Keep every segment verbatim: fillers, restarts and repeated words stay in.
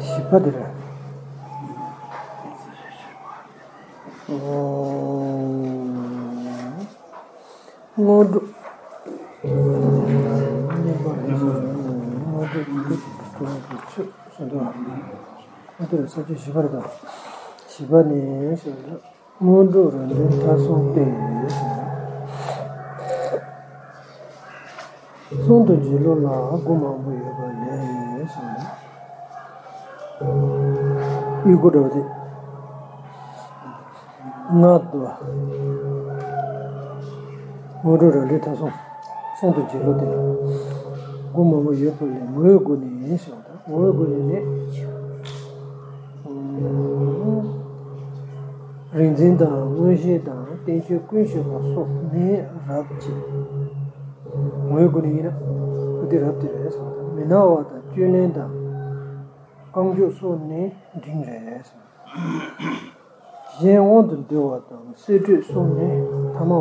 བཞི་པ་དེ་རེད། སྔོན་འགྲོ། སྔོན་འགྲོ་ཆོས་ཟེར་འདུག་སྔོན་འགྲོ་ས་བཅད་བཞི་པ་རེད་དོ། བཞི་པ་ནི་ཟེར་འདུག་སྔོན་འགྲོ་རང་གྲོལ་མཐར་སོན་ཏེ། གསུང་དང་བརྗོད་ལུགས་ལ་སྒོ་མང་པོ་ཡོད་པ་ལས་གསུངས། དབུས་སྒོ་འདྲ་བ་དེ། ལྔ་འདུག་སྔོན་འགྲོ་རང་གྲོལ་མཐར་སོན། གསུང་དང་བརྗོད་ལུགས་དེ་ལ་སྒོ་མང་པོ་ཡོད་པ་ལས་ངོ་བོའི་སྒོ་ནས་གསུངས། ངོ་བོའི་སྒོ་ནས་ནི། རིག་འཛིན་དང་མངོན་ཤེས་དང་བསྟན་བཅོས་ཀུན་ཤེས་པ་སོགས་ནི་རབ་ཅིང་། ངོ་བོའི་སྒོ་ནས་ཡིན་ན། ཨ་དེ་རབ་དེ་རེད་གསུངས། མི་སྣང་བ་དང་བཅོས་ལེན་དང་། རྐང་མགྱོགས་སོགས་ནི་འབྲིང་རེད་གསུངས། གཞན་དབང་དུ་འདུ་བ་དང་གསེད་བཀྲོལ་སོགས་ནི་ཐ་མའོ་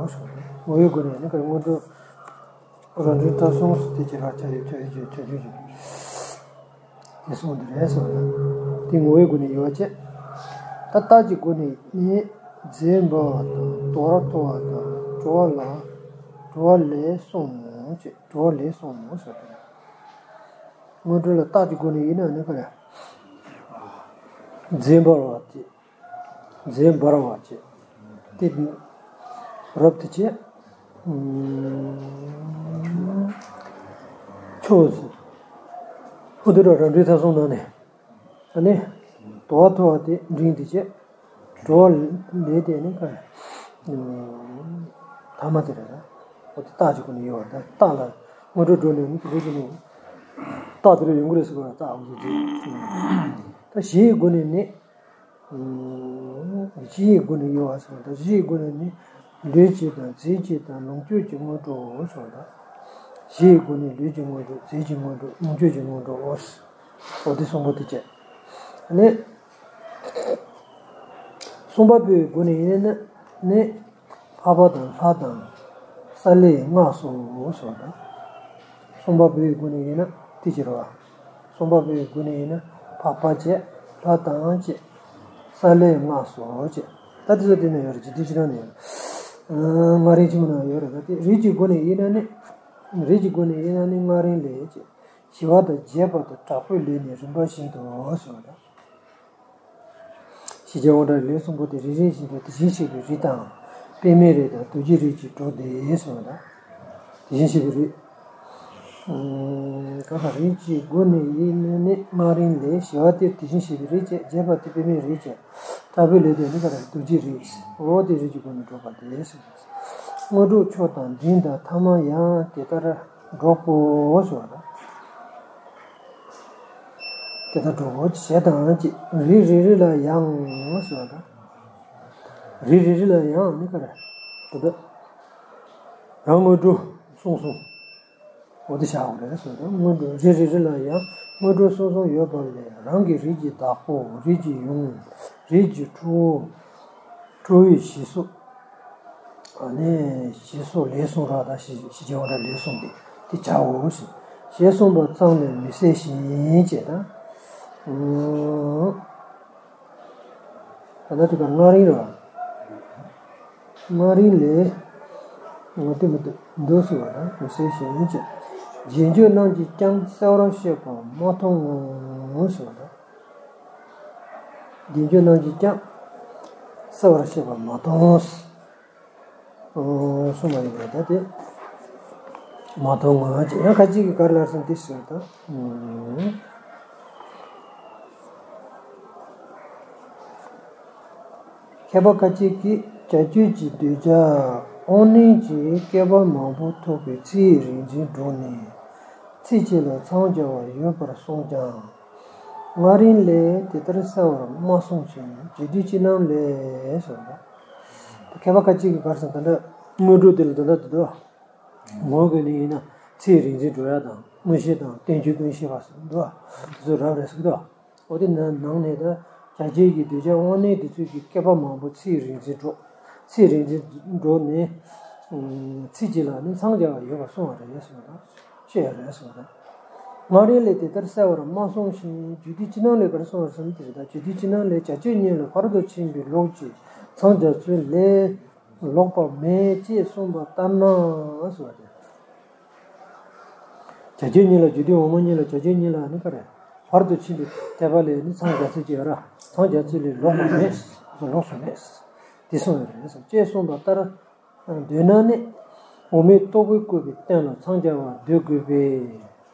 གསུངས། ངོ་བོའི་སྒོ་ནས་ནི་སྔོན་འགྲོ་རང་གྲོལ་མཐར་སོན་ཟེར་དེ་ཅི་ར་ཆ་ཡོད་ཆ་ཡོད་ཆ་ཆ་ཆ་ཆ། དེ་གསུངས་དེ་རེད་གསུངས་ན། དེ་ངོ་བོའི་སྒོ་ནས་ཡོད་པ་བྱས། ད་རྟགས་ཀྱི་སྒོ་ནས་ནི་རྫས་འབར་བ་དང་དོ་ར་མཐོ་བ་དང་གྲོལ་བ་ལ་གྲོལ་བ་ལས་གསུངས་ནོ་ཅེས་གྲོལ་བ་ལས་གསུངས་ནོ་ཟེར་དེ་རེད། སྔོན་འགྲོ་ལ་རྟགས་ཀྱི་སྒོ་ནས་ཡིན་ན་ནི་ག་རེ། རྫས་འབར་བ་དེ། རྫས་འབར་བ་བྱས། དེ་རབ་ཏུ་བྱས། ཕྱོགས་སུ། ཧུ་དུ་ར་རང་གྲོལ་མཐར་སོན་ནང་ནས། ཨ་ནི། དོ་བ་མཐོ་བ་དེ་འབྲིང་དུ་བྱས། གྲོལ་བ་ལས་དེ་ནི་ག་ཐ་མ་དེ་རེད་ད། འོ་དེ་རྟགས་ཀྱི་སྒོ་ནས་ཡོད་པ་ད་རྟགས་ལ་སྔོན་འགྲོ་འགྲོ་ནས་ནི་དེ་འདྲ་བྱས་ནས། རྟགས་དེ་རེ་ཡོང་གི་རེད་ཟེར་བ་རྟགས་འོ་དེ་རེད། ད་གཞི་ཡི་སྒོ་ནས་ནི། གཞི་ཡི་སྒོ་ནས་ཡོད་པ་སོགས་དང་གཞི་ཡི་སྒོ་ནས་ནི་ལུས་བྱེད་དང་རྫས་བྱེད་དང་ལོངས་སྤྱོད་ཀྱི་དངོས་གྲུབ་སོགས་དང་། གཞི་ཡི་སྒོ་ནས་ལུས་ཀྱི་དངོས་གྲུབ་རྫས་ཀྱི་དངོས་གྲུབ་ལོངས་སྤྱོད་ཀྱི་དངོས་གྲུབ་འོ། འོ་དེ་གསུམ་པོ་དེ་བྱས། ནི། གསུམ་པ་པོའི་སྒོ་ནས་ཡིན་ན་ནི། འཕགས་པ་དང་ལྷ་དང་། ས་ལེ་སྔགས་སོགས་སོགས་དང་། གསུམ་པ་པོའི་སྒོ་ནས་ཡིན་ན་དེ་ཅི་རེད་བ། གསུམ་པ་པོའི་སྒོ་ནས་ཡིན་ན་འཕགས་པ་བཅས་ལྷ་དང་བཅས། ས་ལེ་སྔགས་སོགས་བཅས། ད་དེ་ཚོ་དེ་ན་ཡོད་རེད་ཅི་དེ་ཅི་རང་ན་ཡོད་རེད། ཨ་སྔགས་རིག་ཆེན་མོ་ན་ཡོད་རེད་ད་དེ་རིགས་ཀྱི་སྒོ་ནས་ཡིན་ན་ནི། རིགས་ཀྱི་སྒོ་ནས་ཡིན་ན་ནི་སྔགས་རིང་ལས་བཅས། ཞི་བ་དང་རྒྱས་པ་དང་དྲག་པོའི་ལས་ནི་རིམ་པ་བཞིན་དུ་གསུངས་པ་དང་། ཞི་རྒྱས་དབང་དྲག་ལས་གསུམ་པོ་དེ་རེ་རེ་བཞིན་དུ་དེ་བཞིན་གཤེགས་པའི་རིགས་དང་། པདྨའི་རིགས་དང་རྡོ་རྗེའི་རིགས་ཀྱི་གྲོགས་ཏེ་གསུངས་པ་དང་། དེ་བཞིན་གཤེགས་པའི་རིགས། ཨ་གང་ལྟར་རིགས་ཀྱི་སྒོ་ནས་ཡིན་ན་ནི་སྔགས་རིང་ལས། ཞི་བ་སྟེ་དེ་བཞིན་གཤེགས་པའི་རིགས་བཅས། རྒྱས་པ་སྟེ་པདྨའི་རིགས་བཅས། དྲག་པོའི་ལས་དེ་ནི་ག་རེ་རྡོ་རྗེའི་རིགས། འོ་དེ་རིགས་ཀྱི་སྒོ་ནས་གྲོལ་བ་སྟེ་གསུངས་པ་དང་། དངོས་གྲུབ་མཆོག་དང་འབྲིང་དང་ཐ་མ་ཡང་དེ་ལྟར་གྲོགས་པོ་གསུངས་པ་དང་། དེ་ལྟར་གྲོགས་པོ་བྱས་དང་ཅི། རིགས་རེ་རེ་ལ་ཡང་གསུངས་པ་དང་། རེ་རེ་རེ་ལ་ཡང་ནི་ག་རེ། ད་ལྟ་རང་དངོས་གྲུབ་གསུམ་གསུམ། འོ་དེ་བྱ་དགོས་རེད་ཟེར་དང་། དངོས་གྲུབ་རེ་རེ་རེ་ལ་ཡང་དངོས་གྲུབ་གསུམ་གསུམ་ཡོད་པ་ལས་རང་གི་རིགས་ཀྱི་བདག་པོ། རིགས་ཀྱི་ཡུམ། རིགས་ཀྱི་ཁྲོ་བོ། ཁྲོ་བོའི་ཞེས་སོགས། ཨ་ནི་ཞེས་སོགས་ལན་གསུམ་རེ་དང་། ཞེས་ཞེས་བྱ་བ་འདྲ་ལན་གསུམ་དེ་དེ་བྱའོ་ཞེས། ཞེས་གསུངས་པ་ཙམ་ལས་མི་གསལ་ཞིང་ཅེས་དང་། ཨང་། ད་ལྟ་དེ་ག་སྔགས་རིང་རེད་བ། སྔགས་རིང་ལས་ངོ་དེ་མི་འདུག་འདུག་ཟེར་བ་དང་། མི་གསལ་ཞིང་ཅེས། རྗེས་འཇུག་རྣམས་ཀྱིས་ཀྱང་གསལ་བར་བཤད་པ་མ་མཐོང་ངོ་ཟེར་བ་དང་། རྗེས་འཇུག་རྣམས་ཀྱིས་ཀྱང་གསལ་བར་བཤད་པ་མ་མཐོང་། གསུངས་པ་ཡིན་པས། ད་དེ་མ་མཐོང་ངོ་ཅེས། ཡང་ཁ་ཅིག་གིས་ག་རེ་ལབ་སོང་དེ་ཟེར་དང་། མཁས་པ་ཁ་ཅིག་གིས་བྱ་སྤྱོད་ཀྱི་གདུལ་བྱ་དབང་རྣོན་གྱིས་བསྐལ་པ་མང་པོ་ཐུབ་པའི་ཚེ་ཡི་རིག་འཛིན་གྲོགས་ནས་ཚེ་གཅིག་ལ་འཚང་རྒྱ་བ་ཡོད་པར་གསུངས་ཀྱང་། སྔགས་རིང་ལས་དེ་ལྟར་གསལ་བར་མ་གསུངས་ཤིང་། རྒྱུད་སྡེ་སྤྱི་རྣམ་ལས་ཟེར་བ། མཁས་པ་ཁ་ཅིག་གིས་ག་རེ་ཟེར། ད་ལྟ་དངོས་གྲུབ་དེ་ལ་ད་ལྟ་དེ་དག་ངོ་དགོས་ནི་ཡིན་ན་ཚེ་ཡི་རིག་འཛིན་གྲོགས་ཡ་དང་མངོན་ཤེས་དང་བསྟན་བཅོས་ཀུན་ཤེས་པ་ཟེར་འདུག་བ། དེ་ཚོ་རབ་རེད་ཟེར་གི་འདུག་བ། འོ་དེ་ནང་ནང་ནས་ད་བྱ་སྤྱོད་ཀྱི་གདུལ་བྱ་དབང་རྣོན་དེ་ཚོས་ཀྱི་བསྐལ་པ་མང་པོ་ཚེ་ཡི་རིག་འཛིན་གྲོགས། ཚེ་ཡི་རིག་འཛིན་གྲོགས་ནས་ཚེ་གཅིག་ལ་ནི་འཚང་རྒྱ་བ་ཡོད་པར་གསུངས་པ་རེད་ཟེར་བ་དང་། ཤེས་ཡ་རེད་ཟེར་བ་དང་། སྔགས་རིང་ལས་དེ་ལྟར་གསལ་བར་མ་གསུངས་ཤིང་། རྒྱུད་སྡེ་སྤྱི་རྣམ་ལས་ག་རེ་གསུངས་པ་རེད་ཟེར་ན་དེ་རེད། ད་རྒྱུད་སྡེ་སྤྱི་རྣམ་ལས་བྱ་སྤྱོད་གཉིས་ལ་ཕར་དུ་ཕྱིན་པའི་ལོག་ཅིང་འཚང་རྒྱ་ཚུལ་ལས་ལོག་པ་མེད་ཅེས་གསུངས་པ་ལྟར་ན་ཟེར་བ་དེ། བྱ་སྤྱོད་གཉིས་ལ། རྒྱུད་སྡེ་འོག་མ་གཉིས་ལ། བྱ་སྤྱོད་གཉིས་ལ་ནི་ག་རེ། ཕར་དུ་ཕྱིན་པའི་ཐེག་པ་ལས་ནི་འཚང་རྒྱ་ཚུལ་གཅིག་ཡོད་ར། འཚང་རྒྱ་ཚུལ་ལས་ལོག་པ་མེད། ལོགས་སུ་མེད། དེ་གསུངས་ཡོད་རེད་ཟེར། ཅེས་གསུངས་པ་ལྟར་འདོད་ན་ནི། འོག་མིན་རྟོག་པས་བསྐུལ་བའི་རྟེན་ལ་འཚང་རྒྱ་བར་འདོད་དགོས་པས་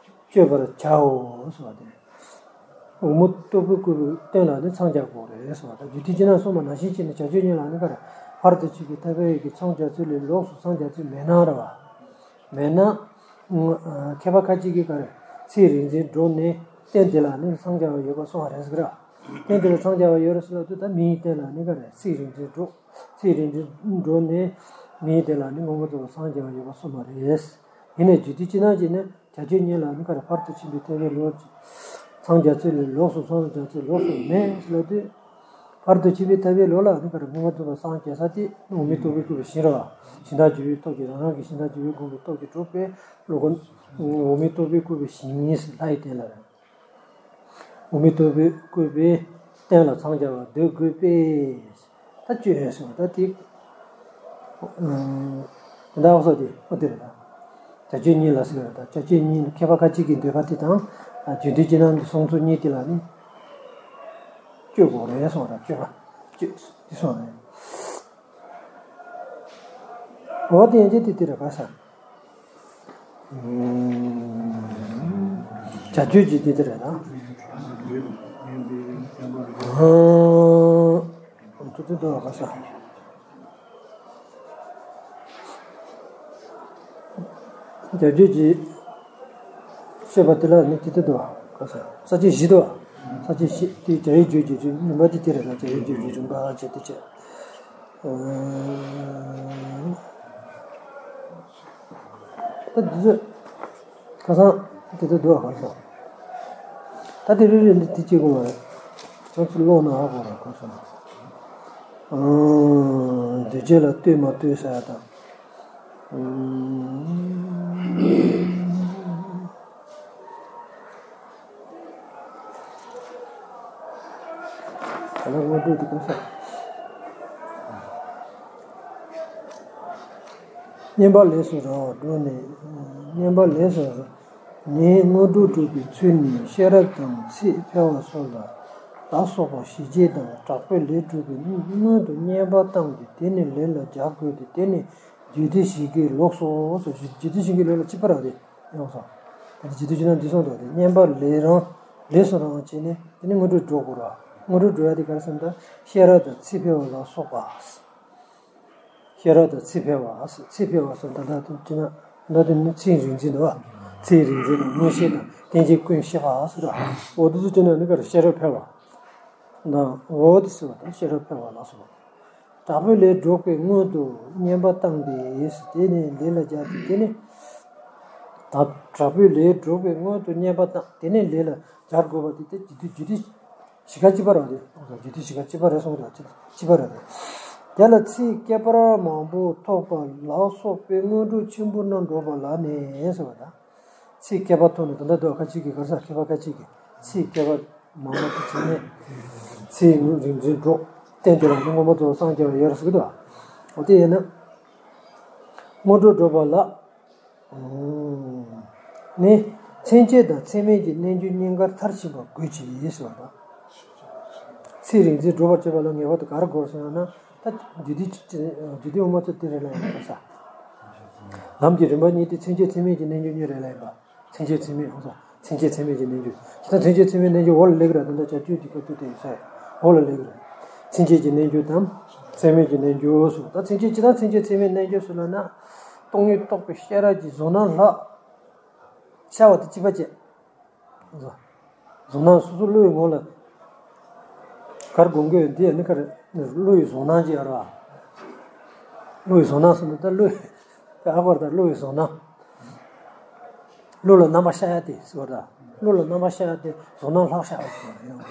སྤྱོད་པར་བྱའོ་ཟེར་བ་དེ། འོག་མིན་རྟོག་པས་བསྐུལ་བའི་རྟེན་ལ་ནི་འཚང་རྒྱ་དགོས་རེད་ཟེར་བ་དང་། རྒྱུད་སྡེ་སྤྱི་རྣམ་གསུངས་པ་ནང་བཞིན་བྱས་ནས་བྱ་སྤྱོད་གཉིས་ལ་ནི་ག་རེ། ཕར་དུ་ཕྱིན་པའི་ཐེག་པའི་ཡུལ་གྱི་འཚང་རྒྱ་ཚུལ་ལས་ལོགས་སུ་འཚང་རྒྱ་ཚུལ་མེད་སྣང་རེད་བ། མེད་ན། མཁས་པ་ཁ་ཅིག་གིས་ག་རེ། ཚེ་རིག་འཛིན་གྲོགས་ནས་རྟེན་དེ་ལ་ནི་འཚང་རྒྱ་བ་ཡོད་པར་གསུངས་པ་རེད་ཟེར་གི་ར། རྟེན་དེ་ལ་འཚང་རྒྱ་བ་ཡོད་རེད་ཟེར་ལབ་དུས། ད་མིའི་རྟེན་ལ་ནི་ག་རེ། ཚེ་རིག་འཛིན་གྲོགས། ཚེ་རིག་འཛིན་གྲོགས་ནས་མིའི་རྟེན་ལ་ནི་མངོན་པར་རྫོགས་པར་འཚང་རྒྱ་བ་ཡོད་པར་གསུངས་པ་རེད། ཡིན་ནའི་རྒྱུད་སྡེ་སྤྱི་རྣམ་གྱིས་ནི་བྱ་སྤྱོད་གཉིས་ལ་ནི་ག་རེ། ཕར་དུ་ཕྱིན་པའི་ཐེག་པའི་ལོག་ཅིང་འཚང་རྒྱ་ཚུལ་ལས་ལོགས་སུ་འཚང་རྒྱ་ཚུལ་ལོགས་སུ་མེད་ཟེར་ལབ་དུས། ཕར་དུ་ཕྱིན་པའི་ཐེག་པའི་ལོགས་ལ་ནི་ག་རེ། མངོན་པར་རྫོགས་པར་འཚང་རྒྱ་ས་དེ་འོག་མིན་རྟོག་པས་བསྐུལ་བའི་ཞིང་རེད་བ། ཞིང་རྟག་འཇུག་པའི་སྟོབས་ཀྱིས། རང་རང་གི་ཞིང་རྟག་འཇུག་པའི་སྒོམ་པའི་སྟོབས་ཀྱིས་གྲུབ་པའི་བློ་ཁོ་ན་འོག་མིན་རྟོག་པས་བསྐུལ་བའི་ཞིང་ཉིད་ལྷ་ཡི་རྟེན་ལ་རེད། འོག་མིན་རྟོག་པས་བསྐུལ་བའི་རྟེན་ལ་འཚང་རྒྱ་བར་འདོད་དགོས་པས། ད་སྤྱོད་ཟེར་བ་ད་དེ། ཨང་། དེ་འདྲ་འོ་ས་དེ་འོ་དེ་རེད་ད། བྱ་སྤྱོད་གཉིས་ལ་ཟེར་བ་ད། བྱ་སྤྱོད་གཉིས་ལ་མཁས་པ་ཁ་ཅིག་གིས་འདོད་པ་དེ་དང་། རྒྱུད་སྡེ་སྤྱི་རྣམ་གྱི་གསུང་ཚུལ་གཉིས་དེ་ལ་ནི་སྤྱོད་དགོས་རེད་གསུངས་པ་ད། སྤྱོད་པ་སྤྱོད་དེ་གསུངས་རེད། འོ་དེ་ཡན་ཆད་དེ་དེ་རེད་ག་ས། བྱ་སྤྱོད་ཀྱི་དེ་དེ་རེད་ད། ཨང་། དེ་དེ་འདུག་ག་ས། བྱ་སྤྱོད་ཀྱི་བཤད་པ་དེ་ལ་ནི་དེ་དེ་འདུག་ག་ས། ས་བཅད་བཞི་འདུག་ས་བཅད་བཞི་དེ་བྱ་བའི་རྒྱུད་ཀྱི་རིམ་པ་དེ་དེ་རེད་ད། བྱ་བའི་རྒྱུད་ཀྱི་རིམ་པ་བྱས་ཏེ་བྱས། ཨང་། ད་འདི་ཚོ་ཁ་སང་དེ་ཚོ་འདུག་ག་ས། ད་དེ་རེ་རེ་འདི་དེ་གཅིག་པོ་མ་རེད། ཁྱོད་ཚོ་ཀློག་ན་ཧ་གོ་ར་ག་ས། ཨང་། འདུས་བྱས་ལ་ལྟོས་མ་ལྟོས་ཟེར་ཡ་དང་། ཨང་། ད་ལྟ་དངོས་གྲུབ་དེ་ག་ས། བསྙེན་པ་ལས་སུ་རང་བ་སྒྲུབ་ནས། བསྙེན་པ་ལས་སུ་རང་ནས་དངོས་གྲུབ་སྒྲུབ་པའི་ཚུལ་ནི། ཤེས་རབ་དང་ཚིག་འཕེལ་བ་སོགས་ལ་ལ་སོགས་པ་ཞི་བྱེད་དང་དྲག་པོའི་ལས་སྒྲུབ་པའི་སྔོན་དུ་བསྙེན་པ་བཏང་སྟེ། དེ་ནས་ལས་ལ་སྦྱར་དགོས་ཏེ། དེ་ནི་རྒྱུད་སྡེ་བཞི་ཀའི་ལུགས་སོ། རྒྱུད་སྡེ་བཞི་ཀའི་ལུགས་ལ་གཅིག་པ་ར་རེད། ཡོངས་སོ། ད་ནི་རྒྱུད་སྡེ་བཞི་ན་འདི་གསུངས་འདུག་སྟེ། བསྙེན་པ་ལས་རང་ལས་སུ་རང་བྱས་ནས་དེ་ནི་དངོས་གྲུབ་སྒྲུབ་དགོས་ར། དངོས་གྲུབ་སྒྲུབ་ཡ་དེ་ག་རེ་ཟེར་ན། ད་ཤེས་རབ་དང་ཚིག་འཕེལ་བ་ལ་སོགས་པ། ཤེས་རབ་དང་ཚིག་འཕེལ་བ། ཚིག་འཕེལ་བ་སོགས་ད་ལྟ་དེ་ཅི་ན་ད་དེ་ནི་ཚིག་རིག་འཛིན་འདུག་བ། ཚིག་རིག་འཛིན་དང་མངོན་ཤེས་དང་བསྟན་བཅོས་ཀུན་ཤེས་པ་ཟེར་བ། འོ་དེ་ཚོ་ཅི་ན་ནི་ག་རེ། ཤེས་རབ་འཕེལ་བ་དང་། འོ་དེ་ཟེར་བ་དང་། ཤེས་རབ་འཕེལ་བ་ལ་སོགས་པ། དྲག་པོའི་ལས་སྒྲུབ་པའི་སྔོན་དུ་བསྙེན་པ་བཏང་སྟེ། དེ་ནས་ལས་ལ་སྦྱར་ཏེ། དེ་ནས་དྲག་དྲག་པོའི་ལས་སྒྲུབ་པའི་སྔོན་དུ་བསྙེན་པ་བཏང་། དེ་ནས་ལས་ལ་སྦྱར་དགོས་པ་དེ་དེ་རྒྱུ་དུས་རྒྱུ་དུས་བཞི་ཀ་གཅིག་པ་རེད་དེ། རྒྱུ་དུས་བཞི་ཀ་གཅིག་པ་རེད་གསུངས་རེད། གཅིག་པ་རེད་དེ། དེ་ལ་ཚིག་བསྐལ་པར་མང་པོ་ཐོགས་པ་ལ་སོགས་པའི་དངོས་གྲུབ་ཆེན་པོ་རྣམས་སྒྲུབ་པ་ལ་ནི་ཟེར་བ་དང་། ཚིག་བསྐལ་པ་ཐོག་ནས་ད་ལྟ་འདུག་ཁ་ཅིག་གིས་ག་རེ་ཟེར། བསྐལ་པ་ཁ་ཅིག་གིས་ཚིག་བསྐལ་པ་མང་པོ་དེ་བྱས་ནས་ཚིག་རིག་འཛིན་གྲོགས་བསྟན་དེ་ལ་མངོན་པ་རྫོགས་སངས་རྒྱས་པ་ཡོད་རེད་ཟེར་གི་འདུག་འོ་དེ་ཡིན་ན་དངོས་གྲུབ་སྒྲུབ་པ་ལ་ནི་མཚན་བཅས་དང་མཚན་མེད་ཀྱི་རྣལ་འབྱོར་གཉིས་ཀར་མཐར་ཕྱིན་པ་དགོས་ཀྱི་ཟེར་བ་དང་། ཚིག་རིག་འཛིན་སྒྲུབ་པར་བྱེད་པ་ལ་ངེས་པར་དུ་ག་རེ་དགོས་ཟེར་ན། ད་རྒྱུ་དུས་རྒྱུ་དུས་དབུ་མ་ཚོ་དེ་རེད་ལ་ཡིན་པ་ས། ལམ་གྱི་རིམ་པ་གཉིས་དེ་མཚན་བཅས་མཚན་མེད་ཀྱི་རྣལ་འབྱོར་གཉིས་རེད་ལ་ཡིན་པ། མཚན་བཅས་མཚན་མེད་ཧོ་ས། མཚན་བཅས་མཚན་མེད་ཀྱི་རྣལ་འབྱོར། ཇི་ལྟར་མཚན་བཅས་མཚན་མེད་རྣལ་འབྱོར་འོག་ལ་སླེབས་ཀྱི་རེད། ད་ལྟ་བྱ་སྤྱོད་ཀྱི་སྐབས་དུ་དེ་ཡིན་ས་ཡ། འོག་ལ་སླེབས་ཀྱི་རེད། མཚན་བཅས་ཀྱི་རྣལ་འབྱོར་དང་མཚན་མེད་ཀྱི་རྣལ་འབྱོར་སོ། ད་མཚན་བཅས་ཇི་ལྟར་མཚན་བཅས་མཚན་མེད་རྣལ་འབྱོར་སོ་ལབ་ན། སྟོང་ཉིད་རྟོགས་པའི་ཤེས་རབ་ཀྱི་གཟུང་རྣམ་ལྷག་ཤར་བ་དེ་གཅིག་པ་བྱས། གཟུང་རྣམ་སོ་སོ་བློ་ཡི་ངོ་ལ་གར་སྒོམ་གྱི་ཡོད་འདི་ནི་གར་བློ་ཡི་གཟུང་རྣམ་ཅིག་ཡོད་རེད་བ། བློ་ཡི་གཟུང་རྣམ་སོ་ནི་ད་བློ་ཡི་ད་ཨ་བར་ད་བློ་ཡི་གཟུང་རྣམ། བློ་ལ་རྣམ་པ་ཤར་ཡ་དེ་ཟེར་བ་ད། བློ་ལ་རྣམ་པ་ཤར་ཡ་དེ་གཟུང་རྣམ་ལྷག་ཤར་བ་ཅིག་ཡོད་རེད།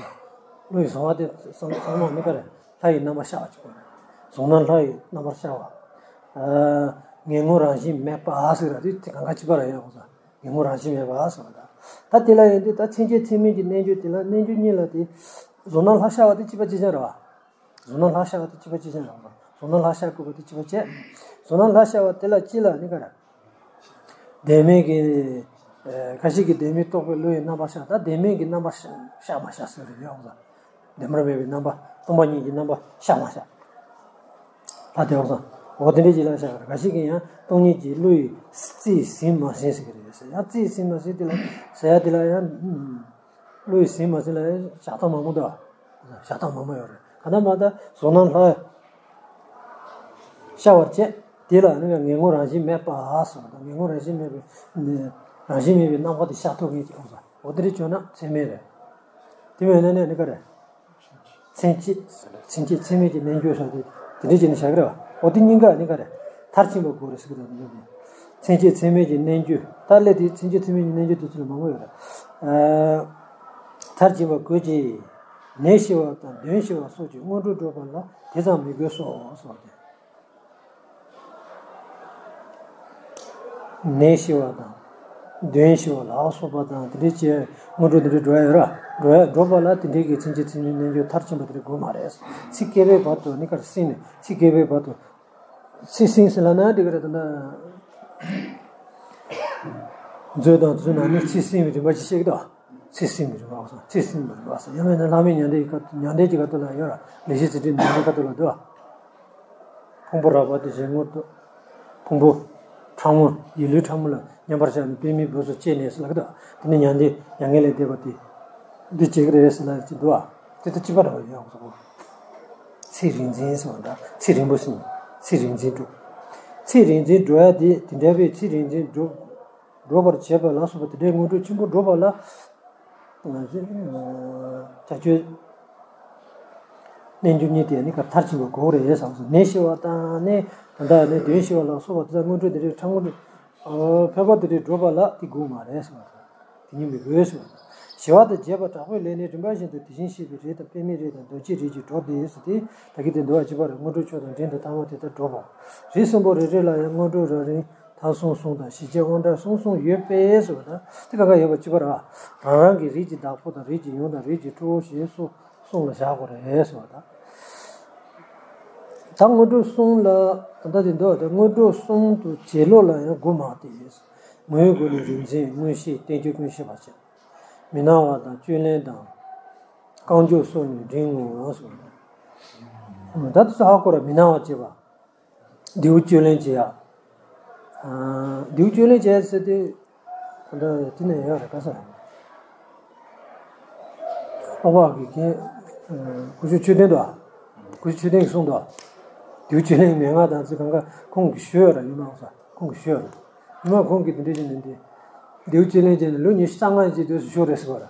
བློ་ཡི་གཟུང་བ་དེ་ཚང་ཚང་མ་ནི་གར་ལྷ་ཡི་རྣམ་པ་ཤར་བ་ཅིག་ཡོད་རེད། གཟུང་རྣམ་ལྷ་ཡི་རྣམ་པར་ཤར་བ། ངེས་ངོར་རང་བཞིན་མེད་པ་ཟེར་བ་དེ་དེ་གང་ག་གཅིག་པ་རེད་ཡོད་རེད། ངེས་ངོར་རང་བཞིན་མེད་པ་ཟེར་བ་དང་། ད་དེ་ལ་ཡིན་དུས་ད་མཚན་བཅས་མཚན་མེད་ཀྱི་རྣལ་འབྱོར་དེ་ལ་རྣལ་འབྱོར་གཉིས་ལ་དེ་གཟུང་རྣམ་ལྷག་ཤར་བ་དེ་གཅིག་པ་གཅིག་རྐྱང་རེད་བ། གཟུང་རྣམ་ལྷག་ཤར་བ་དེ་གཅིག་པ་གཅིག་རྐྱང་རེད་བ། གཟུང་རྣམ་ལྷག་ཤར་དགོས་པ་དེ་གཅིག་པ་བྱས། གཟུང་རྣམ་ལྷག་ཤར་བ་དེ་ལ་གཅིག་ལ་ནི་ག་རེ། བདེན་མེད་ཀྱི། ཁ་ཅིག་གིས་བདེན་མེད་རྟོགས་པའི་བློ་ཡི་རྣམ་པར་ཤར། ད་བདེན་མེད་ཀྱི་རྣམ་པར་ཤར་མ་ཤར་ཟེར་རེད་ཡོད་རེད། བདེན་པར་མེད་པའི་རྣམ་པ་སྟོང་པ་ཉིད་ཀྱི་རྣམ་པ་ཤར་མ་ཤར། ད་དེ་འོག་སོང་། འོ་དེ་འདྲའི་ཅིག་ལ་བཞག་ག་རེ། ག་ཞིག་གིས་ཡང་སྟོང་ཉིད་ཀྱི་བློ་ཡི་རྩིས་ཟིན་མ་ཟིན་ཟེར་གི་རེད་ཟེར། ཡང་རྩིས་ཟིན་མ་ཟིན་དེ་ལ་ཟེར་ཡ་དེ་ལ་ཡང་། བློ་ཡི་ཟིན་མ་ཟིན་ལ་ཡང་བཞག་སྟངས་མང་པོ་འདུག་བཞག་སྟངས་མང་པོ་ཡོད་རེད། ག་ད་མ་ད་གཟུང་རྣམ་ལྷག་ཤར་བར་བྱེད། དེ་ལ་ནི་ངེས་ངོར་རང་བཞིན་མེད་པ་ཟེར་བ་དང་། ངེས་ངོར་རང་བཞིན་མེད་པའི་རང་བཞིན་མེད་པའི་རྣམ་པ་དེ་ཤར་ཐུབ་མཁན་གྱི་འོ་ཟ། འོ་དེ་འདྲ་བྱུང་ན་མཚན་མེད་རེད། དེ་མེད་ན་ནི་ནི་ག་རེ། མཚན་བཅས། མཚན་བཅས་མཚན་མེད་ཀྱི་རྣལ་འབྱོར་ཟེར་དེ་དེ་འདྲ་བྱས་ནས་བཞག་གི་རེད་བ། འོ་དེ་གཉིས་ཀ་ནི་ག་རེ། མཐར་ཕྱིན་པ་དགོས་རེད་ཟེར་གི་རེད། མཚན་བཅས་མཚན་མེད་ཀྱི་རྣལ་འབྱོར། ད་སླད་དེ་མཚན་བཅས་མཚན་མེད་ཀྱི་རྣལ་འབྱོར་དེ་ཚོ་ལ་མང་པོ་ཡོད་རེད། མཐར་ཕྱིན་པ་དགོས་ཀྱི། ནད་ཞི་བ་དང་གདོན་ཞི་བ་སོགས་ཀྱི་དངོས་གྲུབ་སྒྲུབ་པ་ལ་དེ་ཙམ་མི་དགོས་སོ་ཟེར་བ་དེ། ནད་ཞི་བ་དང་། གདོན་ཞི་བ་ལ་སོགས་པ་དང་དེ་འདྲའི་ཅིག་དངོས་གྲུབ་དེ་འདྲའི་འགྲོ་ཡ་ཡོད་ར། འགྲོ་ཡ་འགྲོ་བ་ལ་དེ་འདྲའི་གི་མཚན་བཅས་མཚན་མེད་རྣལ་འབྱོར་མཐར་ཕྱིན་པ་དེ་འདྲ་དགོས་མ་རེད། ཚིག་བསྐལ་པའི་བར་དུ་ནི་གར་སྲིང་ནས་ཚིག་བསྐལ་པའི་བར་དུ། ཚིག་སྲིང་ཟེར་ལབ་ན་འགྲིག་གི་རེད་ད། མཛོད་དང་དེ་ཚོ་ནང་ནས་ཚིག་སྲིང་བའི་རིམ་པ་ཅིག་བཤད་ཀྱི་འདུག་ཚིག་སྲིང་བའི་རིམ་པ་ཟེར། ཚིག་སྲིང་བའི་རིམ་པ་ཟེར། ཡང་མིན་ན་བླ་མའི་མྱང་འདས་ཀྱི་སྐབས་མྱང་འདས་ཀྱི་སྐབས་དུ་ལ་ཡོད་ར། ལེགས་བཤད་ཚིག་འགྲེལ་མྱང་འདས་སྐབས་དུ་ལ་འདུག་ཕུང་པོ་རགས་པ་དེ་བཞིན་དངོས་སུ། ཕུང་པོ། ཕྲ་མོ། ཡིད་ལུས་ཕྲ་མོ་ལ་མཉམ་པར་བཞག་ནས་པདྨའི་སྦུབས་སུ་སྐྱེས་ནས་ཟེར་ལབ་ཀྱི་འདུག་དེ་ནི་མྱང་འདས་མྱ་ངན་ལས་འདས་པ་དེ། འདི་བྱེད་ཀྱི་རེད་ཟེར་ལབ་ཀྱི་འདུག་དེ་ལྟར་གཅིག་པ་རེད་བ། ཡང་སོ། ཚིག་རིག་འཛིན་ཟེར་བ་འདྲ། ཚིག་རིང་པོ་ཟིན། ཚིག་རིག་འཛིན་སྒྲུབ། ཚིག་རིག་འཛིན་སྒྲུབ་ཡ་དེ་དེ་འདྲ་བའི་ཚིག་རིག་འཛིན་སྒྲུབ། སྒྲུབ་པར་བྱེད་པ་ལ་སོགས་པ་དེ་འདྲའི་དངོས་གྲུབ་ཆེན་པོ་སྒྲུབ་པ་ལ། བྱ་སྤྱོད། རྣལ་འབྱོར་གཉིས་དེ་ནི་ག་མཐར་ཕྱིན་པ་དགོས་རེད་བསམ་སོང་། ནད་ཞི་བ་དང་ནི། ད་ལྟ་ནི་གདོན་ཞི་བ་ལ་སོགས་པ་དེ་དག་དངོས་གྲུབ་དེ་འདྲའི་ཕྲ་མོ། ཕལ་པ་དེ་འདྲའི་སྒྲུབ་པ་ལ་དེ་དགོས་མ་རེད་ཟེར་བ་དང་། དེ་ཉིད་མི་དགོས་ཟེར་བ་དང་། ཞི་བ་དང་རྒྱས་པ་དྲག་པོའི་ལས་ནི་རིམ་པ་བཞིན་དུ་དེ་བཞིན་གཤེགས་པའི་རིགས་དང་པདྨའི་རིགས་དང་རྡོ་རྗེའི་རིགས་ཀྱི་གྲོགས་ཏེ་ཟེར་ཏེ། ད་གིན་དེ་འདུལ་བ་བཅུ་པ་རེད། དངོས་གྲུབ་མཆོག་དང་འབྲིང་དང་ཐ་མ་དེ་ལྟར་སྒྲུབ་པ། རིགས་གསུམ་པོ་རེ་རེ་ལ་ཡང་དངོས་གྲུབ་རང་རིང་ཐ་གསུམ་གསུམ་དང་ཞི་བྱེད་དབང་དྲག་གསུམ་གསུམ་ཡོད་པས་ཟེར་བ་དང་། དེ་ག་ག་ཡོད་པ་བཅུ་པ་རེད་བ། རང་རང་གི་རིགས་ཀྱི་བདག་པོ་དང་རིགས་ཀྱི་ཡུམ་དང་རིགས་ཀྱི་ཕྲུ་གུ་ཞེས་སོགས་གསུམ་ལ་བཞག་དགོས་རེད་ཟེར་བ་དང་། ད་དངོས་གྲུབ་གསུམ་ལ་ད་ལྟ་དེ་འདུག་ད་དངོས་གྲུབ་གསུམ་དུ་བྱེད་ལུགས་ལ་ཡང་དགོས་མ་སྟེ། དངོས་སྒོ་ནས་རིག་འཛིན་མངོན་ཤེས་བསྟན་བཅོས་ཀུན་ཤེས་པར་བྱེད། མི་སྣང་བ་དང་བཅོས་ལེན་དང་། རྐང་འཇུག་སོགས་ནི་འབྲིང་ངོ་། ད་དེ་ཚོ་ཧ་གོ་ར། མི་སྣང་བ་བྱེད་པ། མདེའུ་བཅོས་ལེན་བྱེད་ཡ། མདེའུ་བཅོས་ལེན་བྱེད་ཡ་ཟེར་དུས། ད་དེ་ནས་ཡོད་རེད་ག་ས། ཨ་བག་གི་རྒན། སྐུ་ཞབས་ཆོས་ལྡན་དོ། སྐུ་ཞབས་ཆོས་ལྡན་གྱིས་གསུངས་དོ། མདེའུ་བཅོས་ལེན་མན་ངག་དང་ཚིག་གང་ག་ཁོང་གིས་ཞུས་ཡོད་ར། ཡུལ་མ་ས་ཁོང་གིས་ཞུས་ཡོད་ར། ཡུལ་མ་ཁོང་གིས་དེ་འདྲ་བྱས་ནས་འདི། མདེའུ་བཅོས་ལེན་བྱས་ནས་ལོ་ཉི་ཤུ་རྩ་ལྔ་ཡིན་ཅིག་དུས་སུ་ཤོར་རེད་ཟེར་བ་ར།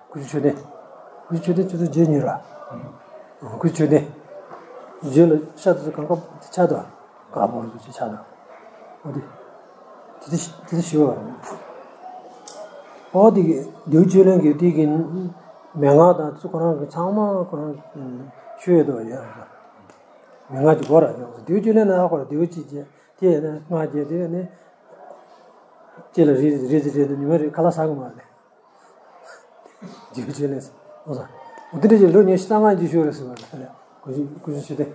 སྐུ་ཞབས་ཆོས་ལྡན། སྐུ་ཞབས་ཆོས་ལྡན་ཁྱོད་ཚོ་མཇལ་མྱོང་ར། སྐུ་ཞབས་ཆོས་ལྡན། རྗེས་ལ་ཤ་དེ་ཚོ་གང་ག་དེ་ཆགས་དང་། དཀར་པོ་རུ་ཆགས་དང་། འོ་དེ། དེ་དེ་དེ་དེ་ཞུ་བ། འོ་དེ་གི་འདིའུ་བཅུད་ལེན་གྱི་དེ་གི་མན་ངག་དང་དེ་ཚོ་ཁོ་རང་གི་ཚང་མ་ཁོ་རང་ཞུ་ཡོད་དོ་ཡ། མན་ངག་གི་སྐོར་ར་ཡོད། འདིའུ་བཅུད་ལེན་ལ་ཧ་གོ་ར། འདིའུ་གཅིག་བྱས་དེ་ཡས་ན་སྔགས་བརྒྱད་དེ་ཡས་ནས། ལྕེ་ལ་རེད་རེད་རེད་ནས་ཉི་མ་རེ་ཁ་ལག་ཟ་གི་མ་རེད། རྗེས་ཆོས་ལས་སོ་ས། འོ་དེ་འདྲ་ཅིག་ལོ་ཉི་ཤུ་རྩ་ལྔ་འཇིག་ཤོག་རེད་ཟེར་བ་ལ། ལ་ལ་ཀུ་ཤུ་ཀུ་ཤུ་ཤི་དེ།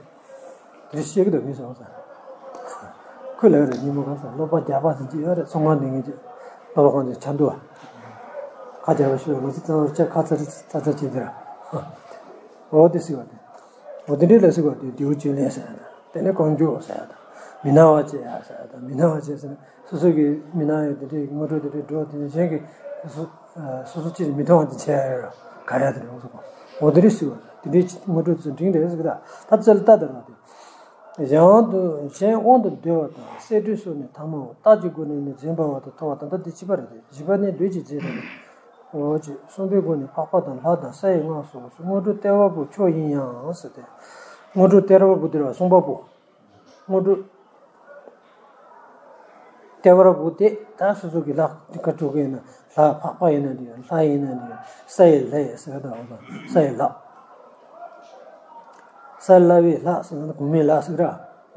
དེ་ཤེས་ཀྱི་འདུག་མི་སོང་ས། ཁོས་ལབ་རེད། ཉིན་མོ་གང་ས་སློབ་པ་རྒྱག་པ་ཟིན་གྱི་ཡོད་རེད། ཚོང་ཁང་འདི་ངེད་ཀྱི་སློབ་པ་གང་ཅིག་ཆ་འདུག་བ། ཁ་རྒྱག་པ་ཤོད། ང་ཚོ་རྩ་བ་ཆ་ཁ་ཚ་ཚ་ཚ་བྱེད་དེ་ར། འོ་དེ་ཟེར་བ་དེ། འོ་དེ་འདྲའི་ལ་ཟེར་བ་དེ་རྡེའུ་བཅུད་ལེན་ཟེར་ཡ་དང་། དེ་ནས་ཀོང་ཇོ་ཟེར་ཡ་དང་། མི་སྣང་བ་བྱེད་ཡ་ཟེར་ཡ་དང་། མི་སྣང་བ་བྱེད་ཟེར་ན། སོ་སོ་གི་མི་སྣང་ཡ་དེ་འདྲའི་དངོས་གྲུབ་དེ་འདྲའི་འགྲོ་དེ་འདྲའི་གཞན་གྱི་སོ་སོ་སོ་སོ་ཅིག་མི་མཐོང་བ་དེ་བྱས་ཡ་ར་ག་ཡ་དེ་རེད། འོ་ཟེར་གོ། འོ་དེ་རེད་ཟེར་བ་དེ་འདྲའི་དངོས་གྲུབ་ཚོ་འབྲིང་རེད་ཟེར་གི་ད། ད་ཚོད་ལ་ལྟ་དེ་ར་དེ། གཞན་དབང་དུ་གཞན་དབང་དུ་བསྡུ་བ་དང་གསེར་སྦྲུལ་སོགས་ནི་ཐ་མའོ། རྟགས་ཀྱི་སྒོ་ནས་ནི་འཛིན་པའོ་དང་མཐོ་བ་དང་། ད་འདི་བྱིས་པ་རེད་དེ། བཞི་པ་ནི་ལུས་ཀྱི་རྫས་རེད། འོ་ཅེས། གསུམ་པའི་སྒོ་ནས་འཕགས་པ་དང་ལྷ་དང་ས་ཡི་སྔགས་སོགས་སུ། དངོས་གྲུབ་སྟེར་བ་པོ་མཆོག་ཡིན་ཡང་ཟེར་ཏེ། དངོས་གྲུབ་སྟེར་བ་པོ་དེ་རེད་བ། གསུམ་པ་པོ། དངོས་གྲུབ་སྟེར་བ་པོ་དེ་ད་སོ་སོ་གི་ལྷ་དེ་ག་འགྲོ་གི་ཡིན་ན། ལྷ་འཕགས་པ་ཡིན་ན་འདི་ཡང་། ལྷ་ཡིན་ན་འདི་ཡང་། ས་ཡི་ལྷ་ཡི་ཟེར་ད་འོ་ད་ས་ཡི་ལྷ། ས་ལྷ་བའི་ལྷ་ཟེར་ན་གོང་མའི་ལྷ་ཟེར་ར།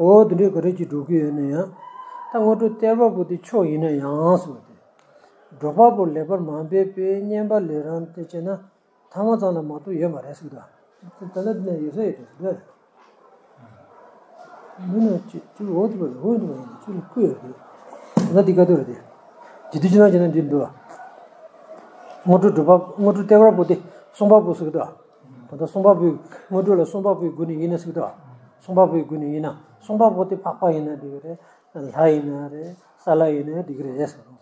འོ་དེ་འདྲའི་ག་རེ་ཅིག་འགྲོ་གི་ཡོད་ན་ཡང་། ད་དངོས་གྲུབ་སྟེར་བ་པོ་དེ་མཆོག་ཡིན་ན་ཡང་ཟེར་བ་དེ། སྒྲུབ་པ་པོ་ལེགས་པར་མ་འབད་པའི་བསྙེན་པ་ལས་རང་དེ་བྱས་ན་ཐ་མ་ཙམ་ལ་མ་གཏོགས་ཡོད་མ་རེད་ཟེར་གི་འདུག་ད་ལྟ་འདི་ན་ཡོད་ས་ཡོད་དེ་ཟེར་གི་འདུག་མི་ན་ཅི་ཅི་འོ་དེ་བ་འོ་དེ་བ་ཡིན་ཅི་ལ་ཁུ་ཡོད་དེ། ད་ལྟ་འདི་ག་དུ་རེད་དེ། དེ་དུས་ཅི་ན་ཅི་ན་འདི་འདུག་དངོས་གྲུབ་སྒྲུབ་པ་དངོས་གྲུབ་སྟེར་བ་པོ་དེ་གསུམ་པ་པོ་ཟེར་གི་འདུག་ད་ལྟ་གསུམ་པ་པོའི་དངོས་གྲུབ་ལ་གསུམ་པ་པོའི་སྒོ་ནས་ཡིན་ན་ཟེར་གི་འདུག་གསུམ་པ་པོའི་སྒོ་ནས་ཡིན་ན། གསུམ་པ་པོ་དེ་འཕགས་པ་ཡིན་ན་འགྲིག་གི་རེད། ལྷ་ཡིན་ན་རེད། ས་ལྷ་ཡིན་ན་འགྲིག་གི་རེད་ཟེར་གི་འདུག་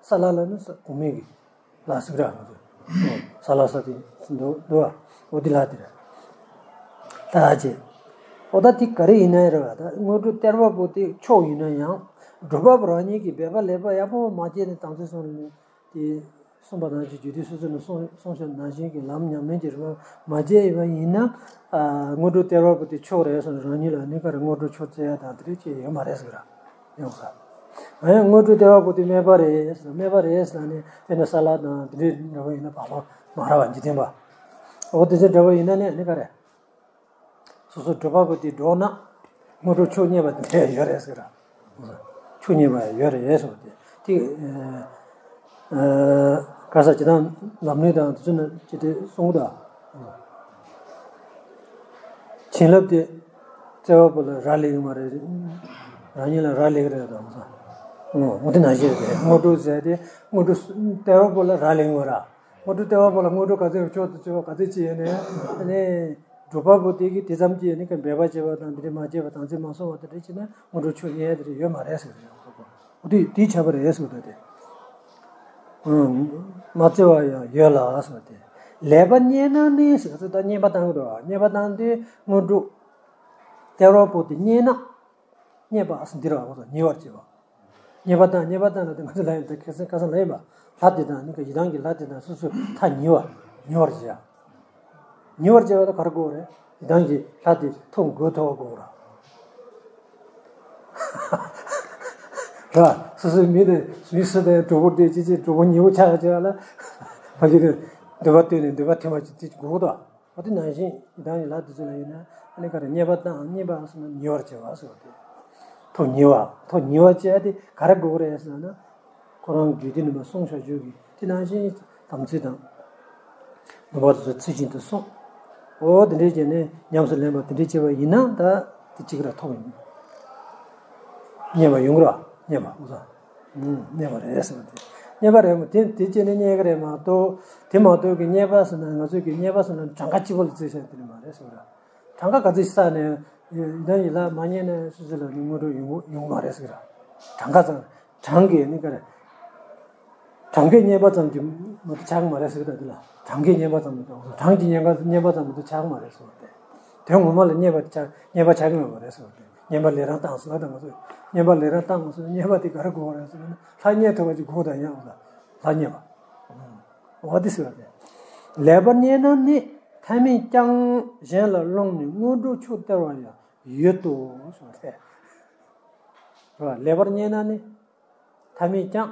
ས་ལྷ་ལ་ནི་ས་གོང་མའི་གི་ལ་ཟེར་གི་ར། ང་ཚོ་ས་ལ་ས་དེ་འདུག་འདུག་བ། འོ་དེ་ལ་དེ་རེད། ད་ཅེ། འོ་ད་དེ་ག་རེ་ཡིན་ན་རེད་བ། ད་དངོས་གྲུབ་སྟེར་བ་པོ་དེ་མཆོག་ཡིན་ན་ཡང་། སྒྲུབ་པ་པོ་རང་ཉིད་ཀྱིས་འབད་པ་ལེགས་པ་ཡག་པོ་མ་བྱས་ནས་དམ་ཚིག་སྲུང་ནས་དེ་གསུངས་པ་ནང་བཞིན་རྒྱུད་སྡེ་སོ་སོ་ནས་གསུངས་གསུངས་བཞག་ནང་བཞིན་གྱི་ལམ་ཉམས་ལེན་གྱི་རིམ་པ་མ་བྱས་པ་ཡིན་ན། ཨ་དངོས་གྲུབ་སྟེར་བ་པོ་དེ་མཆོག་རེད་ཟེར་ནས་རང་ཉིད་ལ་གནས་སྐབས་རེ་དངོས་གྲུབ་མཆོག་སྩལ་ཡ་དང་དེ་འདྲ་ཅིག་ཡོད་མ་རེད་ཟེར་གི་ར། ཡོང་ས། ཨ་ཡང་དངོས་གྲུབ་སྟེར་བ་པོ་དེ་སྨད་པ་རེད་ཟེར། སྨད་པ་རེད་ཟེར་ནས་དཔེར་ན་ས་ལ་དང་དེ་འདྲའི་འདྲ་པོ་ཡིན་ན་བག་ལ་མ་རག་པ་འཇིག་རྟེན་པ། འོ་དེ་ཚོ་འདྲ་པོ་ཡིན་ན་ནི་ཨ་ནི་ག་རེ། སོ་སོ་སྒྲུབ་པ་པོ་དེ་འགྲོགས་ན་དངོས་གྲུབ་མཆོག་བརྙེས་པ་དེ་འདྲ་ཡོད་རེད་ཟེར་གི་ར། མཆོག་བརྙེས་པ་ཡོད་རེད་ཟེར་བ་དེ། དེ་ཨ་ག་ས་ཅི་དང་ལམ་ལུགས་དང་དེ་ཚོ་ནི་ཅི་སྟེ་གསུང་གི་འདུག་བྱིན་རླབས་དེ་སྟེར་བ་པོ་ལ་རག་ལས་ཡོད་མ་རེད། རང་ཉིད་ལ་རག་ལས་ཀྱི་རེད་དམ་བསམ། འོ་འོ་དེ་ནང་བཞིན་རེད། དངོས་གྲུབ་ཟེར་དེ་དངོས་གྲུབ་སྟེར་བ་པོ་ལ་རག་ལས་ཡོད་ར། དངོས་གྲུབ་སྟེར་བ་པོ་ལ་དངོས་གྲུབ་ག་ཚོད་མཆོག་ཏུ་གྱུར་པ་ག་ཚོད་ཅིག་ཡོད་ནའི་ཨ་ནི་སྒྲུབ་པ་པོ་དེ་གིས་དེ་ཙམ་གྱིས་ཨ་ནི་འབད་པ་བྱས་པ་དང་དེ་འདྲ་མ་བྱས་པ་དམ་ཚིག་མ་བསྲུངས་པ་དེ་འདྲ་བྱས་ན་དངོས་གྲུབ་མཆོག་བརྙེས་དེ་འདྲ་ཡོད་མ་རེད་ཟེར་གི་རེད། འོ་དེ་དེའི་ཆ་བ་རེད་ཟེར་གི་འདུག་དེ། ཨང་། མ་བརྩི་བ་ཡང་ཡོད་ལ་ཟེར་བ་དེ། ལེགས་པར་བསྙེན་ན་ནི་ཟེར་ག་ཚོད་ད་བསྙེན་པ་བཏང་གི་འདུག་བསྙེན་པ་བཏང་དུས་དངོས་གྲུབ་སྟེར་བ་པོ་དེ་བསྙེན་ན། བསྙེན་པ་ཟེར་འདི་ར་བ་ཉེ་བར་བྱེད་པ། བསྙེན་པ་བཏང་བསྙེན་པ་བཏང་ལ་དེ་ང་ཚོ་ལ་ཡང་དེ་ཁ་སང་ཁ་སང་ལ་ཡིན་པ། ལྷ་དེ་དང་ནི་ག་ཡི་དམ་གྱི་ལྷ་དེ་དང་སོ་སོ་ཐག་ཉེ་བ། ཉེ་བར་བྱེད་ཡ། ཉེ་བར་བྱེད་པ་ལ་ག་རེ་དགོས་རེད། ཡི་དམ་གྱི་ལྷ་དེ་ཐུགས་མགོ་ཐོག་དགོས་ར། ར། སོ་སོའི་མི་དེ་མི་སུ་དང་གྲོགས་པོ་དེ་ཅི་ཅི་གྲོགས་པོ་ཉེ་བོ་ཆགས་ཆགས་ལ། ཕ་གི་དེ་འདོད་པ་བཏོན་ནས་འདོད་པ་ཐེངས་མ་གཅིག་དེ་དགོས་དོ། འོ་དེ་ནང་བཞིན་ཡི་དམ་གྱི་ལྷ་དེ་ཚོ་ལ་ཡིན་ན་ཨ་ནི་ག་རེ་བསྙེན་པ་བཏང་བསྙེན་པ་ཟེར་ན་ཉེ་བར་བྱེད་པ་ཟེར་བ་དེ། ཐུགས་ཉེ་བ་ཐུགས་ཉེ་བ་བྱས་ཏེ་ག་རེ་དགོས་རེད་ཟེར་ན། ཁོ་རང་རྒྱུད་སྡེ་ནས་མ་གསུངས་བྱ་རྒྱུད་ཀྱི་དེ་ནང་བཞིན་དམ་ཚིག་དང་། ནུས་པ་དེ་ཚོ་ཚུལ་བཞིན་དུ་སྲུང་། འོ་དེ་འདྲས་བྱས་ནས་ཉམས་སུ་ལེན་པ་དེ་འདྲས་བྱས་པ་ཡིན་ན་ད་དེ་གཅིག་ར་ཐོབ་ཡིན། བསྙེན་པ་ཡོང་གི་ར་བསྙེན་པ་འོ་ད། ཨུམ། བསྙེན་པ་རེད་ཟེར་བ་དེ། བསྙེན་པ་རེད་མོ་དེ་དེ་བྱས་ནས་བསྙེན་གི་རེད་མ་གཏོགས་དེ་མ་གཏོགས་ཀྱི་བསྙེན་པ་ཟེར་ན་ང་ཚོས་ཀྱི་བསྙེན་པ་ཟེར་ན་གྲངས་ཀ་གཅིག་པོ་ལ་བརྩི་བྱ་དེ་ནི་མ་རེད་ཟེར་བ་ར། གྲངས་ཀ་ག་ཚོད་བསགས་ནས་ཡི་དམ་ཡི་ལྷ་མ་བསྙེན་ན་སོ་སོ་ལ་ནི་དངོས་གྲུབ་ཡོང་གི་ཡོང་གི་མ་རེད་ཟེར་གི་ར། གྲངས་ཀ་ཙམ་གྲངས་ཀྱི་ནི་ག་རེ། གྲངས་ཀའི་བསྙེན་པ་ཙམ་གྱིས་མ་གཏོགས་ཆགས་ཀྱི་མ་རེད་ཟེར་གི་ར་འདི་ལ། གྲངས་ཀའི་བསྙེན་པ་ཙམ་མ་གཏོགས་གྲངས་ཀྱི་བསྙེན་པ་བསྙེན་པ་ཙམ་མ་གཏོགས་ཆགས་ཀྱི་མ་རེད་ཟེར་བ་དེ། དོན་ངོ་མ་ལ་བསྙེན་པ་དེ་ཆགས་བསྙེན་པ་ཆགས་ཀྱི་མེད་པ་རེད་ཟེར་བ་དེ། བསྙེན་པ་ལས་རང་བཏང་ཟེར་ལ་ད་ང་ཚོས་བསྙེན་པ་ལས་རང་བཏང་ཟེར་བསྙེན་པ་དེ་ག་རེ་དགོས་རེད་ཟེར་ན་ལྷ་བསྙེན་ཐུབ་པ་ཅིག་དགོས་དང་ཡང་ལ་ལྷ་བསྙེན་པ། འོ་དེ་ཟེར་བ་དེ། ལེགས་པར་བསྙེན་ན་ནི། ཐ་མས་ཀྱང་གཞན་ལ་སློང་ནས་དངོས་གྲུབ་མཆོག་སྟེར་བ་ཡང་ཡོད་དོ་གསུངས་ཏེ། རེད་བ། ལེགས་པར་མཉན་ན་ནི། ཐ་མས་ཀྱང་།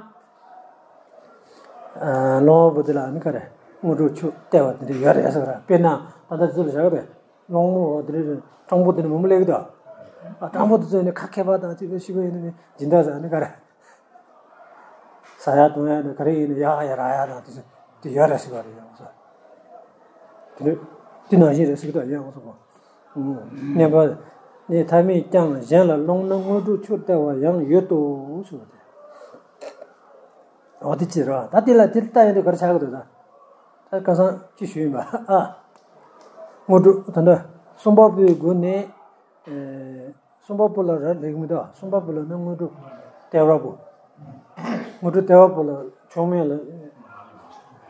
ཨ། སློང་བ་པོ་དེ་ལ་ནི་ག་རེ། དངོས་གྲུབ་མཆོག་སྟེར་བ་དེ་འདྲ་ཡོད་རེད་ཟེར་བ་རེད། དཔེར་ན་ད་ལྟ་ཚུལ་བཞག་པས། སློང་མོ་དེ་འདྲ་སྤྲང་པོ་དེ་འདྲ་མང་པོ་སླེབས་ཀྱི་འདུག་ཨ། སྤྲང་པོ་དེ་ཚོ་ནི་ཁ་མཁས་པ་དང་ཅིག་པའི་ཤི་བ་ཡིན་ན་མི་སྦྱིན་བདག་ཟེར་ནི་ག་རེ། ཟ་ཡ་འཐུང་ཡ་ནི་ག་རེ་ཡིན་ན་ཡག་ཡ་རག་ཡ་དང་དེ་ཚོ་དེ་ཡོད་རེད་ཟེར་བ་རེད། ཡག་ས་དེ་འདྲ་དེ་ནང་བཞིན་རེད་ཟེར་གྱི་འདུག་ཡག་ས་གོ། མཉན་པ། ནི་ཐ་མས་ཀྱང་གཞན་ལ་སློང་ན་དངོས་གྲུབ་མཆོག་སྟེར་བ་ཡང་ཡོད་དོ་ཞུ་བ་དེ། འོ་དེ་ཅི་རེད། ད་དེ་ལ་དེ་ལྟ་ཡོང་དུས་ག་རེ་ཆགས་ཀྱི་འདུག་ད་ད་ཁ་སང་ཅི་ཞུས་ཡིན་པ། ཨ། དངོས་གྲུབ་ད་ལྟ་གསུམ་པ་པོའི་སྒོ་ནས། ཨེ། གསུམ་པ་པོ་ལ་རག་ལས་ཀྱི་མི་འདུག་གསུམ་པ་པོ་ལ་ནི་དངོས་གྲུབ་སྟེར་བ་པོ། དངོས་གྲུབ་སྟེར་བ་པོ་ལ་མཆོག་དམན་ལ་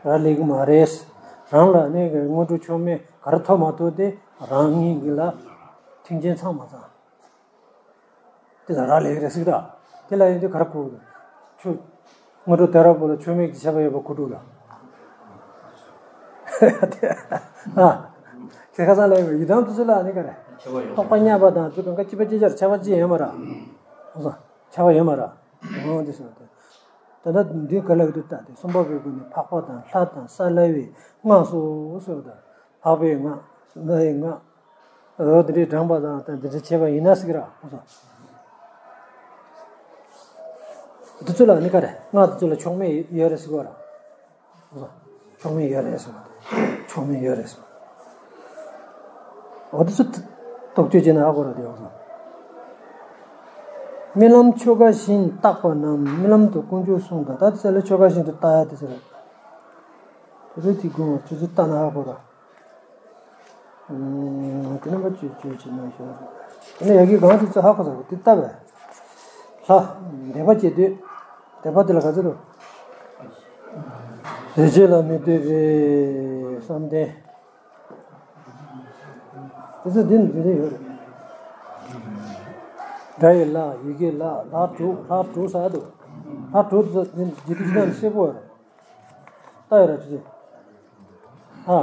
རག་ལས་ཀྱི་མ་རེད། རང་ལ་ནི་དངོས་གྲུབ་མཆོག་དམན་ག་རེ་ཐོབ་མ་ཐོབ་དེ་རང་ཉིད་ཀྱི་ལ་མཐུན་རྐྱེན་ཚང་མ་ཚང་། དེ་ལ་རག་ལས་ཀྱི་རེད་ཟེར་གྱི་འདུག་དེ་ལ་ཡིན་དུས་ག་རེ་གོ་གི་འདུག་ཆུ། དངོས་གྲུབ་སྟེར་བ་པོ་ལ་མཆོག་དམན་གྱི་ཁྱད་པར་ཡོད་པ་གོ་འགྲོ་གི། ཨ། ཁྱེད་ཁ་སང་ལ་ཡོད་ཡི་དམ་དུ་ཚུལ་ལ་ནི་ག་རེ། རྟོགས་པ་མཉམ་པ་དང་དེ་གང་ག་གཅིག་པ་གཅིག་ཆར་ཁྱད་པར་ཅི་ཡོད་མ་རེད། ཁྱད་པར་ཡོད་མ་རེད། འོ་དེ་སོང་དེ། ད་ལྟ་འདི་ག་ལ་གི་འདུག་ད་དེ་གསུམ་པ་པོའི་སྒོ་ནས་འཕགས་པ་དང་ལྷ་དང་ས་བླ་བའི་སྔགས་སོ་སོ་དང་འཕགས་པའི་སྔགས་ལྷའི་སྔགས། འོ་དེ་འདྲའི་བགྲངས་པ་དང་དེ་འདྲ་བྱས་པ་ཡིན་ན་ཟེར་གྱི་ར། འོ་སོ། དེ་ཚོ་ལ་ནི་ག་རེ། སྔགས་དེ་ཚོ་ལ་མཆོག་དམན་ཡོད་རེད་ཟེར་གྱི་ར། མཆོག་དམན་ཡོད་རེད་ཟེར་བ། མཆོག་དམན་ཡོད་རེད་ཟེར་བ། འོ་དེ་ཚོ་རྟོག་དཔྱོད་བྱས་ན་ཧ་གོ་ར་དེ་ཡོང་སོང་། རྨི་ལམ་ཆོ་ག་བཞིན་བརྟགས་པ་རྣམས་རྨི་ལམ་དུ་དཀོན་མཆོག་གསུམ་དང་ད་དེ་ཚོ་ལ་ཆོ་ག་བཞིན་དུ་བརྟག་ཡ་དེ་ཚོ་རེད། དེ་ཚོ་དེ་དགོས་དེ་ཚོ་བལྟ་ན་ཧ་གོ་ར། དེ་ནི་མ་བཅོས་བཅོས་བྱེད་ན་ཤོར། དེ་ནི་ཡ་གི་གང་དེ་ཚོ་ཧ་གོ་ས་གོ་དེ་ལྟ་བས། ལྷ། དད་པ་བྱེད་དུས། དད་པ་དེ་ལ་ག་ཚོད་རུ། བཟོད་བྱེད་ལ་མི་ལྟོས་པའི་བསམ་གཏན། དེ་ཚོ་འདི་ནི་འདི་ནི་ཡོད་རེད། སྒྲ་ཡི་ལྷ། ཡི་གེ་ལྷ། ལྷ་དྲུག་ལྷ་དྲུག་ཟེར་འདུག་ལྷ་དྲུག་དེ་ཚོ་འདི་འདི་དུས་ནང་གསལ་པོ་ཡོད་རེད། ལྟ་ཡོད་ར་ཅི་ཅི། ཨ།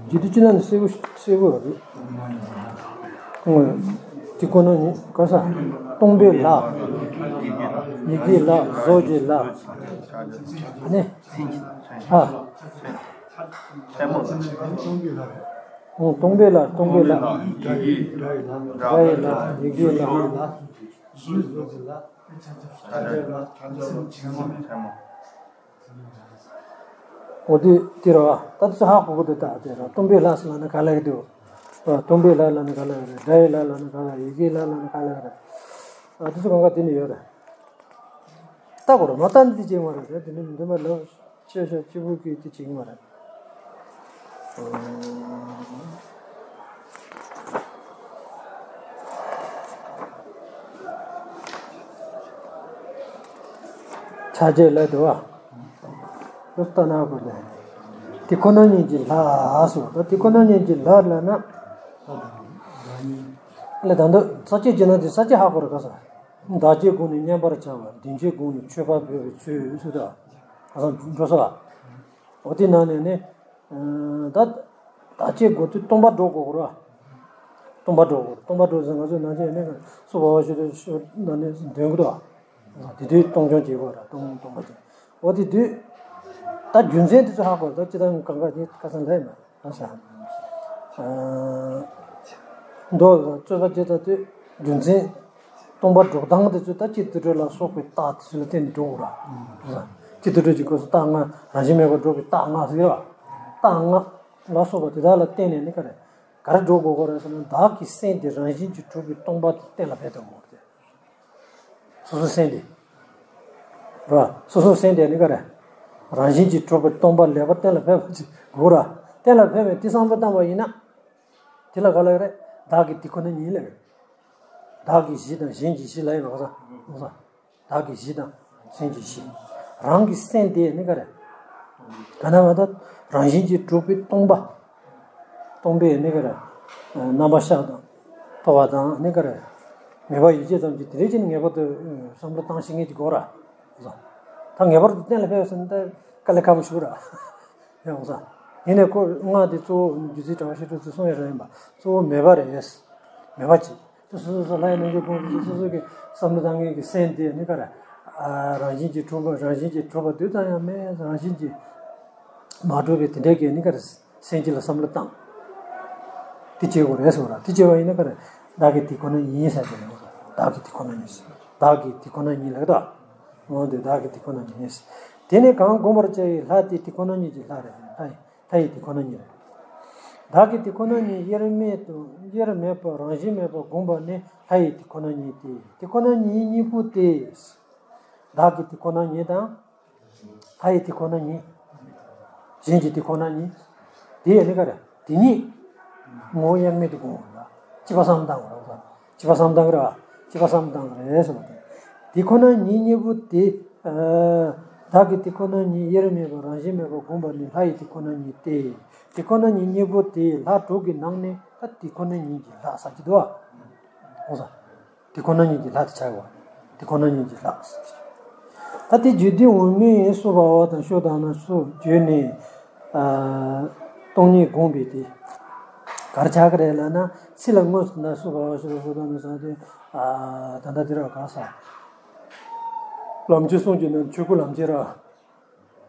རྒྱུད་སྡེ་བཅུ་ལ་ནི་གསལ་པོ་གསལ་པོ་རེད། ཨོ། དེ་ཁོ་ན་ནི་ག་ས། སྟོང་པའི་ལྷ། ཡི་གེའི་ལྷ། བཟོ་བཅོས་ལྷ། ནི། ཨ། ཨོ། སྟོང་པའི་ལྷ། སྟོང་པའི་ལྷ། སྒྲ་ཡི་ལྷ། ཡི་གེའི་ལྷ། འོ་དེ་དེ་རེད་བ། ད་དེ་ཚོ་ཧ་གོ་གི་འདུག་ད་དེ་རེད། སྟོང་པའི་ལྷ་ཟེར་ལབ་ན་ག་ལབ་ཀྱི་འདུག་སྟོང་པའི་ལྷ་ལབ་ན་ག་ལབ་ཀྱི་རེད། སྒྲ་ཡི་ལྷ་ལབ་ན་ག་ལབ། ཡི་གེའི་ལྷ་ལབ་ན་ག་ལབ་ཀྱི་རེད། ཨ། དེ་ཚོ་གང་ག་དེ་ནས་ཡོད་རེད། ལྟ་དགོས་རེད། མ་ལྟ་ནི་དེ་བྱེད་མ་རེད། དེ་ནི་འདི་མ་ལབ་ཆེ་ཤ་གཅིག་པུ་གིས་དེ་བྱེད་ཀྱི་མ་རེད། ཕྱག་རྒྱ་ལ་དུ་བ། ལྟ་ན་གོ་ལ། དེ་ཁོ་ན་ཉིད་ཀྱི་ལྷ་སོ། ད་དེ་ཁོ་ན་ཉིད་ཀྱི་ལྷ་ལ་ན། ལ་ད་འདི་ས་བཅད་ཀྱི་ན་དེ་ས་བཅད་ཧ་གོ་ར་ག་ས། བདག་བསྐྱེད་དགོངས་ནས་མཉན་པར་བྱ་བ། བདེན་བསྐྱེད་དགོངས་ནས་མཆོད་པ་འབུལ་བའི་ཚུལ་སུ་དང་། ག་ས་འགྲོ་ས། འོ་དེ་ནང་ནས་ནི། ད་བདག་བསྐྱེད་དགོངས་དུས་སྟོང་པ་སྒྲོག་དགོས་ར། སྟོང་པ་སྒྲོག་དགོས། སྟོང་པ་སྒྲོག་ཟེར་ང་ཚོས་ནང་ཆེན་ནས་སུ་བ་བ་ཤོད་དུ་ཤོད་ནང་ནས་འདོན་གི་འདུག་དེ་དུས་སྟོང་སྐྱོང་བྱེད་དགོས་ར། སྟོང་སྟོང་པ་དེ། འོ་དེ་དུས། ད་རྒྱུ་མཚན་དེ་ཚོ་ཧ་གོ་ད་སྤྱི་བཏང་གང་ག་ནི་ཁ་སང་ལྷད་མ། ཨ་ས། མདོ་ལ་རྩོད་པ་བྱེད་ད་དུས་རྒྱུ་མཚན། སྟོང་པ་སྒྲོག་སྟངས་དེ་ཚོ་ད་སྤྱི་དུར་ཁྲོད་ལ་སོགས་པའི་རྟགས་དེ་ཚོ་ལ་བརྟེན་ནས་སྒྲོག་ར། སྤྱི་དུར་ཁྲོད་ཀྱི་སྐབས་སུ་རྟགས་ལྔ་རང་བཞིན་མེད་པར་སྒྲོག་པའི་རྟགས་ལྔ་ཟེར་བ། རྟགས་ལྔ་ལ་སོགས་པ་དེ་དག་ལ་བརྟེན་ནས་ནི་ག་རེ། ག་རེ་སྒྲོག་དགོས་ཀྱི་རེད་ཟེར་ན་བདག་གི་སེམས་དེ་རང་བཞིན་གྱིས་གྲུབ་པའི་སྟོང་པ་དེ་གཏན་ལ་ཕེབས་དགོས་ཀྱི་རེད། སོ་སོའི་སེམས་དེ། ར། སོ་སོའི་སེམས་དེ་ནི་ག་རེ། རང་བཞིན་གྱིས་གྲུབ་པའི་སྟོང་པ་ལེགས་པར་གཏན་ལ་ཕེབས་པ་ཅིག་དགོས་ར། གཏན་ལ་ཕེབས་པའི་དེ་བསམ་བློ་བཏང་བ་ཡིན་ན། དེ་ལ་ག་ལབ་རེད། བདག་གི་དེ་ཁོ་ན་ཉིད་ལབ་རེད། བདག་གི་གཞི་དང་གཞན་གྱི་གཞི་ལ་ཡིན་པ་ག་ས། ག་ས། བདག་གི་གཞི་དང་གཞན་གྱི་གཞི། རང་གི་སེམས་དེ་ནི་ག་རེ། ག་ན་མ་ད་རང་བཞིན་གྱིས་གྲུབ་པའི་སྟོང་པ། སྟོང་པའི་ནི་ག་རེ། རྣམ་པ་གཤགས་དང་། སྤོབས་པ་དང་ནི་ག་རེ། མོས་པ་ཡིད་ཆེས་ཙམ་གྱིས་དེ་རེ་ཅིག་ངེས་པར་དུ་བསམ་བློ་བཏང་ཤེས་མཁན་ཅིག་དགོས་ར། ད་ངེས་པར་དུ་གཏན་ལ་ཕེབས་ཟེར་ན་ད་དཀའ་ལས་ཁག་པོ་ཞིག་ར། ཡང་ས། ཡིན་ནའི་ཁོ་ལྔ་དེ་གཙོ་བོ་རྒྱུད་ཚིག་གྲྭ་པ་ཤེས་རབ་ཚོས་གསུངས་ཡ་ར་ཡིན་པ། གཙོ་བོ་མེད་པ་རེད། མེད་པ་ཅིག་དེ་སོ་སོ་སོ་ལྷ་ཡི་རྣམ་འགྱུར་སྒོམ་དུས་སོ་སོ་གི་བསམ་བློ་བཏང་མཁན་གྱི་སེམས་དེ་ནི་ག་རེ། ཨ། རང་བཞིན་གྱིས་གྲུབ་པ། རང་བཞིན་གྱིས་གྲུབ་པ་དེ་ཙམ་ཡང་མེད། རང་བཞིན་གྱིས་མ་གྲུབ་པའི་དེ་འདྲའི་གི་ནི་ག་རེ། སེམས་ཅན་ལ་བསམ་བློ་བཏང་། དེ་བྱེད་དགོས་རེད་ཟེར་བ་ར། དེ་བྱེད་པ་ཡིན་ན་ག་རེ། བདག་གི་དེ་ཁོ་ན་ཉིད་ཟེར་གྱི་རེད། བདག་གི་དེ་ཁོ་ན་ཉིད་ཟེར། བདག་གི་དེ་ཁོ་ན་ཉིད་ལབ་ད། འོ་དེ་བདག་གི་དེ་ཁོ་ན་ཉིད་ཟེར། དེ་ནི་གང་བསྒོམ་པར་བྱ་བའི་ལྷ་དེ་དེ་ཁོ་ན་ཉིད་ཀྱི་ལྷ་རེད། ལྷ་ཡི་ལྷ་ཡི་དེ་ཁོ་ན་ཉིད་རེད། བདག་གི་དེ་ཁོ་ན་ཉིད་དབྱེར་མེད་དུ། དབྱེར་མེད་པ་རང་བཞིན་མེད་པར་བསྒོམ་པ་ནི་ལྷ་ཡི་དེ་ཁོ་ན་ཉིད་དེ། དེ་ཁོ་ན་ཉིད་གཉིས་པོ་སྟེ། བདག་གི་དེ་ཁོ་ན་ཉིད་དང་། ལྷ་ཡི་དེ་ཁོ་ན་ཉིད། གཞན་གྱི་དེ་ཁོ་ན་ཉིད། དེ་ཡང་ནི་ག་རེ། དེ་ཉིད་ངོ་བོ་དབྱེར་མེད་དུ་བསྒོམ་པ་ལ་གཅིག་པ་བསམ་བཏང་བ་རེད། གཅིག་པ་བསམ་བཏང་གི་རེད་བ། གཅིག་པ་བསམ་བཏང་གི་རེད་ཟེར་བ་དེ། དེ་ཁོ་ན་ཉིད་གཉིས་པོ་སྟེ། ཨ། བདག་གི་དེ་ཁོ་ན་ཉིད་དབྱེར་མེད་པ་རང་བཞིན་མེད་པར་བསྒོམ་པ་ནི་ལྷ་ཡི་དེ་ཁོ་ན་ཉིད་དེ། དེ་ཁོ་ན་ཉིད་གཉིས་པོ་སྟེ་ལྷ་དྲུག་གི་ནང་ནས་ད་དེ་ཁོ་ན་ཉིད་ཀྱི་ལྷ་ཟེར་གྱི་འདུག་བ། འོ་ས། དེ་ཁོ་ན་ཉིད་ཀྱི་ལྷ་དེ་ཆགས་པ། དེ་ཁོ་ན་ཉིད་ཀྱི་ལྷ། ད་དེ་རྒྱུད་སྡེ་འོག་མའི་སོ་བྷ་བ་དང་ཤོ་དྷ་ན་སོགས་བརྗོད་ནས། ཨ། སྟོང་ཉིད་བསྒོམས་པས་དེ་ག་རེ་ཆགས་ཀྱི་རེད་ལབ་ན། ཚིག་ལ་དངོས་སུ་ན་སོ་བྷ་བ་ཤོ་དྷ་ན་ཤོ་དྷ་ན་ཟེར་ཏེ། ཨ། ད་ལྟ་དེ་ར་ག་ས། ལམ་གྱི་གསུང་གི་ནང་ཆོས་སྐུ་ལམ་གྱི་ར།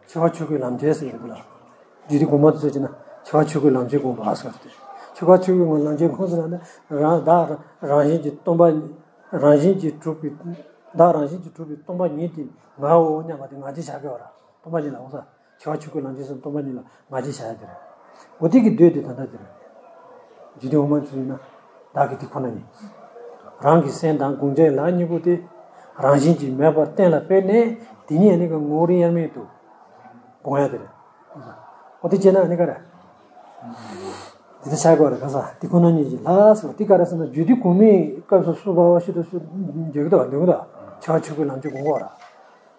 འཆི་བ་ཆོས་སྐུའི་ལམ་བྱེད་ཟེར་གྱི་འདུག་ལ། རྒྱུད་སྡེ་གོང་མ་དེ་ཚོ་བྱས་ན་འཆི་བ་ཆོས་སྐུའི་ལམ་བྱེད་དགོངས་པ་ཟེར་ཏེ། འཆི་བ་ཆོས་སྐུའི་ལམ་བྱེད་དགོངས་ཟེར་ན་རང་བདག་རང་བཞིན་གྱིས་སྟོང་པ། རང་བཞིན་གྱིས་གྲུབ་པའི། བདག་རང་བཞིན་གྱིས་གྲུབ་པའི་སྟོང་པ་ཉིད་དེ་ངའོ་སྙམ་པ་དེ་ང་རྒྱལ་བྱ་དགོས་པ་ར། སྟོང་པ་ཉིད་ལ་འོང་ས། འཆི་བ་ཆོས་སྐུའི་ལམ་བྱེད་ཟེར་སྟོང་པ་ཉིད་ལ་ང་རྒྱལ་བྱ་ཡ་དེ་རེད། འོ་དེ་གི་མདོ་དེ་ད་ལྟ་དེ་རེད། རྒྱུད་སྡེ་འོག་མ་ཚོས་ན། བདག་གི་དེ་ཁོ་ན་ཉིད། རང་གི་སེམས་དང་བསྒོམ་བྱའི་ལྷ་གཉིས་པོ་དེ། རང་བཞིན་གྱིས་མེད་པར་གཏན་ལ་དཔེར་ནས་དེ་ཉིད་ནི་གི་ངོ་བོ་དབྱེར་མེད་དུ་བསྒོམ་ཡ་དེ་རེད། འོ་དེ་བྱས་ན་ནི་ག་རེ། དེ་ལྟར་ཆགས་དགོས་རེད་ག་ས། དེ་ཁོ་ན་ཉིད་ཀྱི་ལྷ་ཟེར་བ་དེ་ག་རེ་ཟེར་ན། རྒྱུད་སྡེ་གོང་མའི་སྐབས་སུ་སོ་བྷ་བ་ཤུ་དང་སོ་འཇོག་གི་འདུག་འདོན་གི་འདུག་འཆི་བ་ཆོས་སྐུའི་ལམ་བྱེད་དགོངས་པ་ར།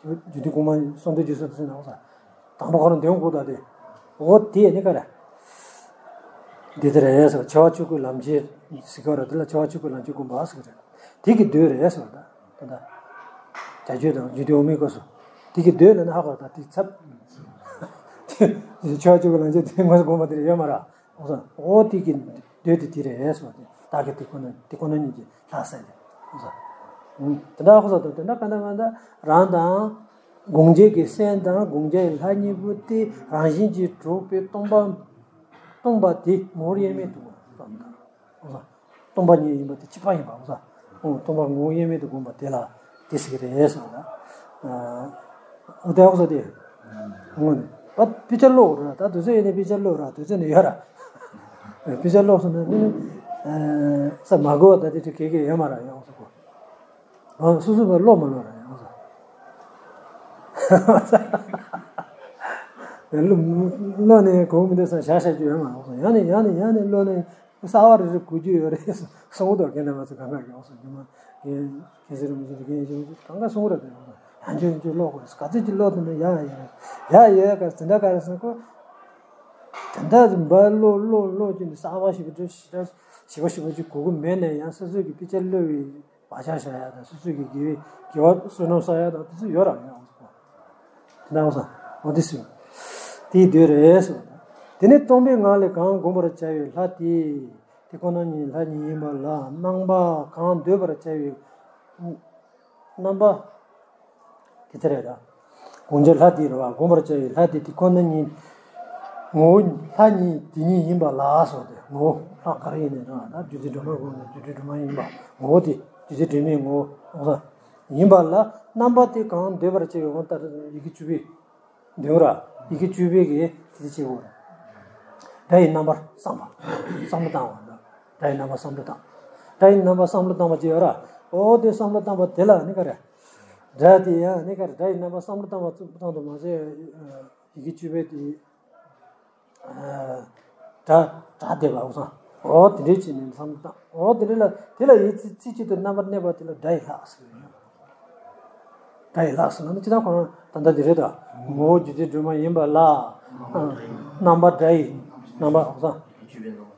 རྒྱུད་སྡེ་གོང་མ་གསང་འདུས་རྗེས་གསུང་དུ་ཟེར་ན་འོ་ས། དང་པོ་ཁོ་རང་འདོན་དགོས་ད་དེ། འོ་དེ་ནི་ག་རེ། འདི་ལྟར་ཡས་སོ། འཆི་བ་ཆོས་སྐུའི་ལམ་བྱེད་ཟེར་གྱི་ར། དེ་ལ་འཆི་བ་ཆོས་སྐུའི་ལམ་བྱེད་དགོངས་པ་ཟེར་གྱི་རེད། དེ་གི་མདོ་རེད་སོ། ད་ད་ལྟ་བྱ་རྒྱུད་དང་རྒྱུད་སྡེ་འོག་མའི་སྐབས་སུ་དེ་གི་མདོ་ལ་ནི་ཧ་གོ་ད་དེ་ཚབ། འཆི་བ་ཆོས་སྐུའི་ལམ་བྱེད་དེ་དངོས་སུ་དགོངས་པ་དེ་རེད་ཡོད་མ་རེད། འོ་ས། འོ་དེ་གི་མདོ་དེ་དེ་རེད་སོ། དེ་བདག་གི་དེ་ཁོ་ན་དེ་ཁོ་ན་ཉིད་ཀྱི་ལྷ་ཟེར་དེ། འོ་ས། དེ་འདྲ་ཧ་གོ་ས། དེ་འདྲ་ག་འདྲ་མ་འདྲ་རང་དང་། བསྒོམ་བྱའི་གི་སེམས་དང་བསྒོམ་བྱའི་ལྷ་གཉིས་པོ་དེ་རང་བཞིན་གྱིས་གྲུབ་པའི་སྟོང་པ། སྟོང་པ་དེ་ངོ་བོ་དབྱེར་མེད་དུ་བསྒོམ་པ། སྟོང་པ་ཉིད་ཡིན་པ་དེ་གཅིག་པ་ཡིན་པ། འོ་ས། སྟོང་པ་ངོ་བོ་དབྱེར་མེད་དུ་བསྒོམ་པ་དེ་ལ་དེ་ཟེར་གྱི་རེད་ཟེར་བ་ལ། འོ་དེ་འོ་ས་དེ། འོ་ནི། ད་དཔེ་ཆ་ཀློག་ར། ད་དུས་ཚོད་ཡིན་ནའི་དཔེ་ཆ་ཀློག་ར། དུས་ཚོད་ནི་ཡོད་ར། དཔེ་ཆ་ཀློག་སོང་ན་ནི། ས་མ་གོ་བ་ད་དེ་དེ་གེ་གེ་ཡོད་མ་ར་ཡོང་ས་གོ། ཨ། སོ་སོ་བ་བློ་མ་ལོག་ར་ཡང་ས། བློ་བློ་ནས་གོ་མི་འདུག་ས་བཞག་བཞག་རྒྱུ་ཡོད་མ་རེད། ཡང་ནས་ཡང་ནས་ཡང་ནས་བློ་ནས་གསར་བ་རེ་རེ་གོ་རྒྱུ་ཡོད་རེད་གསུང་གི་འདུག་རྒན་རབས་ཚོ་གང་ག་གི་ཡོང་ས་རྒྱུ་མ་རྒན་རྒན་ཟེར་མི་ཟེར་རྒན་ཡོད་གང་ག་གསུང་གི་རེད། ཡང་ཡང་ཅོ་ཅོ་ཀློག་དགོས་རེད། ག་ཚོད་ཅིག་ཀློག་ཐུབ་ན་ཡག་ཡོད་རེད། ཡག་ཡོད་ག་དེ་འདྲ་ག་རེ་ཟེར་ཁོ། དེ་འདྲ་འབའ་ཀློག་ཀློག་ཀློག་ཀྱི་ནི་གསར་བ་ཞིག་གི་འདྲ་ཞིབ་ཕྲ་ཞིབ་པ་ཞིབ་པ་ཅིག་གོ་གི་མེད་ནས་ཡང་སོ་སོ་གི་དཔེ་ཆ་ཀློག་བའི། བག་ཆགས་བཞག་ཡ་དང་སོ་སོ་གི་དགེ་བའི་དགེ་བ་བསོད་ནམས་བསགས་ཡ་དང་དེ་ཚོ་ཡོད་ར་ཡོད་འོང་ས། དེ་འདྲ་འོང་ས། འོ་དེ་སུ། དེའི་མདོ་རེད་ཟེར་བ་དང་། དེ་ནས་སྟོང་པའི་ངང་ལས་གང་བསྒོམ་པར་བྱ་བའི་ལྷ་དེ། དེ་ཁོ་ན་ཉིད་ལྷ་ཉིད་ཡིན་པ་ལ་རྣམ་པ་གང་འདོད་པར་བྱ་བའི་རྣམ་པ། དེ་ལྟར་རེད་ད། བསྒོམ་བྱའི་ལྷ་དེ་རེད་བ། བསྒོམ་པར་བྱ་བའི་ལྷ་དེ་དེ་ཁོ་ན་ཉིད། ངོ་བོ་ལྷ་ཉིད་དེ་ཉིད་ཡིན་པ་ལ་སོགས་ཏེ། ངོ་བོ་ལྷ་ག་རེ་ཡིན་ནའི་རང་ད་རྒྱུ་འབྲས་སྒྲོན་མ་དགོས་ན་རྒྱུ་འབྲས་སྒྲོན་མ་ཡིན་པ། ངོ་བོ་དེ་རྒྱུ་འབྲས་སྒྲོན་མའི་ངོ་བོ་ཡིན་པ་ལ་རྣམ་པ་དེ་གང་འདོད་པར་བྱེད་པའི་དབང་ལྟར་ཡི་གེ་བཅུ་པའི་འདོན་ར། ཡི་གེ་བཅུ་པའི་གི་དེ་བྱེད་དགོས་ར། སྒྲ་ཡི་རྣམ་པར་བསམ་པ། བསམ་བློ་བཏང་བ་ར། སྒྲ་ཡི་རྣམ་པར་བསམ་བློ་བཏང་། སྒྲ་ཡི་རྣམ་པར་བསམ་བློ་བཏང་བ་ཅིག་ཡོད་ར། འོ་དེ་བསམ་བློ་བཏང་བ་དེ་ལ་ནི་ག་རེ། སྒྲ་དེ་ཡང་ནི་ག་རེ། སྒྲ་ཡི་རྣམ་པར་བསམ་བློ་བཏང་བ་བཏང་དུ་མ་ཟད། ཡི་གེ་བཅུ་པའི་དེ། སྒྲ་སྒྲ་བསྡེབས་པ་འོ་ས། འོ་དེ་འདྲའི་བྱས་ནས་བསམ་བློ་བཏང་། འོ་དེ་འདྲའི་ལ་དེ་ལ་ཡིད་ཚིག་གཅིག་ཏུ་རྣམ་པར་གནས་པ་དེ་ལ་སྒྲ་ཡི་ལྷ་ཟེར་གྱི་ཡོད། སྒྲ་ཡི་ལྷ་ཟེར་ན་ནི་ཅི་ལྟར་ཁོ་རང་ད་ལྟ་འདི་རེད་ད། ངོ་བོ་རྒྱུ་འབྲས་སྒྲོན་མ་ཡིན་པ་ལ། རྣམ་པ་སྒྲ་ཡི་རྣམ་པ་འོ་ས།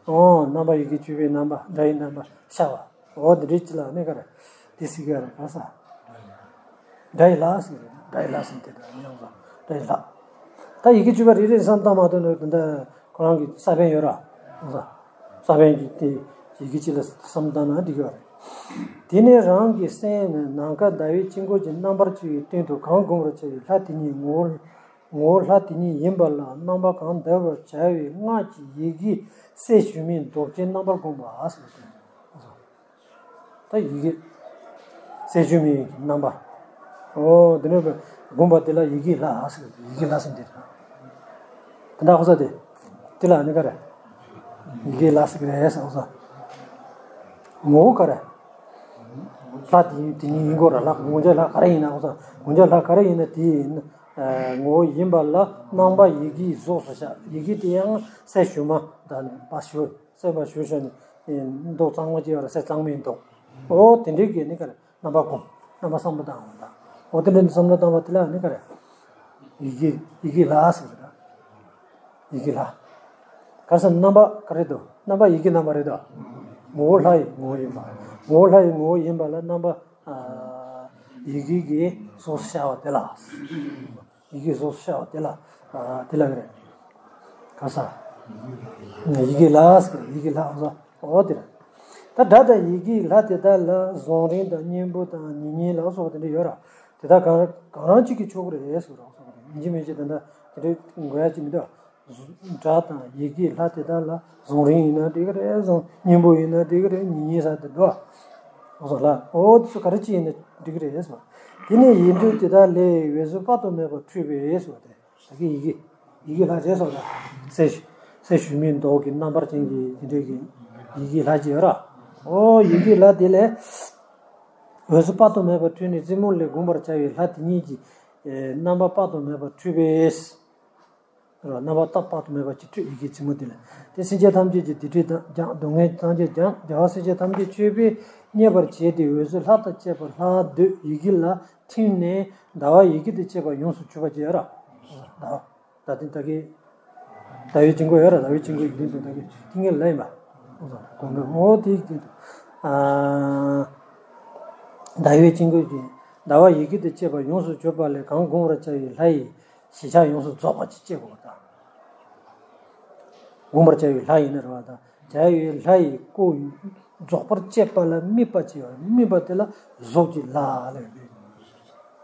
འོ་རྣམ་པ་ཡི་གེ་བཅུ་པའི་རྣམ་པ་སྒྲ་ཡི་རྣམ་པ་ཤར་བ། འོ་འདི་རེད་ཅི་ལ་ནི་ག་རེ། དེ་སྲིད་ག་རེ་ག་ས། སྒྲ་ཡི་ལྷ་ཟེར་གྱི་རེད། སྒྲ་ཡི་ལྷ་ཟེར་དེ་ལྟར་ཡང་ས། སྒྲ་ཡི་ལྷ། ད་ཡི་གེ་བཅུ་པ་རེ་རེ་བསམ་བཏང་མ་ཐུབ་ན་ད་ལྟ་ཁོ་རང་གི་ས་བོན་ཡོད་ར། ས་བོན་གྱི་དེ་ཡི་གེ་གཅིག་ལ་བསམ་བཏང་ན་འགྲིག་གི་རེད། དེ་ནས་རང་གི་སེམས་ནི་ནམ་མཁའ་ཟླ་བའི་དཀྱིལ་འཁོར་གྱི་རྣམ་པར་དཔྱོད་པའི་སྟེང་དུ་གང་བསྒོམ་པར་བྱ་བའི་ལྷ་དེ་ཉིད་ངོ་བོ་ངོ་བོ་ལྷ་དེ་ཉིད་ཡིན་པ་ལ་རྣམ་པ་གང་བསྡུ་བར་བྱ་བའི་སྔགས་ཀྱི་ཡི་གེ་སྲད་ཞུན་མའི་མདོག་ཅན་རྣམ་པར་བསྒོམ་པ་ཟེར་ཏེ། ད་ཡི་གེ་སྲད་ཞུན་མའི་རྣམ་པ། འོ་དེ་ནས་བསྒོམ་པ་དེ་ལ་ཡི་གེ་ལྷ་ཟེར་ཏེ་ཡི་གེ་ལྷ་ཟེར་འདི་ད། དེ་འདྲ་ཧོ་ས་དེ་དེ་ལ་ནི་ག་རེ། ཡི་གེ་ལྷ་ཟེར་གི་རེད་ཟེར་ཧོ་ས། ངོ་བོ་ག་རེ། ལྷ་དེ་ཡིན་དེ་ཉིད་ཡིན་དགོས་ར། ལྷ་གུང་རྒྱལ་ལྷ་ག་རེ་ཡིན་ན་ཧོ་ས། གུང་རྒྱལ་ལྷ་ག་རེ་ཡིན་ན་དེ་ཡིན། ངོ་བོ་ཡིན་པ་ལ་རྣམ་པ་ཡི་གེའི་གཟུགས་སུ་བྱ། ཡི་གེ་དེ་ཡང་སྲད་ཞུན་མ་དང་ནི་པ་ཞུ་སྲད་པ་ཞུ་བྱ་ནི་མདོག་གཙང་མ་ཅིག་ཡོད་ར། སྲད་གཙང་མའི་མདོག་འོ་དེ་འདྲའི་གི་ནི་ག་རེ་རྣམ་པ་བསྒོམ། རྣམ་པ་བསམ་བློ་བཏང་བ་དང་། འོ་དེ་འདྲའི་བསམ་བློ་བཏང་བ་དེ་ལ་ནི་ག་རེ། ཡི་གེ་ཡི་གེ་ལྷ་ཟེར་གི་ར། ཡི་གེ་ལྷ། ག་རེ་ཟེར་རྣམ་པ་ག་རེ་འདུག་རྣམ་པ་ཡི་གེ་རྣམ་པ་རེད་དོ། ངོ་བོ་ལྷ་ཡི་ངོ་བོ་ཡིན་པ། ངོ་བོ་ལྷ་ཡི་ངོ་བོ་ཡིན་པ་ལ་རྣམ་པ། ཡི་གེ་གི་གཟུགས་སུ་ཤར་བ་དེ་ལ། ཡི་གེ་གཟུགས་སུ་ཤར་བ་དེ་ལ། དེ་ལ་ག་རེ། ག་ས། ཡི་གེ་ལ་ཟེར་ཡི་གེ་ལྷ་ཟེར་འོ་དེ་རེད། ད་སྒྲ་དང་ཡི་གེ་ལྷ་དེ་དག་ལ་གཟུགས་རིང་དང་སྙན་པོ་དང་ཉེ་བརྙན་ལ་སོགས་པ་དེ་འདྲ་ཡོད་ར། དེ་དག་གང་གང་རང་གཅིག་གིས་ཆོག་གི་རེད་ཟེར་ར། སོགས་པ་རེད་ཡིན་གཅིག་མིན་གཅིག་དེ་འདྲ་དེ་འདྲ་དགོས་ཡ་གཅིག་མི་འདུག་སྒྲ་དང་ཡི་གེ་ལྷ་དེ་དག་ལ་གཟུགས་རིང་ཡིན་ན་འགྲིག་གི་རེད། གཟུགས་སྙན་པོ་ཡིན་ན་འགྲིག་གི་རེད། ཉེ་བརྙན་ཟེར་དེ་འདུག་འོ་ལ་འོ་དེ་ཚོ་ག་རེ་ཅི་ཡིན་ན་འགྲིག་གི་རེད་ཟེར། དེ་ནས་ཡིག་འབྲུ་དེ་དག་ལས་འོད་ཟེར་དཔག་ཏུ་མེད་པ་འཕྲོས་པས་ཟེར་བ་དེ་ད་གི་ཡི་གེ་ཡི་གེ་ལྷ་རྗེས་སོགས་ལ་སྲད་སྲད་ཞུན་མའི་མདོག་གི་རྣམ་པར་ཅན་གྱི་དེ་འདྲའི་གི་ཡི་གེ་ལྷ་ཅིག་ཡོད་ར། འོ་ཡི་གེ་ལྷ་དེ་ལས་འོད་ཟེར་དཔག་ཏུ་མེད་པ་འཕྲོས་ནས་རྩེ་མོ་ལས་བསྒོམ་པར་བྱ་བའི་ལྷ་དེ་ཉིད་ཀྱི་རྣམ་པ་དཔག་ཏུ་མེད་པ་འཕྲོས་པས། རྣམ་པ་དག་དཔག་ཏུ་མེད་པ་ཅིག་འཕྲོས་ཡི་གེ་རྩེ་མོ་དེ་ལ། དེ་སེམས་ཅན་ཐམས་ཅད་ཀྱི་སྡིག་སྒྲིབ་དང་སྦྱངས། སྡུག་བསྔལ་ཐམས་ཅད་སྦྱངས། རྒྱལ་བ་སེམས་ཅན་ཐམས་ཅད་མཆོད་པས་མཉེས་པར་བྱས་ཏེ་འོད་ཟེར་ལྷ་དང་བཅས་པ་ལྷག་འདོད་ཡི་གེ་ལ་ཐིམ་ནས་ཟླ་བ་ཡི་གེ་དང་བཅས་པ་ཡོངས་སུ་གྱུར་པ་ཅིག་ཡོད་ར། ཟླ་བ་ད་ལྟ་ད་གི་ཟླ་བའི་དཀྱིལ་འཁོར་ཡོད་ར། ཟླ་བའི་དཀྱིལ་འཁོར་ཡི་མདུན་དུ་ད་གི་ཐིམ་ངེས་ལ་ཡིན་པ། གོང་གི་ངོ་བོ་དེའི་སྟེང་དུ། ཟླ་བའི་དཀྱིལ་འཁོར་གྱི་ཟླ་བ་ཡི་གེ་དང་བཅས་པ་ཡོངས་སུ་གྱུར་པ་ལས་གང་བསྒོམ་པར་བྱ་བའི་ལྷ་ཡི་ཞེས་བྱ་ཡོངས་སུ་རྫོགས་པ་ཅིག་སྐྱེ་དགོས་པ་དང་། བསྒོམ་པར་བྱ་བའི་ལྷ་ཡིན་ན་རེད་བ་དང་། བྱ་བའི་ལྷ་ཡི་སྐུ་རྫོགས་པར་བྱེད་པ་ལ་དམིགས་པ་ཅིག་ཡོད། དམིགས་པ་དེ་ལ་གཟུགས་ཀྱི་ལྷ་ལ་ཡོད་པས།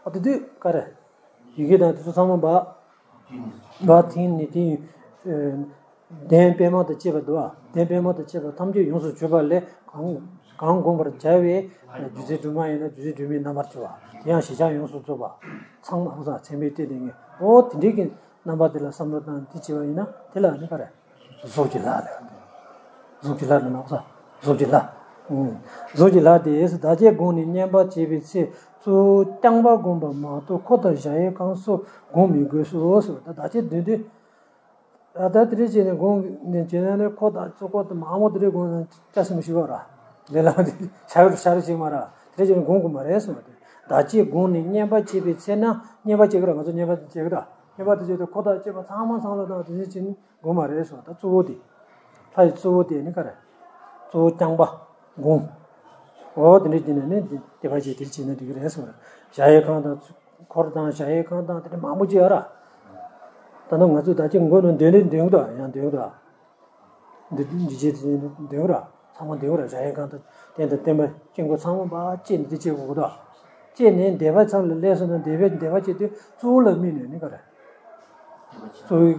ཨ་དེ་དུས་ག་རེ། ཡི་གེ་དང་དེ་ཚོ་ཚང་མ་འབག་འབག་ཐིམ་ནས་དེ་ཡི་གདན་པདྨ་དང་བཅས་པ་འདུག་བ། གདན་པདྨ་དང་བཅས་པ་ཐམས་ཅད་ཡོངས་སུ་གྱུར་པ་ལས་གང་གང་བསྒོམ་པར་བྱ་བའི་རྒྱུ་མཚན་སྒྲོལ་མ་ཡིན་ན་རྒྱུ་མཚན་སྒྲོལ་མའི་རྣམ་པར་གྱུར་པ། དེ་ཡང་ཞེས་བྱ་ཡོངས་སུ་རྫོགས་པ། ཚང་མ་ཧུ་ས་མཚན་དཔེ་སྟེ་དེ་ངེས་འོ་དེ་འདྲའི་གི་རྣམ་པ་དེ་ལ་བསམ་བློ་བཏང་དེ་བྱས་པ་ཡིན་ན་དེ་ལ་ནི་ག་རེ། གཟུགས་ཀྱི་ལྷ་ལ། གཟུགས་ཀྱི་ལྷ་ལ་ན་ཧུ་ས། གཟུགས་ཀྱི་ལྷ། གཟུགས་ཀྱི་ལྷ་དེ་བདག་བསྐྱེད་བསྒོམས་ནས་བསྙེན་པ་བྱེད་པའི་ཚེ་གཙོ་བོ་རྐྱང་པ་བསྒོམ་པ་མ་གཏོགས་འཁོར་དང་གཞལ་ཡས་ཁང་སོགས་བསྒོམ་མི་དགོས་སོ་ཟེར་བ་ད་བདག་བསྐྱེད་འདོན་དུས། ཨ་ད་དེ་འདྲ་བྱས་ནས་དགོངས་ནས་བྱས་ན་ནི་ཁོ་དང་ཚོ་ཁོ་དང་མང་པོ་དེ་འདྲའི་དགོངས་ན་སྐྱ་སེ་མི་ཤི་བ་ར། ལས་ལ་དེ་ཤར་ཤར་ཞིག་མ་ར། དེ་འདྲ་བྱས་ནས་དགོངས་དགོས་མ་རེད་གསུངས་པ་དེ། བདག་བསྐྱེད་དགོངས་ནས་བསྙེན་པ་བྱེད་པའི་ཚེ་ན་བསྙེན་པ་བྱེད་ཀྱི་ར། ང་ཚོ་བསྙེན་པ་བྱེད་ཀྱི་ར། བསྙེན་པ་དེ་བྱེད་དུས་ཁོ་དང་བཅས་པ་ཚང་མ་བསམ་བློ་བཏང་དེ་འདྲ་བྱས་ནས་དགོས་མ་རེད་གསུངས་པ་ད་གཙོ་བོ་དེ། ལྷ་ཡི་གཙོ་བོ་དེ་ནི་ག་རེ། གཙོ་བོ་རྐྱང་པ། དགོངས། འོ་དེ་འདྲ་བྱས་ནས་ནི་དེ་བ་བྱེད་དེ་བྱས་ན་འགྲིག་གི་རེད་གསུངས་ར། གཞལ་ཡས་ཁང་དང་། འཁོར་དང་གཞལ་ཡས་ཁང་དང་དེ་འདྲ་མང་པོ་ཅིག་ཡོད་ར། ད་ནི་ང་ཚོ་ད་ཅིག་མགོ་ནས་འདོན་རེ་འདོན་གི་འདུག་ཡང་འདོན་གི་འདུག་འདི་འདི་རྗེས་དེ་འདོན་གི་ར། ཚང་མ་འདོན་གི་ར། གཞལ་ཡས་ཁང་དང་རྟེན་དང་བརྟེན་པ་དཀྱིལ་འཁོར་ཚང་མ་ཕར་བཅད་ནས་འདི་བཅད་དགོས་གི་འདུག་བཅད་ནས་བཟླས་པ་ཚང་ལ་སླེབས་སོང་ན་བཟླས་པའི་བཟླས་པ་བཅད་དུས་གཙོ་བོ་ལ་དམིགས་ནས་ནི་ག་རེ། གཙོ་བོའི་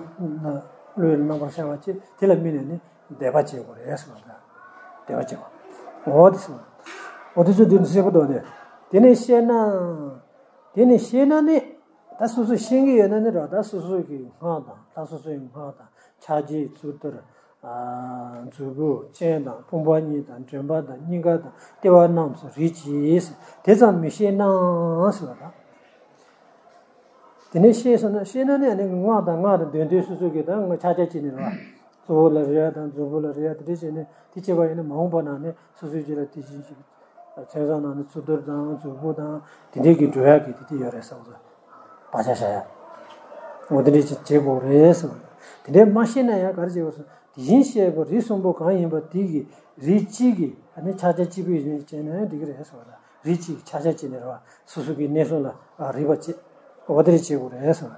བློའི་རྣམ་པར་ཤར་བ་བཅད་དེ་ལ་དམིགས་ནས་ནི་བཟླས་པ་བཅད་དགོས་རེད་ཟེར་བ་འདྲ། བཟླས་པ་བཅད་པ། འོ་དེ་སོང་། འོ་དེ་ཚོ་འདི་ནི་གསལ་པོ་འདུག་སྟེ། དེ་ནས་ཤེས་ན། དེ་ནས་ཤེས་ན་ནི། ད་སོ་སོས་ཤེས་ཀྱི་ཡོད་ན་ནི་ར། ད་སོ་སོ་གི་སྔགས་དང་། ད་སོ་སོའི་སྔགས་དང་། ཕྱག་རྒྱའི་གཙུག་ཏོར། མཛུབ་བུ་སྤྱན་དང་། དཔུང་པ་གཉིས་དང་། མགྲིན་པ་དང་། སྙིང་ག་དང་། ལྟེ་བ་རྣམས་སུ་རེག་ཅིང་། དེ་ཙམ་མི་ཤེས་ནའང་ཟེར་བ་དང་། དེ་ནས་ཤེས་སོང་ན། ཤེས་ན་ནི་ཨ་ནི་སྔགས་དང་། སྔགས་དང་འདོན་དུས་སོ་སོ་གི་ད་ང་ཕྱག་རྒྱ་བྱས་ནས་རེད་བ། གཙུག་ལག་ལ་རེག་ཡ་དང་། མཛུབ་བུ་ལ་རེག་ཡ་དེ་འདྲ་བྱས་ནས་དེ་བྱས་པ་ཡིན་ན་མ་འོངས་པ་ན་ནི་སོ་སོའི་རྗེས་ལ་དེ་བཞིན་གཤེགས་པ་མཚན་བཟང་ནང་ནས་གཙུག་ཏོར་དང་། མཛུབ་བུ་དང་། དེ་འདྲའི་གི་འགྲོ་ཡ་གི་དེ་དེ་ཡོད་རེད་ཟེར་བ། བག་ཆགས་བཞག་ཡ། འོ་དེ་འདྲའི་ཅིག་བྱེད་དགོས་རེད་ཟེར་བ། དེ་འདྲའི་མ་ཤེས་ན་ཡང་ག་རེ་བྱེད་དགོས་ཟེར། དེ་བཞིན་གཤེགས་པ་རིགས་གསུམ་པོ་གང་ཡིན་པ་དེ་གི་རིགས་གཅིག་གི་ཨ་ནི་ཕྱག་རྒྱ་གཅིག་པུ་ཡིན་བྱས་ན་ཡང་འགྲིག་གི་རེད་ཟེར་བ་ལ། རིགས་གཅིག་གི་ཕྱག་རྒྱ་བྱས་ནས་རེད་བ། སོ་སོ་གི་གནས་གསུམ་ལ་རེག་པ་བྱེད། འོ་དེ་འདྲ་བྱེད་དགོས་རེད་ཟེར་བ།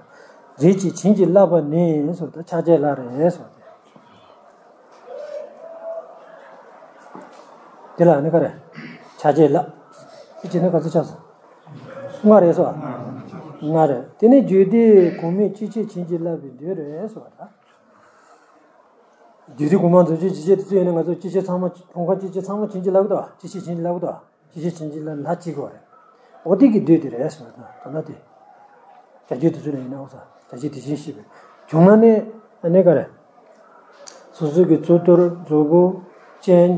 རིགས་ཀྱི་བྱིན་གྱིས་བརླབས་པ་ནི་སོ། ད་ཕྱག་རྒྱའི་ལྷ་རེད་སོ། དེ་ལ་ནི་ག་རེ། ཕྱག་རྒྱའི་ལྷ། དེ་བྱས་ན་ག་ཚོད་ཆགས་སོང་། ལྔ་རེད་སོ། ལྔ་རེད། དེ་ནི་རྒྱུད་སྡེ་གོང་མའི་སྤྱི་བྱེ་བྱིན་གྱིས་བརླབས་པའི་མདོས་རེད་སོ། ད་རྒྱུད་སྡེ་གོང་མ་མདོས་བྱེད་སྤྱི་བྱེ་དེ་ཚོ་ཡིན་ན་ང་ཚོ་སྤྱི་བྱེ་ཚང་མ་གོང་ཁ་སྤྱི་བྱེ་ཚང་མ་བྱིན་གྱིས་བརླབས་ཀྱི་འདུག་སྤྱི་བྱེ་བྱིན་གྱིས་བརླབས་ཀྱི་འདུག་སྤྱི་བྱེ་བྱིན་གྱིས་བརླབས་ལྷ་གཅིག་གོ་རེད། འོ་དེ་གི་མདོས་དེ་རེད་ཟེར་བ་དང་ད་ལྟ་དེ། བྱ་རྒྱུད་དེ་ཚོ་ལ་ཡིན་ན་འོ་ས་བྱ་རྒྱུད་དེ་བཞིན་ཤེས་པའི་བྱུང་ན་ནི་ཨ་ནི་ག་རེ། སོ་སོ་གི་གཙུག་ཏོར་གཟུགས་པོ། སྤྱན།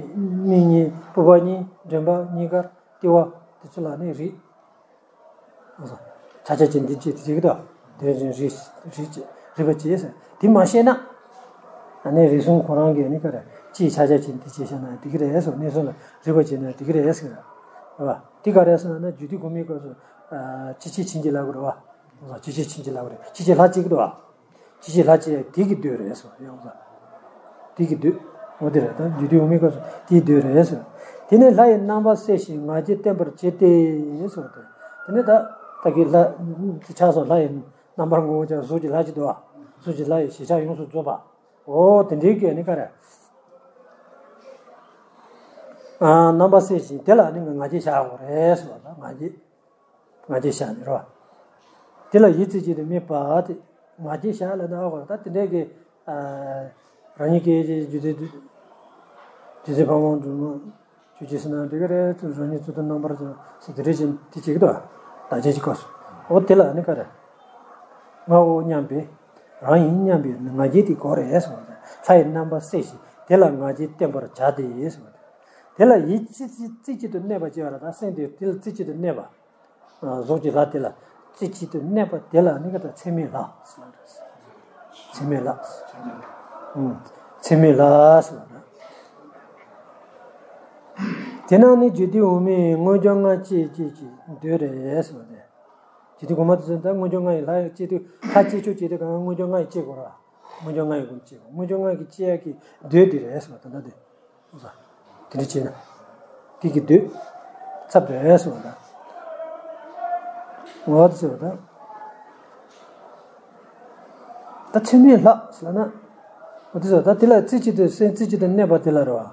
མིག་གཉིས། པུས་པ་གཉིས། མགྲིན་པ། སྙིང་ག། ལྟེ་བ། དེ་ཚོ་ལ་ནི་རིགས། འོ་ས་ཕྱག་རྒྱ་ཅན་འདི་བྱེད་དེ་བྱེད་ཀྱི་དོ། དེ་བཞིན་རིགས་རིགས་བྱེད་རིགས་པ་བྱེད་ཟེར་དེ་མ་ཤེས་ན། ཨ་ནི་རིགས་གསུམ་ཁོ་རང་གི་ནི་ག་རེ་ཅིའི་ཕྱག་རྒྱ་ཅན་འདི་བྱེད་བྱ་ན་དེ་གི་རེད་ཟེར་གནས་ཚུལ་ལ་རིགས་པ་བྱེད་ན་དེ་གི་རེད་ཟེར། རེད་བ། དེ་ག་རེ་ཟེར་ན་རྒྱུད་སྡེ་གོང་མའི་སྐབས་སུ། ཨ་སྤྱི་བྱེ་བྱིན་གྱིས་བརླབས་ཀྱི་རེད་བ། ཅི་ཅི་ཕྱིན་ཅི་ལབ་རེད། ཅི་ཅི་ལྷ་གཅིག་འདུག་ཨ། ཅི་ཅི་ལྷ་གཅིག་དེ་གི་མདོས་རེད་ཟེར་ཡོང་ས། དེ་གི་མདོས། འོ་དེ་རེད་ད་རྒྱུད་སྡེ་འོག་མའི་སྐབས་སུ་དེའི་མདོས་རེད་ཟེར། དེ་ནས་ལྷ་ཡི་རྣམ་པ་གསལ་ཞིང་ང་རྒྱལ་བརྟན་པར་བྱེད་དེ་ཟེར་ཏེ། དེ་ནས་ད་ད་གི་ལྷ་ཆགས་སོང་ལྷ་ཡི་རྣམ་པར་ངོ་བོ་ཅན་གཟུགས་ཀྱི་ལྷ་གཅིག་འདུག་ཨ། གཟུགས་ཀྱི་ལྷ་ཡི་ཞེས་བྱ་ཡོངས་སུ་རྫོགས་པ། འོ་དེ་འདྲའི་གི་ནི་ག་རེ། རྣམ་པ་གསལ་ཞིང་དེ་ལ་ནི་ང་རྒྱལ་བཞག་དགོས་རེད་ཟེར་བ་ལ་ང་རྒྱལ། ང་རྒྱལ་བཞག་ནས་རོ། དེ་ལ་ཡིད་རྩེ་གཅིག་ཏུ་དམིགས་པ་དེ། ང་རྒྱལ་བཞག་ལ་ན་ཨ་ད་དེ་འདྲའི་གི། རང་ཉིད་ཀྱི་རྒྱུད་སྡེ་རྒྱུད་སྡེ་ཕ་བོང་སྒྲོལ་མ། ཆོས་ཀྱི་ཕྱི་ནང་འདྲི་ག་རེ་ཚུལ་རང་ཉིད་ཚུལ་དུ་རྣམ་པར་སོ་སོ་དེ་རེ་བཞིན་དེ་གཅིག་ཏུ། བདག་བྱེད་ཀྱི་སྐབས་སུ། འོ་དེ་ལ་ནི་ག་རེ། ང་འོ་སྙམ་པའི། རང་ཡིན་སྙམ་པའི་ང་རྒྱལ་དེ་གོ་རེ་སོང་། ལྷ་ཡི་རྣམ་པ་གསལ་ཞིང་དེ་ལ་ང་རྒྱལ་བརྟན་པར་བྱ་སྟེ་སོང་། དེ་ལ་ཡིད་རྩེ་གཅིག་ཏུ་གནས་པ་ཅེས་པ་ལ་ད་སེམས་དེ་དེ་ལ་རྩེ་གཅིག་ཏུ་གནས་པ། གཟུགས་ཀྱི་ལྷ་དེ་ལ་རྩེ་གཅིག་ཏུ་གནས་པ་དེ་ལ་ནི་ག་ད་མཚན་མའི་ལྷ། མཚན་མའི་ལྷ། མཚན་མའི་ལྷ། དེ་ན་ནི་རྒྱུད་སྡེ་འོག་མའི་མངོན་བརྗོད་ལྔ་བསྐྱེད་ཀྱི་མདོས་རེད་ཟེར་བ་དེ། རྒྱུད་སྡེ་གོང་མ་དེ་ཚོ་ད་མངོན་བརྗོད་ལྔ་ཡི་ལྷ་ཡི་བསྐྱེད་དུས་ལྷ་བསྐྱེད་ཆོག་བསྐྱེད་དུས་གང་མངོན་བརྗོད་ལྔ་ཡི་བསྐྱེད་དགོས་ར། མངོན་བརྗོད་ལྔ་ཡི་སྒོ་ནས་བསྐྱེད་དགོས། མངོན་བརྗོད་ལྔ་ཡི་བསྐྱེད་ཡག་གི་མདོས་དེ་རེད་ཟེར་བ་ད་ལྟ་དེ། དེ་འདྲ་བྱས་ན། དེ་གི་མདོས། ཚབ་རེད་ཟེར་བ་ད། ངོ་བོ་དེ་ཟེར་བ་ད། ད་མཚན་མའི་ལྷ་ཟེར་ན། འོ་དེ་ཟེར་བ་ད་དེ་ལ་རྩེ་གཅིག་ཏུ་སེམས་རྩེ་གཅིག་ཏུ་གནས་པ་དེ་ལ་རེད་བ།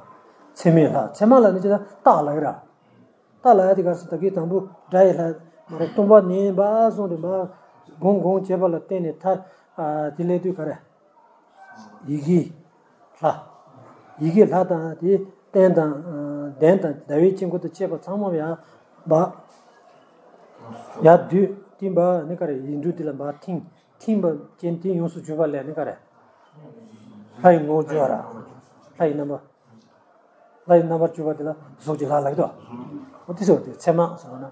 མཚན་མའི་ལྷ་མཚན་མ་ལ་ནི་ཅི་ད་རྟགས་ལ་གི་ར། རྟགས་ལ་ཡ་དེ་གར་སོང་ད་གི་དང་པོ་དགྲ་ཡི་ལྷ། མ་ར་སྟོང་པ་ཉིད་པ་སོང་དུ་མ། སྒོམ་སྒོམ་བྱས་པ་ལ་བརྟེན་ནས་མཐར། དེ་ལས་དུས་ག་རེ། ཡི་གེ་ལྷ། ཡི་གེ་ལྷ་དང་དེ་རྟེན་དང་། གདན་དང་ཟླ་བའི་དཀྱིལ་འཁོར་དང་བཅས་པ་ཚང་མ་ཡར་འབག་ཡར་བསྡུས་དེ་འབག་ནི་ག་རེ་ཡིག་འབྲུ་དེ་ལ་འབག་ཐིམ། ཐིམ་པ་ཅན་དེ་ཡོངས་སུ་གྱུར་པ་ལས་ནི་ག་རེ། ལྷ་ཡི་ངོ་བོ་གྱུར་བ་ར། ལྷ་ཡི་རྣམ་པ། ལྷ་ཡི་རྣམ་པར་གྱུར་པ་དེ་ལ་གཟུགས་ཀྱི་ལྷ་ལབ་ཀྱི་འདུག་འོ་དེ་ཟེར་བ་དེ་མཚན་མ་ཟེར་བ་ན།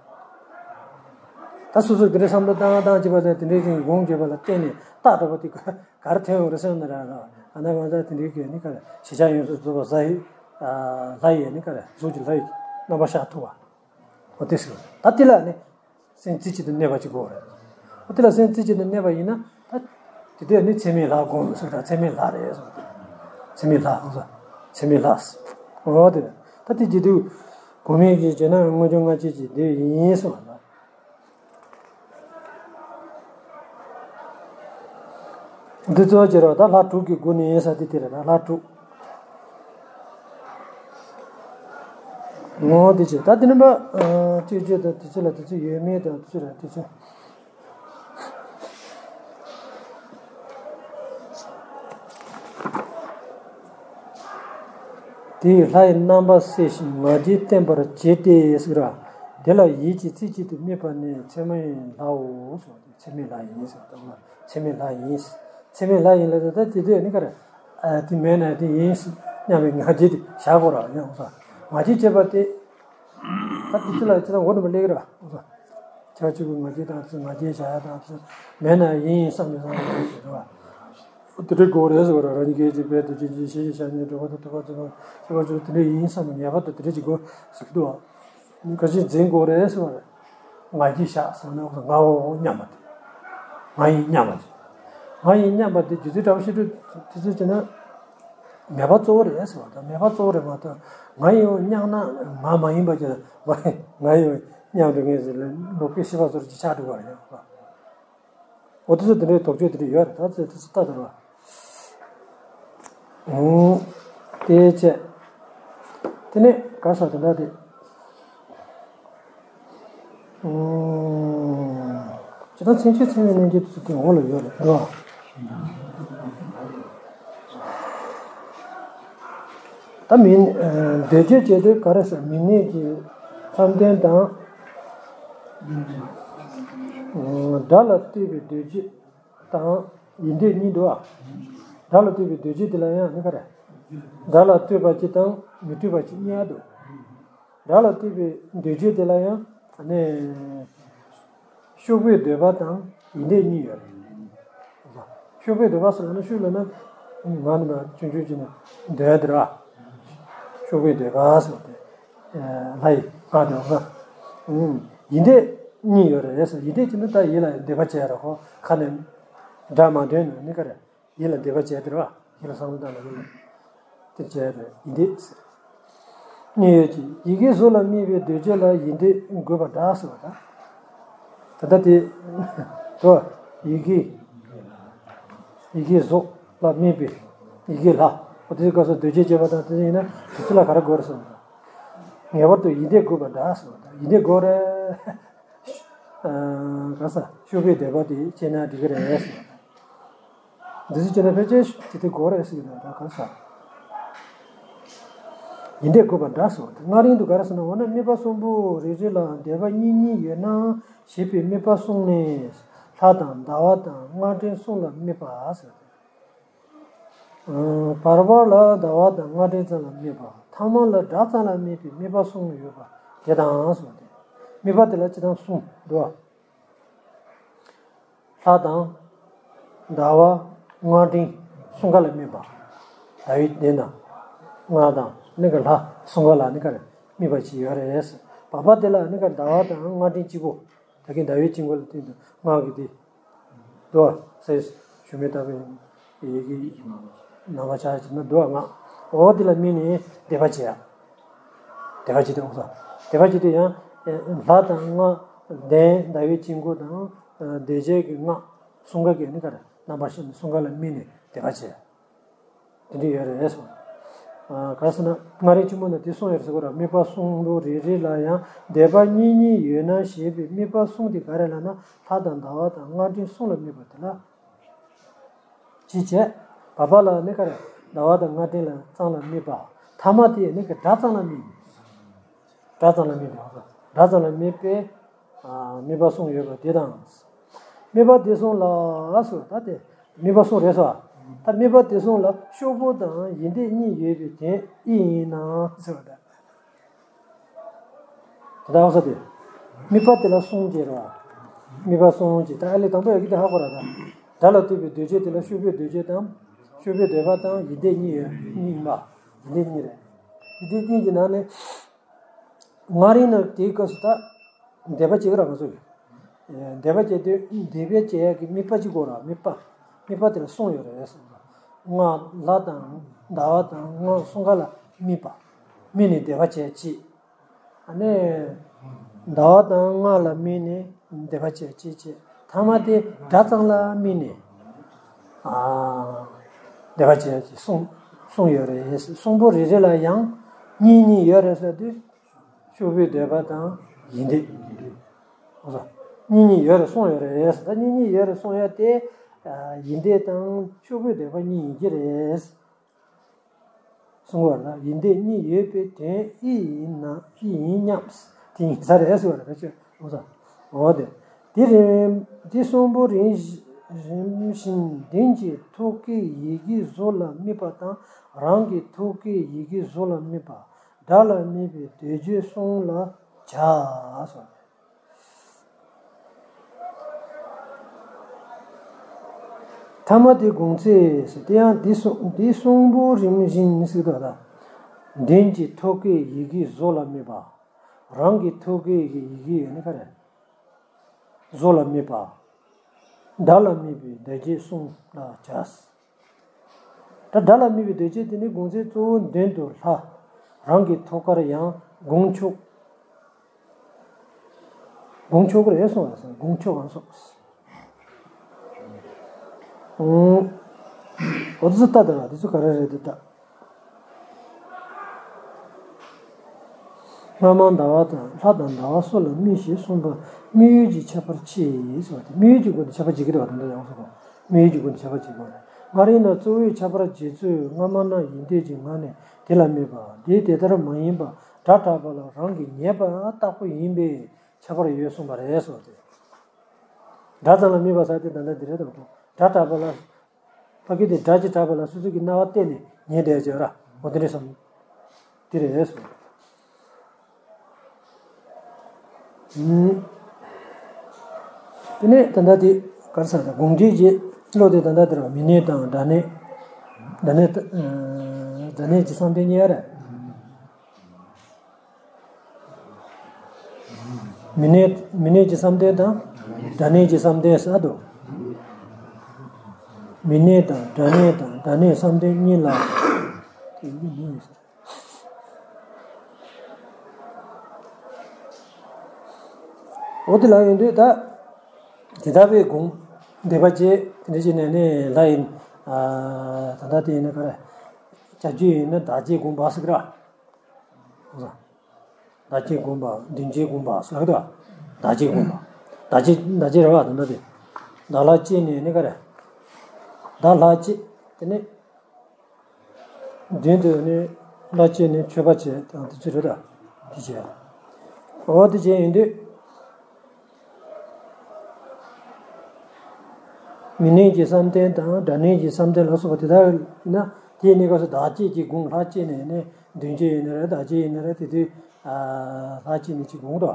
ད་སོ་སོ་དེ་འདྲའི་བསམ་བློ་བཏང་བཏང་བྱེད་པ་དང་དེ་འདྲའི་ཅིག་སྒོམ་བྱེད་པ་ལ་བརྟེན་ནས་རྟགས་འདྲ་པོ་དེ་ག་ག་རེ་ཐོན་ཡོང་རེད་བསམ་ན་ར་ར། ཨ་ན་མ་ད་དེ་འདྲའི་གི་ནི་ག་རེ་ཞེས་བྱ་ཡོངས་སུ་རྫོགས་པ་ཟ་ཡི། ལྷ་ཡི་ནི་ག་རེ་གཟུགས་ཀྱི་ལྷ་ཡི་རྣམ་པར་ཤར་ཐུབ་པ། འོ་དེ་ཟེར་བ་ད་དེ་ལ་ནི། སེམས་རྩེ་གཅིག་ཏུ་གནས་པ་ཅིག་དགོས་རེད། འོ་དེ་ལ་སེམས་རྩེ་གཅིག་ཏུ་གནས་པ་ཡིན་ན་ད། དེ་དུས་ནི་མཚན་མའི་ལྷ་སྒོམ་ཟེར་ད་མཚན་མའི་ལྷ་རེད་ཟེར། མཚན་མའི་ལྷ་ཟེར། མཚན་མའི་ལྷ་ཟེར། འོ་དེ། ད་དེ་རྒྱུད་སྡེ་གོང་མའི་གི་བྱས་ན་མངོན་བརྗོད་ལྔ་བསྐྱེད་ཀྱི་མདོས་ཡིན་ཟེར་བ་ལ། འདི་གཙོ་བོ་བྱེད་རོགས་ད་ལྷ་དྲུག་གི་སྒོ་ནས་ཡིན་ས་དེ་དེ་རེད་ད་ལྷ་དྲུག་ངོ་བོ་དེ་བྱས་ད་དེ་ནི་པ། ཅིག་ཅིག་དང་དེ་ཚོ་ལ་དེ་ཚོ་ཡོད་མེད་དང་དེ་ཚོ་ལ་དེ་ཚོ། དེ་ཡི་ལྷ་ཡི་རྣམ་པ་གསལ་ཞིང་ང་རྒྱལ་བརྟན་པར་བྱེད་དེ་ཟེར་ར། དེ་ལ་ཡིད་ཀྱི་རྩེ་གཅིག་ཏུ་དམིགས་པ་ནི་མཚན་མའི་ལྷའོ་ཟེར་བ་དེ་མཚན་མའི་ལྷ་ཡིན་ཟེར་བ་དང་མཚན་མའི་ལྷ་ཡིན། མཚན་མའི་ལྷ་ཡིན་ལ་ད་དེ་དུས་ནི་ག་རེ། དེ་མེད་ན་དེ་ཡིན་སྙམ་པའི་ང་རྒྱལ་དེ་བཞག་དགོས་ར་ཡང་ང་རྒྱལ་བྱེད་པ་དེ། ད་དེ་ཚོ་ལ་ཅི་ལ་འོ་ནི་མ་ལེགས་ར། ཆ་གཅིག་པུ་ང་རྒྱལ་དང་དེ་ང་རྒྱལ་བྱ་ཡ་དང་དེ་མེད་ན་ཡིན་བསམ་ནས་བསམ་ནས་ཡོད་རེད་བ། དེ་འདྲའི་དགོས་རེད་ཟེར་བ་ར་རང་ཉིད་སྐད་ཅིག་བས་དུ་ཅི་ཅི་ཤེས་ཤེས་བྱ་ཉེས་འགྲོ་བ་དང་དུ་བ་ཚོ་ཤེས་པ་ཚོ་དེ་འདྲའི་ཡིན་བསམ་ནས་ངེས་པར་དུ་དེ་འདྲའི་ཅིག་དགོས་ཟེར་གི་འདུག་བ། ག་ཅི་འཛིན་དགོས་རེད་ཟེར་བ་ར། ང་རྒྱལ་བཞག་ཟེར་ན་ང་འོ་སྙམ་པ་དེ། ང་ཡིན་སྙམ་པ་དེ། ང་ཡིན་སྙམ་པ་དེ་རྒྱུ་མཚན་འདྲ་བ་ཤེས་སྒྲུབ་དེ་ཚོ་བྱས་ན། མེད་པ་གཙོ་བོ་རེད་ཟེར་བ་དང་མེད་པ་གཙོ་བོ་རེད་མ་གཏོགས་ང་ཡིན་སྙམ་ན་ང་མ་ཡིན་པ་ཅིག་ལ་ང་ཡིན་སྙམ་འགྲོ་ངེས་ཟེར་ལ་ལོག་པའི་ཤེས་པ་ཚོར་ཅིག་ཆགས་འགྲོ་བ་རེད། འོ་དེ་ཚོ་དེ་འདྲའི་དོགས་གཅོད་དེ་འདྲ་ཡོད་རེད། ད་དེ་དེ་ཚོ་ལྟ་དར་བ། ཨོ། དེ་བྱས། དེ་ནས་ག་ས་དེ་འདྲ་དེ། ཨོ། ཇི་ལྟར་མཚན་བཅས་མཚན་མེད་རྣམས་ཀྱི་དུས་སུ་དེ་འོག་ལ་ཡོད་རེད་འགྲོ། ད་མིན། འདོད་བྱེད་ཅེས་དེ་ག་རེ་ཟེར། མི་གནས་ཀྱི་མཚམས་ལྡན་དང་། སྒྲ་ལ་ལྟོས་པའི་འདོད་བྱེད་དང་ཡིད་འདོད་གཉིས་འདུག་ཨ། སྒྲ་ལ་ལྟོས་པའི་འདོད་བྱེད་དེ་ལ་ཡང་ནི་ག་རེ། སྒྲ་ལ་ལྟོས་པ་གཅིག་དང་མི་ལྟོས་པ་གཅིག་གཉིས་འདུག་སྒྲ་ལ་ལྟོས་པའི་འདོད་བྱེད་དེ་ལ་ཡང་ནི། ཤུགས་པའི་འདོད་པ་དང་ཡིད་འདོད་གཉིས་ཡོད་རེད། ཤུགས་པའི་འདོད་པ་ཟེར་ན་ཤུགས་ལ་ན་ང་ནི་མ་ཆུང་ཆུང་ཅིག་ནས་འདོད་དེ་ར། ཤུགས་པའི་འདོད་པ་ཟེར་ཏེ། ལྷ་ཡི་ང་འདོད་པ། ཡིད་འདོད་གཉིས་ཡོད་རེད་ཟེར། ཡིད་འདོད་ཅིག་ནི་ད་ཡིད་ལ་འདོད་པ་བྱས་ར་ཁོ་ཁ་ནས་སྒྲ་མ་འདོན་ནས་ནི་ག་རེ། ཡིད་ལ་འདོད་པ་བྱས་དེ་རེད་བ། ཡིད་ལ་བསམ་བློ་བཏང་ལ་ཡིད་ལ། དེ་བྱས་རེད་ཡིད་འདོད་ཟེར། གཉིས་ཡོད་ཀྱི་ཡི་གེའི་གཟུགས་ལ་དམིགས་པའི་འདོད་བྱེད་ལ་ཡིད་འདོད་དགོས་པ་འདྲ་ཟེར་བ་དང་། ད་ལྟ་དེ། དོ། ཡི་གེ་ཡི་གེའི་གཟུགས་ལ་དམིགས་པའི་ཡི་གེ་ལྷ། འོ་དེའི་སྐབས་སུ་འདོད་བྱེད་བྱེད་པ་དང་དེ་ཡིན་ན་དེ་ཚོ་ལ་ག་རེ་དགོས་རེད་ཟེར་བ་དང་། ངེས་པར་དུ་ཡིད་འདོད་དགོས་པ་འདྲ་ཟེར་བ་དང་ཡིད་འདོད་དགོས་རེད། ག་ས་ཤུགས་པའི་འདོད་པ་དེ་བྱས་ན་འགྲིག་གི་རེད་ཟེར་བ་དང་། འདི་ཚོ་བྱས་ན་ཕལ་ཆེར་ཇི་ལྟར་དགོས་རེད་ཟེར་གྱི་འདུག་ད་གང་ཟག་ཡིན་འདོད་དགོས་པ་འདྲ་སོ། དེ་སྔ་རིང་དུ་ག་རེ་ཟེར་ན་འོ་ན་དམིགས་པ་གསུམ་པོ་རེ་རེ་ལ་འདོད་པ་གཉིས་གཉིས་ཡོད་ན་ཞེས་པའི་དམིགས་པ་གསུངས་ནས་ལྷ་དང་ཟླ་བ་དང་སྔ་དྲོན་གསུམ་ལ་དམིགས་པ་ཟེར། བར་བར་ལ་ཟླ་བ་དང་སྔ་དྲོན་ཙམ་ལ་དམིགས་པ་ཐ་མ་ལ་སྒྲ་ཙམ་ལ་དམིགས་པའི་དམིགས་པ་གསུམ་ཡོད་པ་དེ་དང་སོ། དེ་དམིགས་པ་དེ་ལ་སྤྱི་དང་གསུམ་འདུག་ལྷ་དང་། ཟླ་བ། སྔ་དྲོན། གསུམ་ཀ་ལ་དམིགས་པ། ཟླ་བའི་གདན་དང་། སྔ་དང་ནི་ག་ལྷ་གསུམ་ཀ་ལ་ནི་ག་རེ་དམིགས་པ་ཅིག་ཡོད་རེད། བར་པ་དེ་ལ་ནི་ག་ཟླ་བ་དང་སྔ་དྲོན་གཅིག་པོ། ད་གིན་ཟླ་བའི་དཀྱིལ་འཁོར་ལ་བསྟན་དུ་སྔགས་ཀྱི་དེ། དུ་བ་སེ་ཞུ་མི་ལྟ་བུའི་ཡི་གེ་ནང་པ་ཆ་ཅིག་ན་དུ་བ་ལྔ། འོ་དེ་ལ་དམིགས་ནས་འདོད་པ་བྱེད་ཡ། འདོད་པ་བྱེད་དུ་འོང་ས། འདོད་པ་བྱེད་དུ་ཡང་ལྷ་དང་སྔགས་གདན་ཟླ་བའི་དཀྱིལ་འཁོར་དང་། འདོད་བྱེད་ཀྱི་སྔགས་གསུམ་ཀ་གི་ནི་ག་རེ་རྣམ་པར་ཤེས་ནས་གསུམ་ཀ་ལ་དམིགས་ནས་འདོད་པ་བྱེད། དེ་འདྲ་ཡོད་རེད་ཟེར། ག་རེ་ཟེར་ན་སྔ་རོལ་ཆུ་མོ་ན་དེ་གསུངས་ཡོད་ཟེར་གོ་ར། དམིགས་པ་གསུམ་པོ་རེ་རེ་ལ་ཡང་འདོད་པ་གཉིས་གཉིས་ཡོད་ན་ཞེས་པའི་དམིགས་པ་གསུམ་དེ་ག་རེ་ལབ་ན་ལྷ་དང་ཟླ་བ་དང་སྔ་དྲོན་གསུམ་ལ་དམིགས་པ་དེ་ལ། ཅི་བྱས། བར་པ་ལ་ནི་ག་རེ་ཟླ་བ་དང་སྔ་དྲོན་ལ་ཙམ་ལ་དམིགས་པ། ཐ་མ་དེ་ནི་ག་སྒྲ་ཙམ་ལ་དམིགས་ནས། སྒྲ་ཙམ་ལ་དམིགས་ཏེ་སྒྲ་ཙམ་ལ་དམིགས་པའི་དམིགས་པ་གསུམ་ཡོད་པ་དེ་དང་། དམིགས་པ་དེ་གསུམ་ལ་ཟེར་བ་ད་དེ་དམིགས་པ་གསུམ་རེད་ཟེར་བ། ད་དམིགས་པ་དེ་གསུམ་ལ་ཤོག་བུ་དང་ཡིན་འདོད་གཉིས་ཡོད་པའི་དོན་ཨི་ཡིན་ནམ་ཟེར་བ་ད། དེ་ལྟ་བ་ས་དེ། དམིགས་པ་དེ་ལ་གསུམ་ཅེས་རེད་བ། དམིགས་པ་གསུམ་ཅེས་ད་ཨ་ལས་དང་པོ་ཡོད་ཀྱི་དེ་ཧ་གོ་ར་ད། སྒྲ་ལ་ལྟོས་པའི་འདོད་བྱེད་དེ་ལ་ཤོག་བུའི་འདོད་བྱེད་དང་། ཤོག་བུའི་འདོད་པ་དང་ཡིན་འདོད་གཉིས་ཡོད་གཉིས་ཡིན་པ། ཡིན་འདོད་གཉིས་རེད། ཡིན་འདོད་གཉིས་ཀྱི་ནང་ནས། སྔ་རིང་ན་དེའི་སྐབས་སུ་ད། འདོད་པ་བྱེད་ཀྱི་ར་ང་ཚོ་གི། འདོད་པ་བྱེད་དུས་འདོད་པའི་བྱེད་ཡག་གི་དམིགས་པ་གཅིག་དགོས་ར་དམིགས་པ། དམིགས་པ་དེ་ལ་གསུམ་ཡོད་རེད་ཟེར། སྔགས་ལྷ་དང་ཟླ་བ་དང་སྔགས་གསུམ་ཀ་ལ་དམིགས་པ། དམིགས་ནས་འདོད་པ་བྱེད་ཅིག་ཨ་ནི། ཟླ་བ་དང་སྔགས་ལ་དམིགས་ནས་འདོད་པ་བྱེད་ཅིག་བྱེད། ཐ་མ་དེ་སྒྲ་ཙམ་ལ་དམིགས་ནས། ཨ། འདོད་པ་བྱེད་ཅིག་གསུམ། གསུམ་ཡོད་རེད་ཟེར། གསུམ་པོ་རེ་རེ་ལ་ཡང་གཉིས་གཉིས་ཡོད་རེད་ཟེར་དུས། ཤོག་བུའི་འདོད་པ་དང་ཡིན་འདོད། ཨོ་ཙང་། གཉིས་གཉིས་ཡོད་རེད་གསུངས་ཡོད་རེད་ཟེར། ད་གཉིས་གཉིས་ཡོད་རེད་གསུངས་ཡ་དེ། ཡིན་འདོད་དང་ཤོག་བུའི་འདོད་པ་གཉིས་ཡིན་གྱི་རེད། གསུངས་པ་རེད། ཡིན་འདོད་གཉིས་ཡོད་པའི་དོན་ཨི་ཡིན་ན་ཨི་ཡིན་སྙམ། དེ་ཡིན་ས་རེད་ཟེར་བ་རེད་ད་ཁྱོད་ཨོ་ཙང་། འོ་དེ། དེ་རིང་དེ་གསུམ་པོ་རིམ་བཞིན་མདུན་གྱི་ཐུགས་ཀའི་ཡི་གེའི་གཟུགས་ལ་དམིགས་པ་དང་རང་གི་ཐུགས་ཀའི་ཡི་གེའི་གཟུགས་ལ་དམིགས་པ། སྒྲ་ལ་དམིགས་པའི་འདོད་བྱེད་གསུམ་ལ་བྱ་ཟེར། ཐ་མ་དེ་དགོངས་ཚེ་ཟེར་དེ་ཡང་འདི་གསུང་འདི་གསུང་པོ་རིམ་བཞིན་ཟེར་དོ་ད། མདུན་གྱི་ཐུགས་ཀའི་ཡི་གེའི་གཟུགས་ལ་དམིགས་པ། རང་གི་ཐུགས་ཀའི་ཡི་གེ་ཡོད་ནི་ག་རེ། གཟུགས་ལ་དམིགས་པ། སྒྲ་ལ་དམིགས་པའི་འདོད་བྱེད་གསུམ་ལ་བྱ། ད་སྒྲ་ལ་དམིགས་པའི་འདོད་བྱེད་དེ་ནི་དགོངས་ཚེ་གཙོ་བོ་མདུན་དུ་ལྷ། རང་གི་ཐུགས་ཀར་ཡང་དགོངས་ཆོག་དགོངས་ཆོག་གི་རེད་གསུངས་པ་སོང་དགོངས་ཆོག་གང་སོགས། ཨོ། འོ་དེ་ཚོ་ལྟ་དང་། དེ་ཚོ་ག་རེ་རེད་དེ་ལྟ། སྔ་མ་ཟླ་བ་དང་ལྷ་དང་ཟླ་བ་སོགས་ལ་དམིགས་ཞེས་གསུངས་པ་དམིགས་ཡུལ་གྱི་ཁྱད་པར་ཕྱེ་ཟེར་བ་དེ། དམིགས་ཡུལ་གྱི་སྒོ་ནས་ཁྱད་པར་འབྱེད་ཀྱི་འདུག་བ། དེ་འདྲ་ཡང་སོ། དམིགས་ཡུལ་གྱི་སྒོ་ནས་ཁྱད་པར་འབྱེད་དགོས་རེད། སྔར་ཡིན་ན་གཙོ་བོའི་ཁྱད་པར་འབྱེད་ཚུལ་སྔ་མ་ན་ཡིན་འདོད་ཀྱི་ངང་ནས་དེ་ལ་དམིགས་པ། འདིས་དེ་ལྟར་མ་ཡིན་པ་སྒྲ་གྲགས་པ་ལ་རང་གིས་ངེས་པ་རྟག་པ་ཡིན་པས་ཁྱད་པར་ཡོད་གསུངས་པ་རེད་ཟེར་བ་དེ། སྒྲ་ཙམ་ལ་དམིགས་པ་ཟེར་དེ་ད་ལྟ་འདི་རེད་དོ། སྒྲ་གྲགས་པ་ལ། ཕ་གི་དེ་སྒྲ་ཅིག་གྲགས་པ་ལ་སོ་སོ་གི་རྣ་བ་གཏད་ནས་ཉན་བསྡད་ཡོད་ར། འོ་དེ་འདྲ་བསམ། དེ་རེད་ཟེར། ཨུམ། དེ་ནས་ད་ལྟ་དེ་ག་རེ་ཟེར་ད། དགོངས་འགྲེལ་གྱི་བློ་དེ་ད་ལྟ་དེ་རེད་བ། མི་གནས་དང་སྒྲ་གནས། སྒྲ་གནས། ཨ། སྒྲ་གནས་ཀྱི་བསམ་གཏན་གཉིས་རེད། མི་གནས། མི་གནས་ཀྱི་བསམ་གཏན་དང་སྒྲ་གནས་ཀྱི་བསམ་གཏན་ཟེར་དོ། མི་གནས་དང་སྒྲ་གནས་དང་སྒྲ་གནས་བསམ་གཏན་གཉིས་ལ། འོ་དེ་ལ་ཡོང་དུས་ད། དེ་ལྟ་བུའི་དགོངས་འདེབས་པ་བྱས། དེ་འདྲ་བྱས་ནས་ནི་ལྷ་ཡིན། ཨ། ད་ལྟ་དེ་ཡིན་ན་ག་རེ། བྱ་རྒྱུད་ཡིན་ན་བདག་བསྐྱེད་དགོངས་པ་ཟེར་གི་ར། བདག་བསྐྱེད་དགོངས་པ། མདུན་བསྐྱེད་དགོངས་པ་ཟེར་གི་འདུག་བ། བདག་བསྐྱེད་དགོངས་པ། བདག་བསྐྱེད། བདག་བསྐྱེད་རེད་བ། ད་ལྟ་དེ། བདག་ལྷ་བསྐྱེད་ནས་ནི་ག་རེ། བདག་ལྷ་བསྐྱེད། དེ་ནས་མདུན་དུ་ནི་ལྷ་བསྐྱེད་ནས་མཆོད་པ་བྱས་དང་དེ་ཚོ་རེད་ད། དེ་བྱས། འོ་དེ་བྱས་ཡིན་དུས། མི་གནས་ཀྱི་བསམ་གཏན་དང་སྒྲ་གནས་ཀྱི་བསམ་གཏན་ལ་སོགས་པ་དེ་དག་ཡིན་ན། དེའི་གནས་སྐབས་སུ་བདག་བསྐྱེད་ཀྱི་དགོངས། ལྷ་བསྐྱེད་ནས་ནི་མདུན་བསྐྱེད་ཡིན་ན་རེད། བདག་བསྐྱེད་ཡིན་ན་རེད། དེ་དུས། ཨ། ལྷ་བསྐྱེད་ནས་ཅིག་དགོངས་དོ།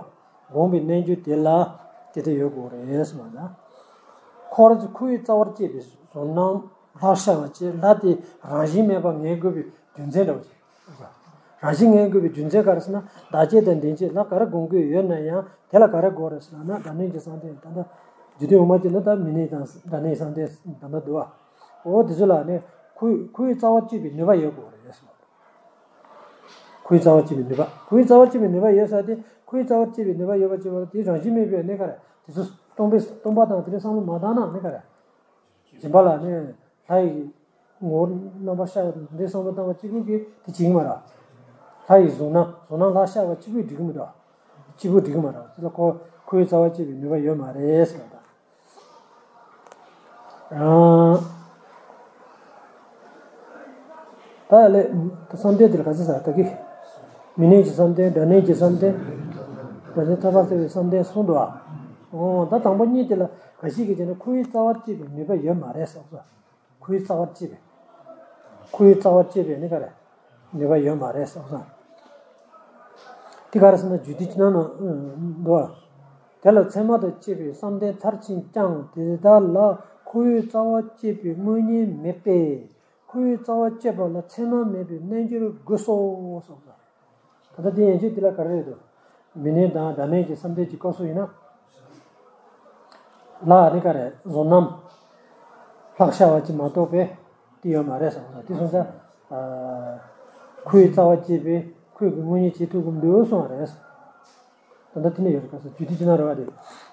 དགོངས་པའི་རྣལ་འབྱོར་དེ་ལ་དེ་ལྟར་ཡོད་དགོས་རེད་གསུངས་པ་ན། འཁོར་འཁོར་བའི་རྩ་བར་བཅད་པའི་བཟོ་རྣམ་ལྷར་ཤར་བ་བཅས། ལྷ་དེ་རང་བཞིན་མེད་པར་ངེས་དགོས་པའི་རྒྱུ་མཚན་འདྲ་བོ་ཅིག། རང་བཞིན་ངེས་དགོས་པའི་རྒྱུ་མཚན་ག་རེ་ཟེར་ན། བདག་བསྐྱེད་དང་མདུན་བསྐྱེད་ལ་ག་རེ་དགོངས་དགོས་ཡོད་ན་ཡང་། དེ་ལ་ག་རེ་དགོས་རེད་ཟེར་ན། སྒྲ་གནས་ཀྱི་བསམ་གཏན། ད་ལྟ་རྒྱུད་སྡེ་འོག་མ་བཅད་ན་ད་མི་གནས་དང་སྒྲ་གནས་བསམ་གཏན་ད་ལྟ་འདུག་བ། འོ་དེ་ཚོ་ལ་ནི་འཁོར་འཁོར་བའི་རྩ་བར་བཅད་པའི་ནུས་པ་ཡོད་དགོས་རེད་ཟེར། འཁོར་བའི་རྩ་བར་བཅད་པའི་ནུས་པ། འཁོར་བའི་རྩ་བར་བཅད་པའི་ནུས་པ་ཡོད་ས་དེ། འཁོར་བའི་རྩ་བར་བཅད་པའི་ནུས་པ་ཡོད་པ་བྱས་པ་དེ་རང་བཞིན་མེད་པའི་གནས་ག་རེ། དེ་ཚོ་སྟོང་པའི་སྟོང་པ་དང་དེ་འདྲའི་བསམ་བློ་མ་བཏང་ན་གནས་ག་རེ། སྦྱིན་པ་ལ་ནི་ལྷ་ཡི་ངོ་བོ་རྣམ་པར་ཤར་བ་དང་དེ་འདྲའི་བསམ་བློ་བཏང་བ་གཅིག་པུ་གིས་དེ་བྱེད་ཀྱི་མ་རེད། ལྷ་ཡི་གཟུགས་སྣང་། གཟུགས་སྣང་ལྷར་ཤར་བ་གཅིག་པུས་འགྲིག་གི་མི་འདུག་གཅིག་པུས་འགྲིག་གི་མ་རེད། དེ་ལ་ཁོ་འཁོར་བའི་རྩ་བར་བཅད་པའི་ནུས་པ་ཡོད་མ་རེད་ཟེར་བ་དང་། ཨ། ད་ལས་བསམ་གཏན་དེ་ལ་ག་ཚོད་ཟེར་ད་གི། མི་གནས་ཀྱི་བསམ་གཏན། སྒྲ་གནས་ཀྱི་བསམ་གཏན། སྒྲ་གནས་ཐོབ་པ་སེལ་བའི་བསམ་གཏན་གསུམ་འདུག་ཨ། འོ་ད་དང་པོ་གཉིས་དེ་ལ་ག་ཞིག་གིས་བྱས་ན་འཁོར་བའི་རྩ་བར་བཅད་པའི་ནུས་པ་ཡོད་མ་རེད་ཟེར་སོང་། འཁོར་བའི་རྩ་བར་བཅད་པའི། འཁོར་བའི་རྩ་བར་བཅད་པའི་ནི་ག་རེ། ནུས་པ་ཡོད་མ་རེད་ཟེར་སོང་། དེ་ག་རེ་ཟེར་ན་རྒྱུད་སྡེ་ཕྱི་ནང་ན་འདུག་ཨ། དེ་ལ་ཚད་མ་དང་བཅས་པའི་བསམ་གཏན་མཐར་ཕྱིན་ཀྱང་དེ་དག་ལ་འཁོར་བའི་རྩ་བར་བཅད་པའི་དངོས་གཉེན་མེད་པས། འཁོར་བའི་རྩ་བར་བཅད་པ་ལ་ཚད་མ་མེད་པའི་རྣལ་འབྱོར་དགོས་སོ་གསུངས་སོ། ད་ལྟ་དེ་ཡན་ཆད་དེ་ལ་ག་རེ་རེད་དོ། མི་གནས་དང་སྒྲ་གནས་ཀྱི་བསམ་གཏན་གྱི་སྐབས་སུ་ཡིན་ན། ལྷ་ནི་ག་རེ། གཟུགས་རྣམ་ལྷར་ཤར་བ་ཅིག་མ་གཏོགས་པའི་དེ་ཡོད་མ་རེད་གསུངས་སོ། དེ་སོང་ཙང་། ཨ། འཁོར་བའི་རྩ་བར་བཅད་པའི་འཁོར་གྱི་དངོས་གཉེན་བྱེད་ཐུབ་ཀྱི་མི་འདུག་གསུངས་པ་རེད། ད་ལྟ་དེ་ནས་ཡོད་རེད། ག་ས་རྒྱུད་སྡེ་ཕྱི་ནང་རེད་བ་དེ།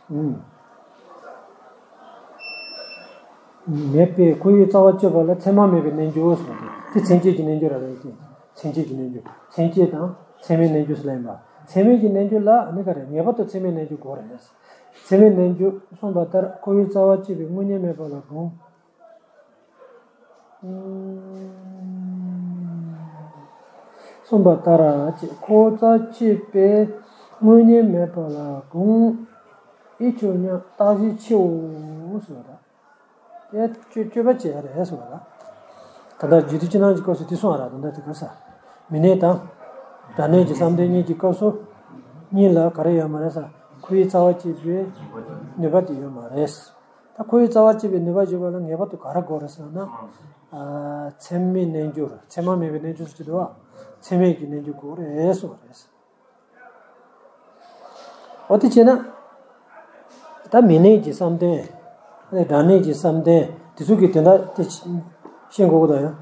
ཨུམ། མེད་པས་འཁོར་བའི་རྩ་བར་གཅོད་པ་ལ་ཚད་མ་མེད་པའི་རྣལ་འབྱོར་ཟེར་བ་དེ། དེ་མཚན་བཅས་ཀྱི་རྣལ་འབྱོར་ར་རེད་དེ། མཚན་བཅས་ཀྱི་རྣལ་འབྱོར། མཚན་བཅས་དང་ཚད་མའི་རྣལ་འབྱོར་ཟེར་ལ་ཡིན་པ། ཚད་མེད་ཀྱི་རྣལ་འབྱོར་ལ་ནི་ག་རེ། ངེས་པར་དུ་ཚད་མའི་རྣལ་འབྱོར་དགོས་རེད། ཚད་མའི་རྣལ་འབྱོར་གསུངས་པ་ལྟར་འཁོར་བའི་རྩ་བར་གཅོད་པའི་དངོས་གཉེན་མེད་པ་ལ་དགོངས། གསུངས་པ་ལྟར་ཅེས། འཁོར་རྩ་གཅོད་པའི་དངོས་གཉེན་མེད་པ་ལ་དགོངས། ཨེ་ཆོས་ཉམས་བརྟག་གཞི་ཕྱེའོ་ཟེར་བ་དང་། དེ་གཅོད་གཅོད་པ་བྱེད་ཡ་རེད་ཟེར་བ་དང་། ད་ལྟ་རྒྱུད་སྡེ་ཕྱི་ནང་གི་སྐབས་སུ་དེ་གསུངས་པ་ར། ད་ལྟ་དེ་ག་ས། མི་གནས་དང་སྒྲ་གནས་ཀྱི་བསམ་གཏན་གཉིས་ཀྱི་སྐབས་སུ་གཉིས་ལ་ག་རེ་ཡོད་མ་རེད་ཟེར། འཁོར་བའི་རྩ་བ་གཅོད་པའི་ནུས་པ་དེ་ཡོད་མ་རེད། ད་འཁོར་བའི་རྩ་བ་གཅོད་པའི་ནུས་པ་ཡོད་པ་ལ་ངེས་པར་དུ་ག་རེ་དགོས་རེད་ཟེར་ན། ཨ། ཚད་མའི་རྣལ་འབྱོར། ཚད་མ་མེད་པའི་རྣལ་འབྱོར་ཟེར་གྱི་འདུག་བ། ཚད་མེད་ཀྱི་རྣལ་འབྱོར་དགོས་རེད་གསུངས་པ་རེད། འོ་དེ་བྱས་ན། ད་མི་གནས་ཀྱི་བསམ་གཏན། སྒྲ་གནས་ཀྱི་བསམ་གཏན་དེ་ཚོ་གི་དོན་དག་དེ་ཤེས་དགོས་ཀྱི་འདུག་ཡང་།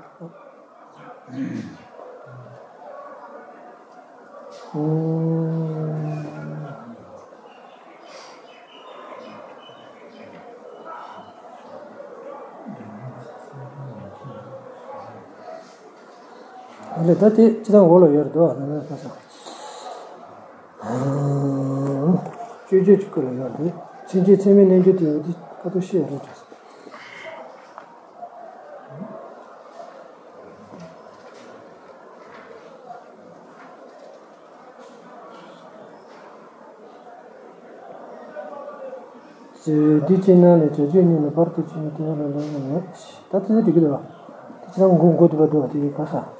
ཨ་ལས་ད་དེ་ཅི་ལྟར་འོག་ལ་ཡོད་རེད་འདུག་ཨ་ད་ད་ས། སྤྱོད་བརྗོད་ཀྱི་སྐོར་ལ་ཡོད་རེད། མཚན་བརྗོད་མཚན་མའི་རྣལ་འབྱོར་དེ་ཡོད་དེ་ཁ་ཐུག་ཤེས་རེད་དྲན་སོང་། འདི་ཕྱི་ནང་ལས་བྱ་སྤྱོད་གཉིས་ལ་བར་དུ་ཕྱིན་ཏེ་ལ་ལ་ལ་ལ། ད་དེ་ཚོ་འགྲིག་གི་འདུག་བ། དེ་ཕྱི་ནང་མགོ་མགོ་དུ་བ་འདུག་བ་དེ་ག་ས།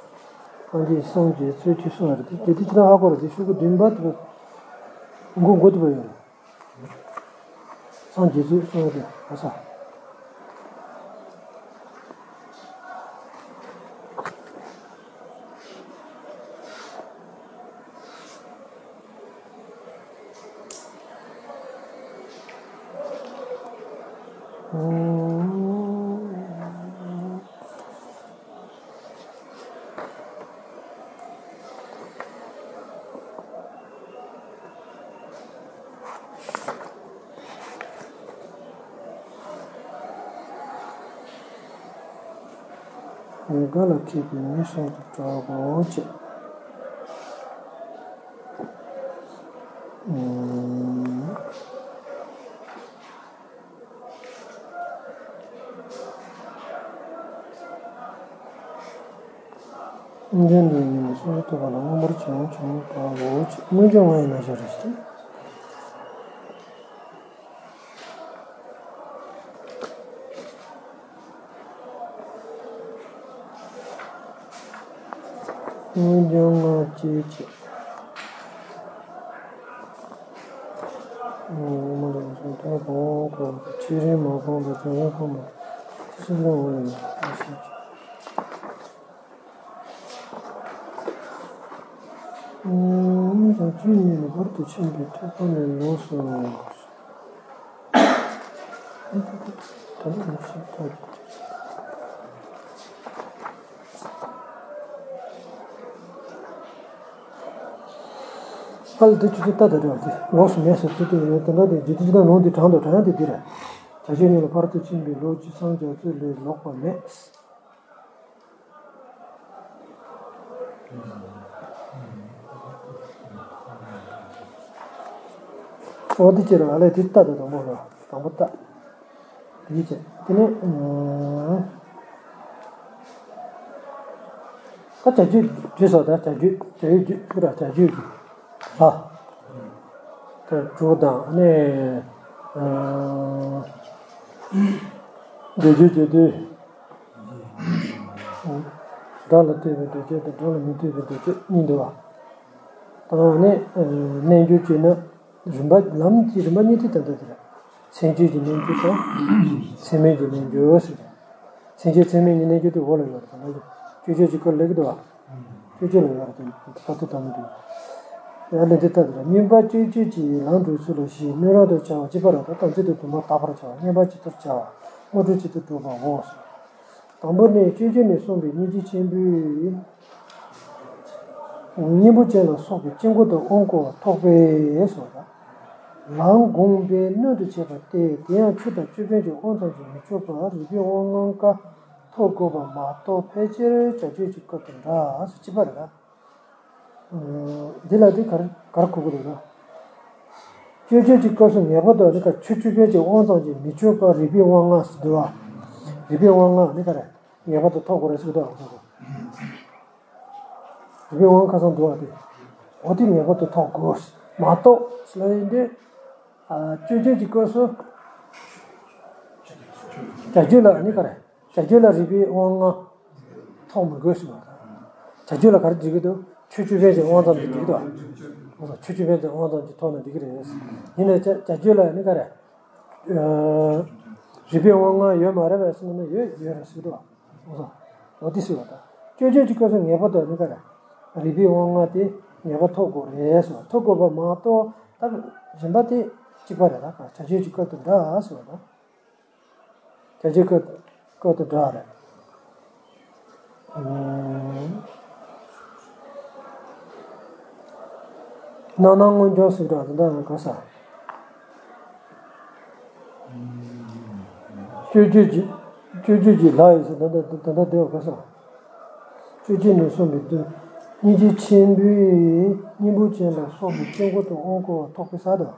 སངས་རྒྱས་སངས་རྒྱས་ཚུལ་གྱིས་གསུངས་པ་རེད་དེ་དེ་ཕྱི་ནང་ཧ་གོ་རེད་དེ་ཤོག་གུ་བདུན་པ་དུ་བ། མགོ་མགོ་དུ་བ་ཡོད་རེད། སངས་རྒྱས་ཚུལ་གསུངས་པ་དེ་ག་ས། ཉེས་དགག་ལ་མཁས་པའི་མི་གསུམ་དུ་གྲགས་གོ་ཅེས། སྔོན་བྱོན་ལས་ཉོན་མོངས་སོགས་ཐོབ་པ་ལ་མངོན་པར་བྱང་ཆུབ་པའོ། སྔོན་བྱོན་ལྔ་ཡི་རྣམ་གཞག་རེད། སྔོན་བྱོན་ལྔ་སྐྱེས་ཀྱི། མ་ལུས་སུ་ཐོབ་པའོ། ཁོ་ཆོས་རིན་མ་སྤངས་པ་བྱང་ཆུབ་ཕོངས་པ་དེ་སུ་ལ་འོང་ཡང་ཤེས་ཀྱི། ཨོ། ད་ཆོས་ཉིད་ལ་བར་དུ་ཕྱིན་པའི་ཐེག་པ་ནས་ལོགས་སུ། ད་ལྟ་ནས་ཤེས་ཐག་ཆོད། ཨ་ལ་དེ་ཆུ་ཚོད་ལྟ་ད་རེད་བ་དེ་ལོགས་སུ་མེད་ཟེར་ཚུལ་དེ་ཡོད་དེ་འདྲ་དེ་རྒྱུ་དེ་ཅི་ལྟར་ལུང་དེ་དྲང་དུ་དྲང་ཡ་དེ་འདི་རེད། བྱ་སྤྱོད་ཉིད་ལ་བར་དུ་ཕྱིན་པའི་ལོག་རྒྱུ་སངས་རྒྱས་ཚུལ་ལས་ལོག་པ་མེད། འོ་དེ་ཅི་རེད་ཨ་ལས་དེ་ལྟ་དང་དང་པོ་ལ་དང་པོ་ལྟ། དེ་ཅི་དེ་ནས་ད་བྱ་སྤྱོད་བརྗོད་སོགས་དང་བྱ་སྤྱོད་བྱ་ཡུལ་བརྗོད་ཤུ་ར་བྱ་སྤྱོད་ཀྱི་ལྷ། ད་དྲུག་དང་ནས་འདོད་རྒྱུ་བརྗོད་དུས། སྒྲ་ལ་ལྟོས་པའི་འདོད་ཆགས་དང་སྒྲ་ལ་མི་ལྟོས་པའི་འདོད་ཆགས་གཉིས་འདུག་བ། དང་ནི་རྣལ་འབྱོར་བཅས་ན་རིམ་པ་ལམ་གྱི་རིམ་པ་གཉིས་དེ་ད་ལྟ་དེ་རེད། མཚན་བརྗོད་ཀྱི་རྣལ་འབྱོར་དང་། མཚན་མེད་ཀྱི་རྣལ་འབྱོར་ཟེར། མཚན་བརྗོད་མཚན་མེད་ཀྱི་རྣལ་འབྱོར་དེ་འོག་ལ་ཡོད་རེད་ད་ལྟ་སྤྱོད་བརྗོད་ཀྱི་སྐོར་ལས་ཀྱི་འདུག་བ། སྤྱོད་བརྗོད་ལ་ཡོད་རེད་ད་ལྟ་དང་མི་འདུག་ཡ་ལས་འདི་ལྟ་དེ་རེད། སྨྱོན་པ་སྤྱོད་བརྗོད་ཀྱི་ལམ་གྲོལ་ཚུལ་ལ་བཞི་སྨོན་རང་དུ་བྱ་བ་གཅིག་པ་རེད་ད་དམ་ཚིག་ཏུ་དུ་མ་དག་པར་བྱ་བ་བསྙེན་པ་གཅིག་ཏུ་བྱ་བ་དངོས་གྲུབ་གཅིག་ཏུ་སྒྲུབ་པའོ། དང་པོ་ནི་སྤྱོད་བརྗོད་ནས་གསུངས་པའི་སྙིང་རྗེ་ཆེན་པོའི་སྙིང་པོ་ཅན་ལ་སོགས་པའི་དཀྱིལ་འཁོར་དུ་དབང་བསྐུར་བ་ཐོགས་པས་སོ། ལམ་བསྒོམས་པས་སྣོད་དུ་བྱས་པ་སྟེ་དེ་ཡང་ཆུ་དང་ཅོད་པན་གྱི་དབང་ཙམ་གྱིས་མི་ཆོད་པར་རིག་པའི་དབང་ལྔ་ཀ་ཐོབ་དགོས་པ་མ་གཏོགས་ཕལ་ཆེར་བྱ་སྤྱོད་ཀྱི་སྐབས་དང་འདྲ་སོ་གཅིག་པ་རེད་ལ། འདི་ལ་འདི་གར་གར་གོ་གི་འདུག་ན། སྤྱོད་བརྗོད་ཀྱི་སྐབས་སུ་ངེས་པར་དུ་ཨ་ནི་ག་ཆུ་ཅོད་པན་གྱི་དབང་ཙམ་གྱིས་མི་ཆོད་པར་རིག་པའི་དབང་ལྔ་ཟེར་འདུག་བ། རིག་པའི་དབང་ལྔ་ཨ་ནི་ག་རེ་ངེས་པར་དུ་ཐོབ་དགོས་རེད་ཟེར་གི་འདུག་བ། རིག་པའི་དབང་ཁ་སང་འདུག་བ་དེ། འོ་དེ་ངེས་པར་དུ་ཐོབ་དགོས་མ་གཏོགས་ཟེར་ལ་ཡིན་ཏེ། སྤྱོད་བརྗོད་ཀྱི་སྐབས་སུ། བྱ་སྤྱོད་ལ་ཨ་ནི་ག་རེ། བྱ་སྤྱོད་ལ་རིག་པའི་དབང་ལྔ་ཐོགས་མི་དགོས་ཟེར་བ་དང་། བྱ་སྤྱོད་ལ་ག་རེ་འགྲིག་གི་འདུག་ཆུ་ཅོད་པན་གྱི་དབང་ཙམ་གྱིས་འགྲིག་གི་འདུག་ཆུ་ཅོད་པན་གྱི་དབང་ཙམ་གྱིས་ཐོགས་ན་འགྲིག་གི་རེད། ཡིན་ནའི་བྱ་བྱ་སྤྱོད་ལ་ནི་ག་རེ། རིག་པའི་དབང་ལྔ་ཡོད་མ་རེད་པས་ཟེར་ན་ཡོད་ཡོད་རེད་ཟེར་གི་འདུག་འོ་དེ་ཟེར་བ་དང་། སྤྱོད་བརྗོད་ཀྱི་སྐབས་སུ་ངེས་པར་དུ་ནི་ག་རེ། རིག་པའི་དབང་ལྔ་དེ་ངེས་པར་ཐོབ་དགོས་རེད་ཟེར་བ་ཐོབ་དགོས་པ་མ་གཏོགས་ད་གཞན་པ་དེ་གཅིག་པ་རེད་ད་བྱ་སྤྱོད་ཀྱི་སྐབས་དང་འདྲ་ཟེར་བ་དང་། བྱ་སྤྱོད་སྐབས་སྐབས་དང་འདྲ་རེད། རྣམ་སྣང་མངོན་བྱང་ཟེར་གྲངས་དེ་འདྲ་ཡང་ག་ས། སྤྱོད་བརྗོད་ཀྱི་སྤྱོད་བརྗོད་ཀྱི་ལྷ་ཡིན་ཟེར་ད་ལྟ་ད་ལྟ་དེ་བ་ག་ས། སྤྱོད་བྱེད་ནས་གསུངས་པའི་དོན། སྙིང་རྗེ་ཆེན་པོས་སྙིང་པོ་ཅན་ལ་སོགས་པའི་སྐྱེ་དགུ་དང་དབང་བསྐུར་བ་ཐོགས་པའི་ས་དང་།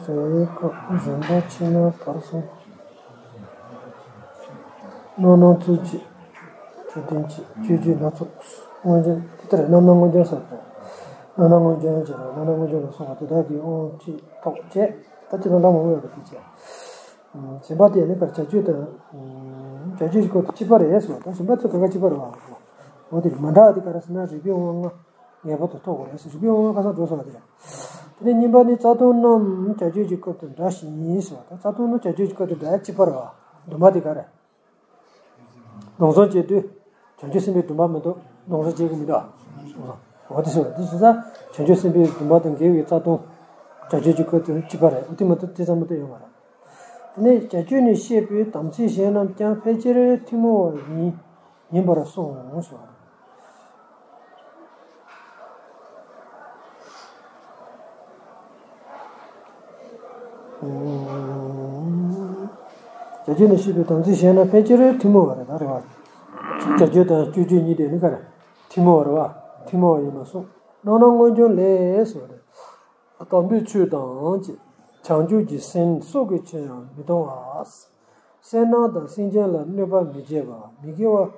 ཟེར་བའི་སྐབས་རིམ་པ་ཕྱི་ནང་བར་གསུམ། རྣམ་སྣང་རྩོད་བྱེད། འཕྲོད་བསྟེན་བྱེད། སྤྱོད་བྱེད་སྣ་ཚོགས། མངོན་སྦྱོར་དེ་ལྟར་རྣམ་སྣང་མངོན་སྦྱོར་ཟེར་བ། རྣམ་སྣང་མངོན་སྦྱོར་བྱེད་རོགས། རྣམ་སྣང་མངོན་སྦྱོར་ལ་སོགས་པ་དེ་དག་གི་དབང་བྱེད་ཐོགས་བཅས། ད་ཅི་ལ་ལ་མ་འོས་པ་དེ་བཅས། གཞན་པ་དེ་ནི་བྱ་སྤྱོད་དང་། བྱ་སྤྱོད་ཀྱི་སྐོར་དུ་གཅིག་པ་རེད་ཟེར་བ་དང་། གཞན་པ་ཚོ་ག་ག་གཅིག་པ་རེད་བ། འོ་དེ་མི་འདྲ་བ་དེ་ག་རེ་ཟེར་ན། རིགས་པའི་དབང་ལྔ་ངེས་པར་དུ་ཐོབ་དགོས་རེད་ཟེར། རིགས་པའི་དབང་ལྔ་ག་ས་འགྲོ་སོང་བ་དེ་རེད། དེ་ནས་གཉིས་པ་ནི་རྩ་ལྟུང་རྣམས་བྱ་སྤྱོད་ཀྱི་སྐབས་དུ་འདྲ་ཞིང་ཟེར་བ་དང་། རྩ་ལྟུང་རྣམས་བྱ་སྤྱོད་ཀྱི་སྐབས་དུ་འདྲ་ཡ་གཅིག་པ་རེད་བ། སྡོམ་པ་དེ་ག་རེད། སྡོམ་བཟུང་བྱེད་དུས་བྱང་ཆུབ་སེམས་དཔའི་སྡོམ་པ་མི་འདུག་སྡོམ་བཟུང་བྱེད་དགོས་མི་འདུག་འོ་དེ་ཟེར་བ་དེ་སོང་ཙང་བྱང་ཆུབ་སེམས་དཔའི་སྡོམ་པ་དང་འགལ་བའི་རྩ་ལྟུང་བྱ་སྤྱོད་ཀྱི་སྐབས་དུ་གཅིག་པ་རེད། འོ་དེ་མ་གཏོགས་དེ་ཙམ་མ་གཏོགས་ཡོད་མ་རེད། དེ་ནས་བྱ་སྤྱོད་ནས་བཤད་པའི་དམ་ཚིག་གཞན་རྣམས་ཀྱང་ཕལ་ཆེར་ཐུན་མོང་བ་ཡིན་ཡིན་པར་གསུངས་སོ། བྱ་སྤྱོད་ནས་བཤད་པའི་དམ་ཚིག་གཞན་རྣམས་ཕལ་ཆེར་ཐུན་མོང་བ་རེད། ད་རེད་བ། བྱ་སྤྱོད་དང་སྤྱོད་བྱེད་གཉིས་དེ་ནི་ག་རེ། ཐུན་མོང་བ་རེད་བ། ཐུན་མོང་བ་ཡིན་པར་གསུངས། རྣམ་སྣང་མངོན་སྦྱོར་ལས་ཟེར་བ་རེད། དམ་པའི་ཆོས་དང་། བྱང་ཆུབ་ཀྱི་སེམས་སྲོག་གི་ཕྱིར་ཡང་མི་གཏོང་བ། བསོད་ནམས་དང་སེམས་ཅན་ལ་གནོད་པ་མི་བྱེད་པ། མི་དགེ་བ་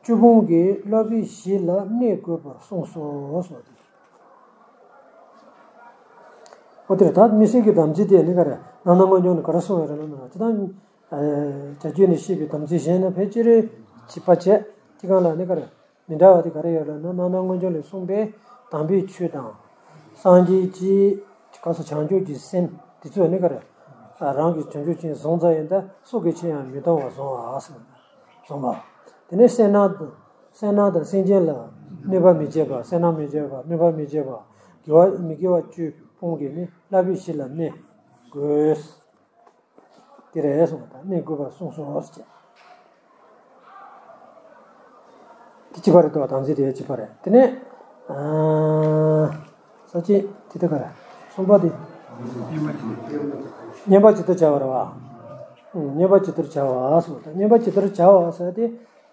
བཅུ་སྤོང་གི་བསླབ་པའི་གཞི་ལ་གནས་དགོས་པར་གསུངས་སོ། གསུངས་ཏེ། འོ་དེར་ད་དམིགས་བསལ་གྱི་དམ་ཚིག་དེ་ནི་ག་རེ། རྣམ་སྣང་མངོན་སྦྱོར་ནི་ག་རེ་གསུངས་ཡོད་རེད་ལབ་ན། ཅི་ལྟར་བྱ་སྤྱོད་ནས་བཤད་པའི་དམ་ཚིག་གཞན་རྣམས་ཕལ་ཆེར་གཅིག་པ་བྱས། དེ་གང་ལ་ནི་ག་རེ། མི་འདྲ་བ་དེ་ག་རེ་ཡོད་ལབ་ན། རྣམ་སྣང་མངོན་སྦྱོར་ལས་གསུངས་པའི་དམ་པའི་ཆོས་དང་། སངས་རྒྱས་ཀྱི་ག་ས་བྱང་ཆུབ་ཀྱི་སེམས་དེ་ཚོ་ནི་ག་རེ། རང་གི་བྱང་ཆུབ་ཅིང་བཟུང་ཙམ་ཡིན་ད་སྲོག་གི་ཕྱིར་ཡང་མི་གཏོང་བར་བཟུང་བ་ཟེར། བཟུང་བ། དེ་ནས་བསོད་ནམས་དང་བསོད་ནམས་དང་སེམས་ཅན་ལ་གནོད་པ་མི་བྱེད་པ། བསོད་ནམས་མི་བྱེད་པ། གནོད་པ་མི་བྱེད་པ། དགེ་བ་མི་དགེ་བ་བཅུ་སྤོང་གི་ནི་བསླབ་པའི་གཞི་ལ་གནས་དགོས། དེ་རེད་གསུངས་པ་དང་། གནས་དགོས་པར་གསུངས་སོ་ཟེར། དེ་གཅིག་པ་རེད་དོ། དམ་ཚིག་དེ་གཅིག་པ་རེད། དེ་ནས་ཨ། ས་བཅད་དེ་ད་ག་རེ། གསུམ་པ་དེ། བསྙེན་པ་ཇི་ལྟར་བྱ་བ་རེད་བ། ཨུ། བསྙེན་པ་ཇི་ལྟར་བྱ་བ་གསུངས་པ་དང་། བསྙེན་པ་ཇི་ལྟར་བྱ་བ་ཟེར་དེ་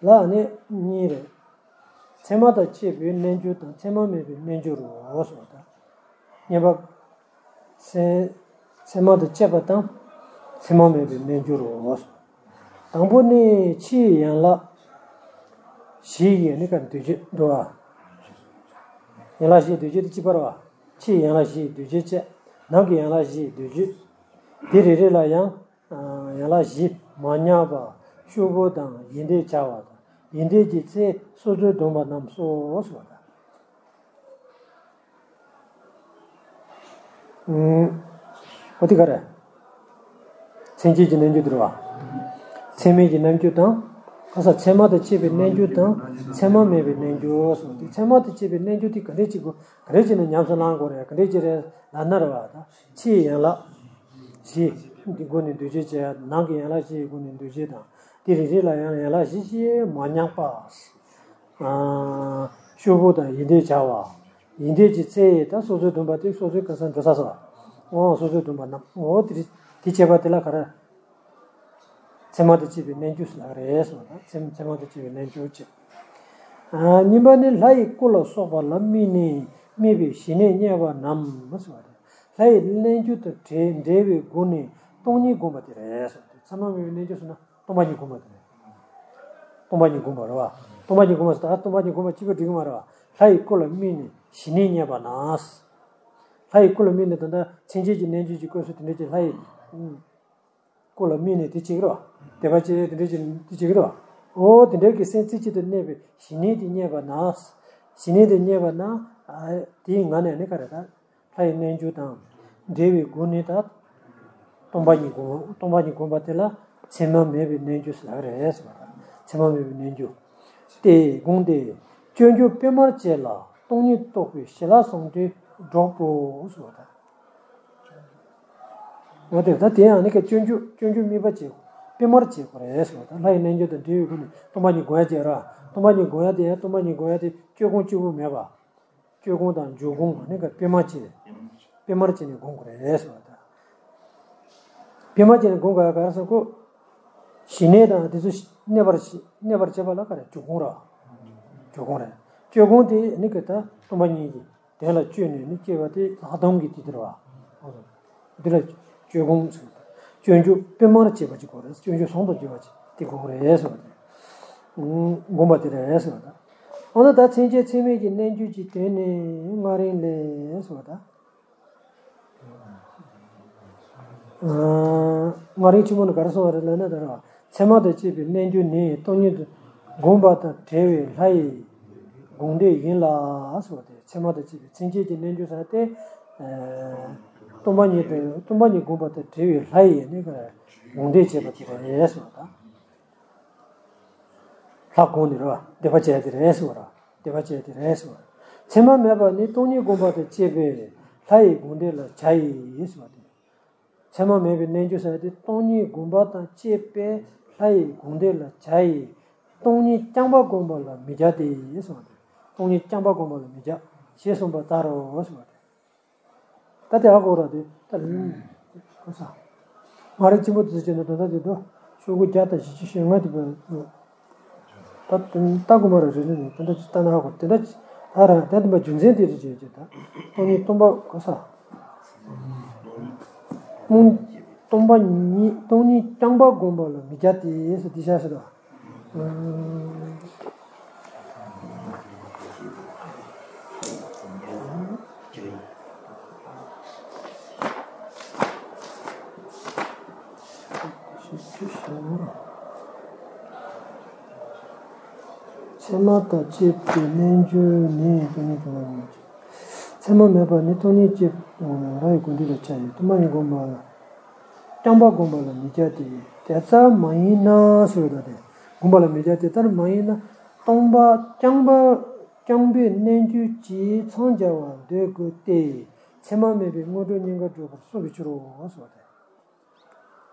ལ་ནི་གཉིས་རེད། ཚད་མ་དང་བཅས་པའི་རྣལ་འབྱོར་དང་། ཚད་མ་མེད་པའི་རྣལ་འབྱོར་རོ་གསུངས་པ་དང་། བསྙེན་པ། ཚད། ཚད་མ་དང་བཅས་པ་དང་། ཚད་མ་མེད་པའི་རྣལ་འབྱོར་རོ། དང་པོ་ནི་ཕྱིའི་ཡན་ལག་བཞི་ཡི་ནི་ག་འདུས་བྱས་འགྲོ་བ། ཡན་ལག་བཞིའི་འདུས་བྱས་དེ་གཅིག་པ་རེད་བ། ཕྱིའི་ཡན་ལག་བཞི་ཡི་འདུས་བྱས་བཅས། ནང་གི་ཡན་ལག་བཞི་ཡི་འདུས་བྱས། དེ་རེ་རེ་ལ་ཡང་། ཡན་ལག་བཞི་མ་ཉམས་པ། ཤོག་བུ་དང་ཡིན་ཏེ་བྱ་བ་དང་། ཡིན་ཏེ་གྱི་ཚེ་སོ་སོའི་སྡོམ་པ་རྣམས་སོ་སོ་དང་། ཨུམ། འོ་དེ་ག་རེ། མཚན་བཅས་ཀྱི་རྣལ་འབྱོར་དེ་རེད་བ། མཚན་མེད་ཀྱི་རྣལ་འབྱོར་དང་། ག་ས་ཚད་མ་དང་བཅས་པའི་རྣལ་འབྱོར་དང་། ཚད་མ་མེད་པའི་རྣལ་འབྱོར་གསུངས་ཏེ། ཚད་མ་དང་བཅས་པའི་རྣལ་འབྱོར་དེ་ག་འདྲས་ཅིག་གོ། ག་འདྲས་ཅིག་ནས་ཉམས་སུ་བླང་དགོས་རེད། ག་འདྲས་ཅིག་རེད་ལབ་ན་རེད་བ། ད་ཕྱིའི་ཡན་ལག་བཞི་འདི་སྒོ་ནས་འདུས་བྱས་བྱས། ནང་གི་ཡན་ལག་བཞིའི་སྒོ་ནས་འདུས་བྱས་དང་། དེ་རེ་རེ་ལ་ཡང་ཡན་ལག་བཞི་བཞི་མ་ཉམས་པ། ཤོག་བུ་དང་ཡིན་ཏེ་བྱ་བ། ཡིན་ཏེ་གྱི་ཚེ་ཡི་ད་སོ་སོའི་སྡོམ་པ་དེ་སོ་སོའི་ག་ས་འགྲོ་ས་སོ། འོ་སོ་སོའི་སྡོམ་པ་རྣམས། འོ་དེ་དེ་བྱས་པ་དེ་ལ་ག་རེ། ཚད་མ་དང་བཅས་པའི་རྣལ་འབྱོར་ལབ་རེད་གསུངས་པ་དང་། ཚད་མ་དང་བཅས་པའི་རྣལ་འབྱོར་བཅས། གཉིས་པ་ནི་ལྷ་ཡི་སྐུ་ལ་སོགས་པ་ལ་དམིགས་ནས་དམིགས་པའི་ཞི་གནས་བརྙེས་པ་རྣམས་གསུངས་པ་རེད། ལྷ་ཡི་རྣལ་འབྱོར་དང་འབྲེལ་བའི་སྒོ་ནས་སྟོང་ཉིད་བསྒོམ་པ་དེ་རེད་གསུངས་ཏེ། ཚད་མ་མེད་པའི་རྣལ་འབྱོར་ཟེར་ན། སྟོང་པ་ཉིད་བསྒོམ་པ་དེ་རེད། སྟོང་པ་ཉིད་བསྒོམ་པ་རེད་བ། སྟོང་པ་ཉིད་བསྒོམ་པ་ཟེར་ད་སྟོང་པ་ཉིད་བསྒོམ་པ་གཅིག་པུ་འགྲིག་གི་མ་རེད་བ། ལྷ་ཡི་སྐུ་ལ་དམིགས་ནས་ཞི་གནས་བརྙེས་པ་ན། ལྷ་ཡི་སྐུ་ལ་དམིགས་ནས་ད་ལྟ་མཚན་བཅས་ཀྱི་རྣལ་འབྱོར་གྱི་སྐབས་སུ་དེ་འདྲ་ཅིག་ལྷ་ཡི་སྐུ་ལ་དམིགས་ནས་དེ་བྱེད་ཀྱི་རེད་བ། དད་པ་བྱེད་དེ་འདྲ་ཅིག་དེ་བྱེད་ཀྱི་རེད་བ། འོ་དེ་འདྲ་གི་སེམས་རྩེ་གཅིག་ཏུ་གནས་པའི་ཞི་གནས་དེ་བརྙེས་པ་ན། ཞི་གནས་དེ་བརྙེས་པ་ན། དེའི་ངང་ནས་ནི་ག་རེ་ད། ལྷ་ཡི་རྣལ་འབྱོར་དང་འབྲེལ་བའི་སྒོ་ནས་ད། སྟོང་པ་ཉིད་བསྒོམ། སྟོང་པ་ཉིད་བསྒོམ་པ་དེ་ལ་མཚན་མ་མེད་པའི་རྣལ་འབྱོར་ཟེར་ལབ་རེད་ཟེར་བ་དང་། མཚན་མ་མེད་པའི་རྣལ་འབྱོར། སྟེ་དགོངས་ཏེ། སྤྱོད་འཇུག་པད་མར་བཅས་ལ་སྟོང་ཉིད་རྟོགས་པའི་ཞི་ལྷག་ཟུང་འབྲེལ་སྒྲོག་པོ་ཟེར་བ་དང་། འོ་དེ་ད་དེ་ཡང་ནི་ཀ་སྤྱོད་འཇུག་སྤྱོད་འཇུག་དམིགས་པ་བྱེད། པད་མར་བཅས་སྐོར་རེད་ཟེར་བ་དང་། ལྷ་ཡི་རྣལ་འབྱོར་དང་འབྲེལ་བའི་སྒོ་ནས་སྟོང་པ་ཉིད་བསྒོམ་ཡ་བྱེད་ར། སྟོང་པ་ཉིད་བསྒོམ་ཡ་དེ་ཡང་སྟོང་པ་ཉིད་བསྒོམ་ཡ་དེ་སྤྱོད་སྒོམ་གཅིག་པུ་མེད་པ། སྤྱོད་སྒོམ་དང་འཇུག་སྒོམ་ནི་ཀ་པད་མར་བཅས། པད་མར་བཅས་ནས་སྒོམ་དགོས་རེད་ཟེར་བ་དང་། པད་མར་བཅས་ནས་སྒོམ་དགོས་ཡ་ག་རེ་ཟེར་ན་ཀོ། ཞི་གནས་དང་དེ་ཚོ་གནས་པར་གནས་པར་བྱེད་པ་ལ་ག་རེ་སྤྱོད་སྒོམ་ར། སྤྱོད་སྒོམ་རེད། སྤྱོད་སྒོམ་དེ་ནི་ག་ད་སྟོང་པ་ཉིད་ཀྱི་དོན་ལ་སྤྱོད་ནས་ནི་སྐྱེ་བ་དེ་ལྷག་མཐོང་གི་དེ་དེ་རེད་བ། འདི་ལ་སྤྱོད་སྒོམ་ཟེར། སྤྱོད་འཇུག་སྤེལ་མར་བྱེད་པ་ཅིག་དགོས་རེད། སྤྱོད་འཇུག་ཟུང་དུ་འཇུག་པ་ཅིག་དེ་དགོས་རེད་ཟེར་བ་དེ། སྒོམ་པ་དེ་རེད་ཟེར་བ་དང་། འོ་ན་ད་མཚན་བཅས་ཚད་མིན་གྱི་རྣལ་འབྱོར་གྱི་དོན་ནི་སྔ་རིང་ལས་ཟེར་བ་དང་། སྔ་རིང་ཆེན་མོ་ནི་ག་རེ་གསུངས་པ་རེད་ལབ་ན་ད་ར། ཚད་མ་དང་བཅས་པའི་རྣལ་འབྱོར་ནི་སྟོང་ཉིད་སྒོམ་པ་དང་བྲལ་བའི་ལྷ་ཡི་དགོངས་འགྲེལ་ཡིན་ལ་ཟེར་བ་དེ། ཚད་མ་དང་བཅས་པའི་མཚན་བཅས་ཀྱི་རྣལ་འབྱོར་ཟེར་ཏེ། སྟོང་པ་ཉིད་དང་སྟོང་པ་ཉིད་སྒོམ་པ་དང་བྲལ་བའི་ལྷ་ཡི་ནི་ག་རེ་དགོངས་འགྲེལ་བྱེད་པ་དེ་རེད་ཟེར་བ་དང་། ལྷ་དགོངས་ནས་རེད་བ། དད་པ་བྱས་དེ་རེད་ཟེར་བ་ར། དད་པ་བྱས་དེ་རེད་ཟེར་བ་ར། མཚན་མ་མེད་པ་ནི་སྟོང་ཉིད་སྒོམ་པ་དང་བཅས་པའི་ལྷ་ཡི་དགོངས་འགྲེལ་ལ་བྱ་ཡི་ཟེར་བ་དེ། མཚན་མ་མེད་པའི་རྣལ་འབྱོར་ཟེར་ཏེ་སྟོང་ཉིད་སྒོམ་པ་དང་བཅས་པའི་ལྷ་ཡི་དགོངས་འགྲེལ་ལ་བྱ་ཡི། སྟོང་ཉིད་རྐྱང་པ་སྒོམ་པ་ལ་མི་བྱ་སྟེ་ཟེར་བ་དེ། སྟོང་ཉིད་རྐྱང་པ་སྒོམ་པ་ལ་མི་བྱ་ཞེས་གསུངས་པ་ལྟར་རོ་ཟེར་བ་དེ། ད་དེ་ཧ་གོ་ར་དེ་ད་ལུང་གོ་ས། མ་རིག་ཆེན་པོ་དེ་ཚོ་བྱས་ན་དོན་དག་དེ་དོ་ཤོག་གུ་བརྒྱ་དང་བཞི་བཅུ་ཞེ་ལྔ་དེ་བས་ད་ལྟ་དགོས་མ་ར་རེ་རེ་ནས་དོན་དག་ཅིག་ལྟ་ན་ཧ་གོ་དེ་འདྲ་ཅིག་ད་ར་ད་དེ་མ་རྒྱུ་མཚན་དེ་རེ་བྱས་ཀྱི་ད་སྟོང་ཉིད་སྟོང་པ་གོ་ས། སྟོང་སྟོང་པ་ཉིད་སྟོང་ཉིད་རྐྱང་པ་སྒོམ་པ་ལ་མི་བྱ་སྟེ་ཟེར་དེ་བྱ་ཟེར་དོ། ཚད་མ་དང་བཅས་པའི་རྣལ་འབྱོར་ནི་སྟོང་ཉིད་སྟོང་པ་ཉིད། ཚད་མ་མེད་པ་ནི་སྟོང་ཉིད་ཀྱི་ལྷ་ཡི་དགོངས་འགྲེལ་ལ་བྱ་ཡི། སྟོང་པ་ཉིད་སྒོམ་པ་ལ་རྐྱང་པ་སྒོམ་པ་ལ་མི་བྱ་སྟེ། དེ་ལྟར་མ་ཡིན་ན་ཟེར་བ་དང་དེ་སྒོམ་པ་ལ་མི་བྱ་དེ་ལྟར་མ་ཡིན་ན་སྟོང་པ་རྐྱང་པ་རྐྱང་པའི་རྣལ་འབྱོར་གྱིས་མཚང་རྒྱ་བར་འདོད་དགོས་ཏེ། ཚད་མ་མེད་པའི་སྔོན་འགྲོ་གཉིས་ཀ་སྒྲུབ་པར་གསུངས་པའི་ཕྱིར་རོ་ཟེར་བ་དེ།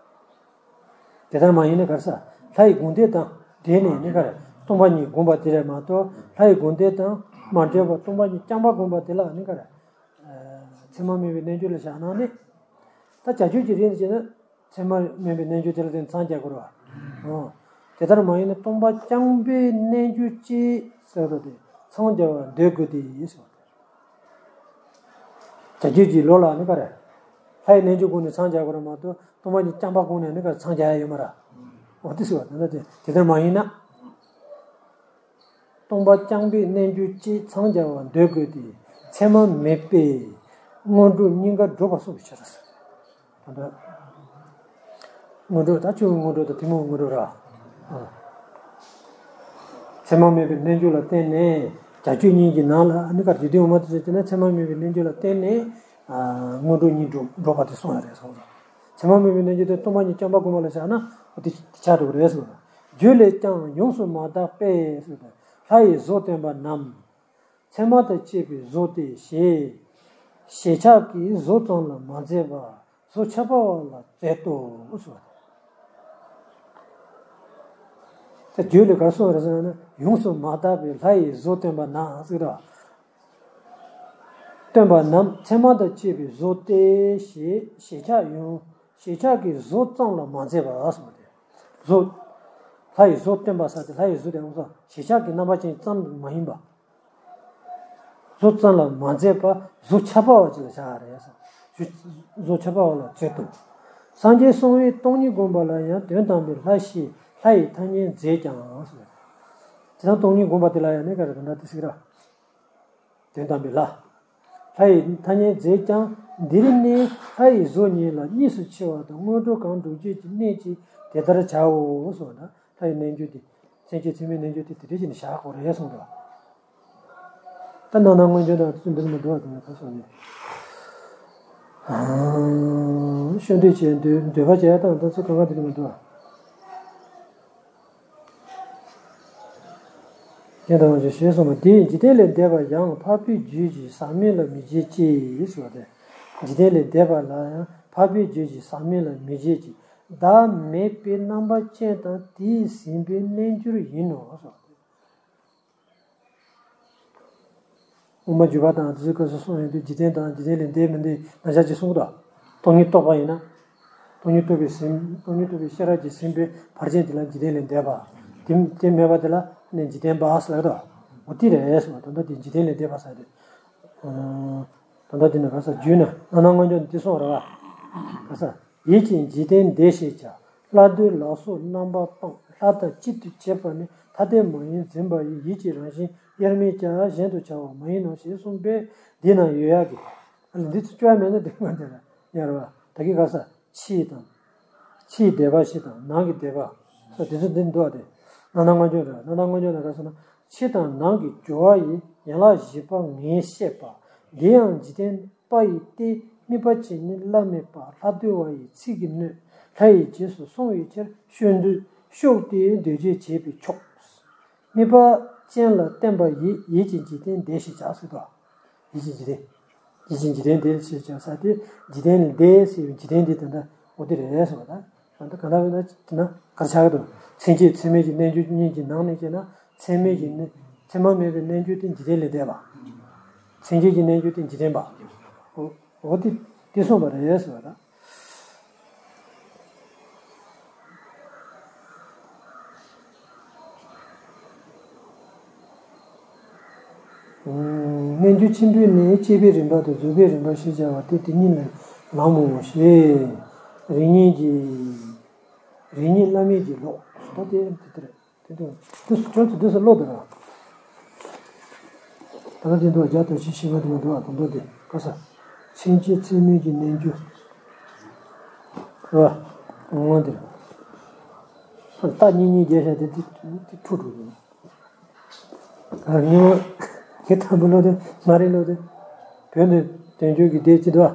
དེ་ལྟར་མ་ཡིན་ན་ག་རེ་ཟེར། ལྷ་ཡི་དགོངས་འགྲེལ་དང་འབྲེལ་ནས་ནི་ག་རེ་སྟོང་པ་ཉིད་སྒོམ་པ་དེ་རེད་མ་གཏོགས་ལྷ་ཡི་དགོངས་འགྲེལ་དང་མ་འབྲེལ་བར་སྟོང་པ་ཉིད་རྐྱང་པ་སྒོམ་པ་དེ་ལ་ནི་ག་རེ། ཚད་མ་མེད་པའི་རྣལ་འབྱོར་ལ་བཞག་ན་ནི། ད་བྱ་སྤྱོད་ཀྱི་རིགས་འདི་བྱས་ན་ཚད་མ་མེད་པའི་རྣལ་འབྱོར་དེ་ལ་བརྟེན་མཚང་རྒྱག་དགོས་རེད་བ། འོ། དེ་ལྟར་མ་ཡིན་ན་སྟོང་པ་རྐྱང་པའི་རྣལ་འབྱོར་གྱིས་ཟེར་བ་དེ་མཚང་རྒྱ་བར་འདོད་དགོས་ཏེ་ཟེར་བ་དེ། བྱ་སྤྱོད་ཀྱི་ལུགས་ལ་ནི་ག་རེ། ལྷ་ཡི་རྣལ་འབྱོར་སྒོམ་ནས་མཚང་རྒྱག་དགོས་རེད་མ་གཏོགས་སྟོང་པ་ཉིད་རྐྱང་པ་སྒོམ་ནས་ནི་ག་རེ་མཚང་རྒྱག་ཡ་ཡོད་མ་རེད། འོ་དེ་ཟེར་བ་དེ་འདྲ་དེ་དེ་ལྟར་མ་ཡིན་ན། སྟོང་པ་རྐྱང་པའི་རྣལ་འབྱོར་གྱིས་མཚང་རྒྱ་བར་འདོད་དགོས་ཏེ། ཚད་མ་མེད་པའི་སྔོན་འགྲོ་གཉིས་ཀ་སྒྲུབ་པར་གསུངས་པའི་ཕྱིར་ཟེར། ད་ལྟ་སྔོན་འགྲོ་ད་ཆོས་སྔོན་འགྲོ་དང་ཐུན་མོང་སྔོན་འགྲོ་ར། ཚད་མ་མེད་པའི་རྣལ་འབྱོར་ལ་བརྟེན་ནས་བྱ་སྤྱོད་གཉིས་ཀྱི་ནང་ལ་ཨ་ནི་གར་རྒྱུད་སྡེ་འོག་མ་དེ་ཚོ་བྱས་ན་ཚད་མ་མེད་པའི་རྣལ་འབྱོར་ལ་བརྟེན་ནས་སྔོན་འགྲོ་གཉིས་སྒྲུབ་སྒྲུབ་པ་དེ་གསུངས་ཡ་རེད་གསུངས་སོ། ཚད་མ་མེད་པའི་རྣལ་འབྱོར་དེ་སྟོང་པ་ཉིད་རྐྱང་པ་སྒོམ་པ་ལ་བཞག་ན་འོ་དེ་ཆགས་འགྲོ་གི་རེད་གསུངས་སོ། རྒྱུད་ལས་ཀྱང་ཡོངས་སུ་མ་དག་པས་ཟེར་ཏེ་ལྷ་ཡི་གཟུགས་སྟོན་པ་རྣམས། ཚད་མ་དང་བཅས་པའི་གཟུགས་ཏེ་ཞེས། ཞེས་ཕྱག་གིས་གཟུགས་ཙམ་ལ་མ་མཛད་པར་གཟུགས་ཁྱབ་པ་བ་ལ་མཛད་དོ་གསུངས་སོ། ད་རྒྱུད་ལས་གར་གསུངས་རེད་ཟེར་ན་ཡོངས་སུ་མ་དག་པའི་ལྷ་ཡི་གཟུགས་སྟོན་པ་ན་ཟེར་ར། སྟོན་པ་རྣམས་ཚད་མ་དང་བཅས་པའི་གཟུགས་ཏེ་ཞེས་ཞེས་ཕྱག་ཡོང་ཞེས་ཕྱག་གིས་གཟུགས་ཙམ་ལ་མ་མཛད་པ་གསུངས་ཏེ། གཟུགས། ལྷ་ཡི་གཟུགས་སྟོན་པ་ས་དེ་ལྷ་ཡི་གཟུགས་དེ་འོང་ས་ཞེས་ཕྱག་གི་རྣམ་པ་ཅན་ཙམ་མ་ཡིན་པ། གཟུགས་ཙམ་ལ་མ་མཛད་པ་གཟུགས་ཁྱབ་པ་བ་ཅིག་ལ་བཞག་རེད་ཟེར། གཟུགས་ཁྱབ་པ་བ་ལ་མཛད་དོ། སངས་རྒྱས་གསུང་བས་སྟོང་ཉིད་བསྒོམས་པ་ལ་ཡང་དོན་དམ་པའི་ལྷ་ཞེས་ལྷ་ཡི་ཐ་སྙད་མཛད་ཀྱང་ཟེར། དེ་དང་སྟོང་ཉིད་བསྒོམས་པ་དེ་ལ་ཡང་ནི་ག་རེ་ག་འདྲ་དེ་ཟེར་ར། དོན་དམ་པའི་ལྷ། ལྷ་ཡི་ཐ་སྙད་མཛད་ཀྱང་འདིར་ནི་ལྷ་ཡི་གཟུགས་ཉིད་ལ་གཉིས་སུ་ཕྱེ་བ་དང་སྔོན་འགྲོ་གང་སྒྲུབ་བྱེད་ཀྱི་གནད་ཀྱིས་དེ་ལྟར་བྱའོ་གསུངས་ན་ལྷ་ཡི་རྣལ་འབྱོར་དེ་མཚན་བཅས་ཚད་མའི་རྣལ་འབྱོར་དེ་དེ་འདྲ་བྱས་ནས་བཞག་དགོས་རེད་གསུངས་འདུག་ད་ནང་ན་སྔོན་བྱོན་དང་དེ་ཚོ་འདིར་མི་འདུག་བ་དེ་ནས་ཁ་སོང་ནས། ཤོ་འདོད་བྱས་འདོད་འདོད་པ་བྱས་དང་དེ་ཚོ་གང་ག་དེ་འདྲ་མི་འདུག་བ། ཡང་དང་བ་ཞེས་གསུངས་པ་དེས་འཇིག་རྟེན་ལས་འདས་པ་ཡང་འཕགས་པའི་རྒྱུད་ཀྱི་ཟག་མེད་ལ་མི་བྱེད་ཅེས་ཟེར་བ་དེ། འཇིག་རྟེན་ལས་འདས་པ་ལ་ཡང་འཕགས་པའི་རྒྱུད་ཀྱི་ཟག་མེད་ལ་མི་བྱེད་ཅེས་བདག་མེད་པའི་རྣམ་པ་ཅན་དང་དེས་ཟིན་པའི་རྣལ་འབྱོར་ཡིན་ནོ་ཟེར་བ་དེ། དབུ་མ་འཇུག་པ་དང་དེ་ཚོའི་སྐབས་སུ་གསུངས་ཡོང་དུས་འཇིག་རྟེན་དང་འཇིག་རྟེན་ལས་འདས་མི་འདས་ན་ཆ་ཅིག་གསུངས་དང་། སྟོང་ཉིད་རྟོགས་པ་ཡིན་ན། སྟོང་ཉིད་རྟོགས་པའི་ཟིན། སྟོང་ཉིད་རྟོགས་པའི་ཤེས་རབ་ཀྱིས་ཟིན་པའི་བར་ཆད་དེ་ལ་འཇིག་རྟེན་ལས་འདས་པ། དེ་དེ་མེད་པ་དེ་ལ་ནི་འཇིག་རྟེན་པ་ཟེར་ལ་དོ། འོ་དེ་རེད་ཟེར་བ་ད་ལྟ་དེ་འཇིག་རྟེན་ལས་འདས་པ་ཟེར་ཏེ། ད་ལྟ་དེ་ནི་ག་ས་རྒྱུད་ན་རྣམ་སྣང་ལྔ་འཇོམས་འདི་གསུངས་ར། ག་ས། ཡིད་ཀྱི་འཇིག་རྟེན་འདས་ཞེས་བྱ། ལྷ་འདོད་ལ་སོགས་རྣམ་པར་སྤངས། ལྷ་དང་གཅིག་ཏུ་བྱེད་པ་ནི་ཐ་དད་མ་ཡིན་འཛིན་པ་ཡི། ཡིད་ཀྱི་རང་བཞིན་དབྱེར་མེད་ཀྱང་གཞན་དུ་བྱ་བ་མ་ཡིན་ནོ་ཞེས་གསུངས་པས་འདི་ན་ཡོད་ཡག་གི། ཨ་ལ་འདི་ཚོ་སྐྱོ་བ་མེད་ན་འདི་མ་འདི་ལ་ཡར་བ་ད་གི་ག་ས། ཕྱི་དང་། ཕྱིའི་འདས་པ་བཞི་དང་ནང་གི་འདས་པ། ས་དེ་ཚོ་འདི་འདུག་སྟེ། རྣམ་སྣང་ལྔ་འཇོམས་རེད། རྣམ་སྣང་ལྔ་འཇོམས་ལ་ག་ས་ན་ཕྱི་དང་ནང་གི་སྦྱོར་བ་ཡི་ཡན་ལག་བཞི་པ་ངས་བཤད་པ། འདི་ཡང་འཇིག་རྟེན་པ་ཡི་སྟེ། དམིགས་པ་ཅན་ནི་བླ་མེད་པ། ལྷ་འདོད་པ་ཡི་ཚིག་གི་སྣོད། ལྷ་ཡི་རྗེས་སུ་སོང་བའི་ཕྱིར་ཤོག་འདོད་ཤོག་སྟེ་འདོད་བྱེད་བྱེད་པས་ཆོག་དམིགས་པ་ཅན་ལ་བརྟེན་པ་ཡིས། ཡིད་ཀྱི་འཇིག་རྟེན་འདས་ཞེས་བྱ་ཟེར་དོ། ཡིད་ཀྱི་འཇིག་རྟེན། ཡིད་ཀྱི་འཇིག་རྟེན་འདས་ཞེས་བྱ་ས་དེ་འཇིག་རྟེན་ལས་འདས་ཟེར་བའི་འཇིག་རྟེན་འདི་དེ་འདྲ་འོ་དེ་རེད་ཟེར་བ་ད། ད་ལྟ་ག་འདྲ་བས་ན་དེ་ན་གར་ཆགས་ཀྱི་འདུག་མཚན་བཅས་མཚན་མེད་ཀྱི་རྣལ་འབྱོར་གཉིས་ཀྱི་ནང་ནས་བྱས་ན་མཚན་མེད་ཀྱི་རྣལ་མཚན་མ་མེད་པའི་རྣལ་འབྱོར་དེ་འཇིག་རྟེན་ལས་འདས་པ། མཚན་བཅས་ཀྱི་རྣལ་འབྱོར་དེ་འཇིག་རྟེན་པ། འོ་འོ་དེ་དེ་གསུངས་པ་རེད་ཟེར་བ་ད། རྣལ་འབྱོར་ཆེན་པོས་ནི་བསྐྱེད་པའི་རིམ་པ་དང་རྫོགས་པའི་རིམ་པ་ཞེས་བྱ་བ་སྟེ་དེ་ཉིད་ལ་ལམ་མོ་ཞེས། རིགས་ངེས་ཀྱི། རིགས་ངེས་བླ་མེད་ཀྱི་ལོག་ད་དེ་དེ་ལྟར་དེ་དུ་དུ་ཁྱོད་ཚོ་དུ་སུ་ལོག་འདུག་ར། ད་ལྟ་དེ་འདུག་བརྒྱ་དང་བཞི་ཞེས་པ་དེ་མ་འདུག་བ་དང་པོ་དེ་ག་ས། མཚན་བཅས་མཚན་མེད་ཀྱི་རྣལ་འབྱོར། ར། ངོ་དེ། རྟགས་གཉིས་གཉིས་རྒྱས་བྱ་དེ་དེ་དེ་འཁྲུག་འགྲོ་གི། ཨ་ཉི་མ་ངས་དང་པོ་ལོ་དེ་མ་རེད་ལོ་དེ། བོད་ནས་དོན་གཅོད་ཀྱི་སྡེ་སྤྱི་དོ།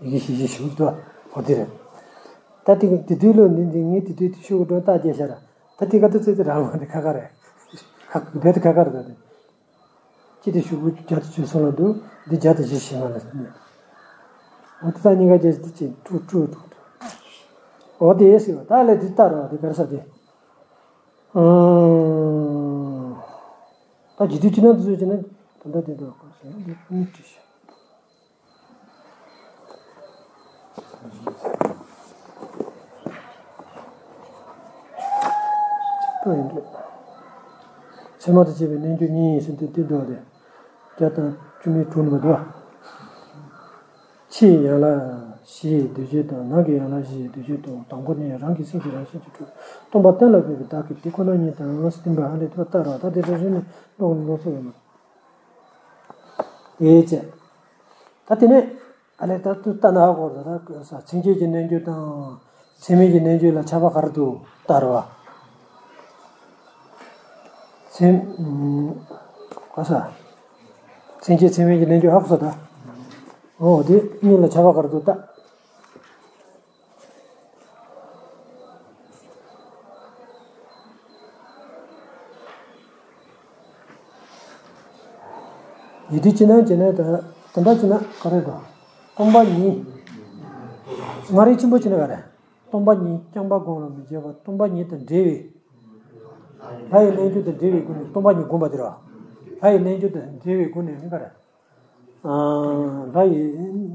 ཡི་གེ་ཞིག་ཞིག་ཞུགས་དོ། ཧོ་དེ་རེད། ད་དེ་དེ་དུས་ལོ་འདི་འདི་ངས་དེ་དུས་དེ་ཤུགས་འགྲོ་རྟགས་རྒྱས་བྱ་ར། ད་དེ་ག་དུས་ཚོད་དེ་རང་མ་དེ་ཁ་ཁ་རེད། ཁ་རྦད་དེ་ཁ་ཁ་རེད་ད་དེ། ཅི་དེ་ཤུགས་བརྒྱ་དང་བཅུ་གསུམ་ལ་འདུག་འདི་བརྒྱ་དང་བཞི་ཞིག་མ་ལ་ཟེར་ནས། འོ་དེ་ད་གཉིས་ཀ་རྒྱས་དེ་ཅི་དཀྲུག་དཀྲུག་དཀྲུག་དཀྲུག་འོ་དེ་ཡེ་ཟེར་བ་ད་ལས་དེ་ལྟར་བ་དེ་གར་ས་དེ། ཨང་། ད་ཇི་དུས་ཅི་ན་དུས་ཚོད་ཅི་ན་ད་ལྟ་དེ་འདུག་གོ་ཟེར་ན་འདི་ཀུན་བྲིས་ཤག་ཚད་མ་དང་བཅས་པའི་རྣལ་འབྱོར་གཉིས་ཟེར་དུས་འདི་འདུག་སྟེ། བརྒྱ་དང་བཅུ་མེད་དྲུག་ནི་མ་འདུག་བ། ཕྱིའི་ཡན་ལག་བཞི་ཡི་འདོད་བྱེད་དང་ནང་གི་ཡན་ལག་བཞི་ཡི་འདོད་བྱེད་དང་དང་པོ་ནི་རང་གི་སེམས་ཀྱི་རང་བཞིན་གྱི་སྤྲོས་སྟོང་པ་གཏན་ལ་ཕབ་པའི་བདག་གི་དེ་ཁོ་ན་ཉིད་དང་སྟོང་པ་ཧ་ལས་དུ་ལྟར་བ་ད་དེ་འདྲ་རེ་ནས་ཀློག་ནས་ཀློག་ཚོད་ཡོད་མ་རེད། ཡེ་ཅེ། ད་དེ་ནས་ཨ་ལས་ད་དུ་ལྟ་ན་ཧ་གོ་ད་ད་ས་མཚན་བཅས་ཀྱི་རྣལ་འབྱོར་དང་མཚན་མེད་ཀྱི་རྣལ་འབྱོར་ལ་ཁྱད་པར་ག་རེ་འདུག་ལྟར་བ། མཚན་ག་ས། མཚན་བཅས་མཚན་མེད་ཀྱི་རྣལ་འབྱོར་ཧ་གོ་ས་ད། འོ་དེ་གཉིས་ལ་ཁྱད་པར་ག་རེ་འདུག་ལྟ། ཡིད་དུ་ཅི་ན་ཅི་ན་ད་དེ་འདྲ་ཅི་ན་ག་རེ་དང་སྟོང་པ་ཉིད། ང་རེ་ཆེན་པོ་ཅི་ན་ག་རེ། སྟོང་པ་ཉིད་རྐྱང་པ་སྒོམ་ལ་མི་བྱེད་པ་སྟོང་པ་ཉིད་དང་འབྲེལ་བའི། ལྷ་ཡི་རྣལ་འབྱོར་དང་འབྲེལ་བའི་སྒོ་ནས་སྟོང་པ་ཉིད་སྒོམ་པ་དེ་རེད་བ། ལྷ་ཡི་རྣལ་འབྱོར་དང་འབྲེལ་བའི་སྒོ་ནས་ནི་ག་རེ། ལྷ་ཡི་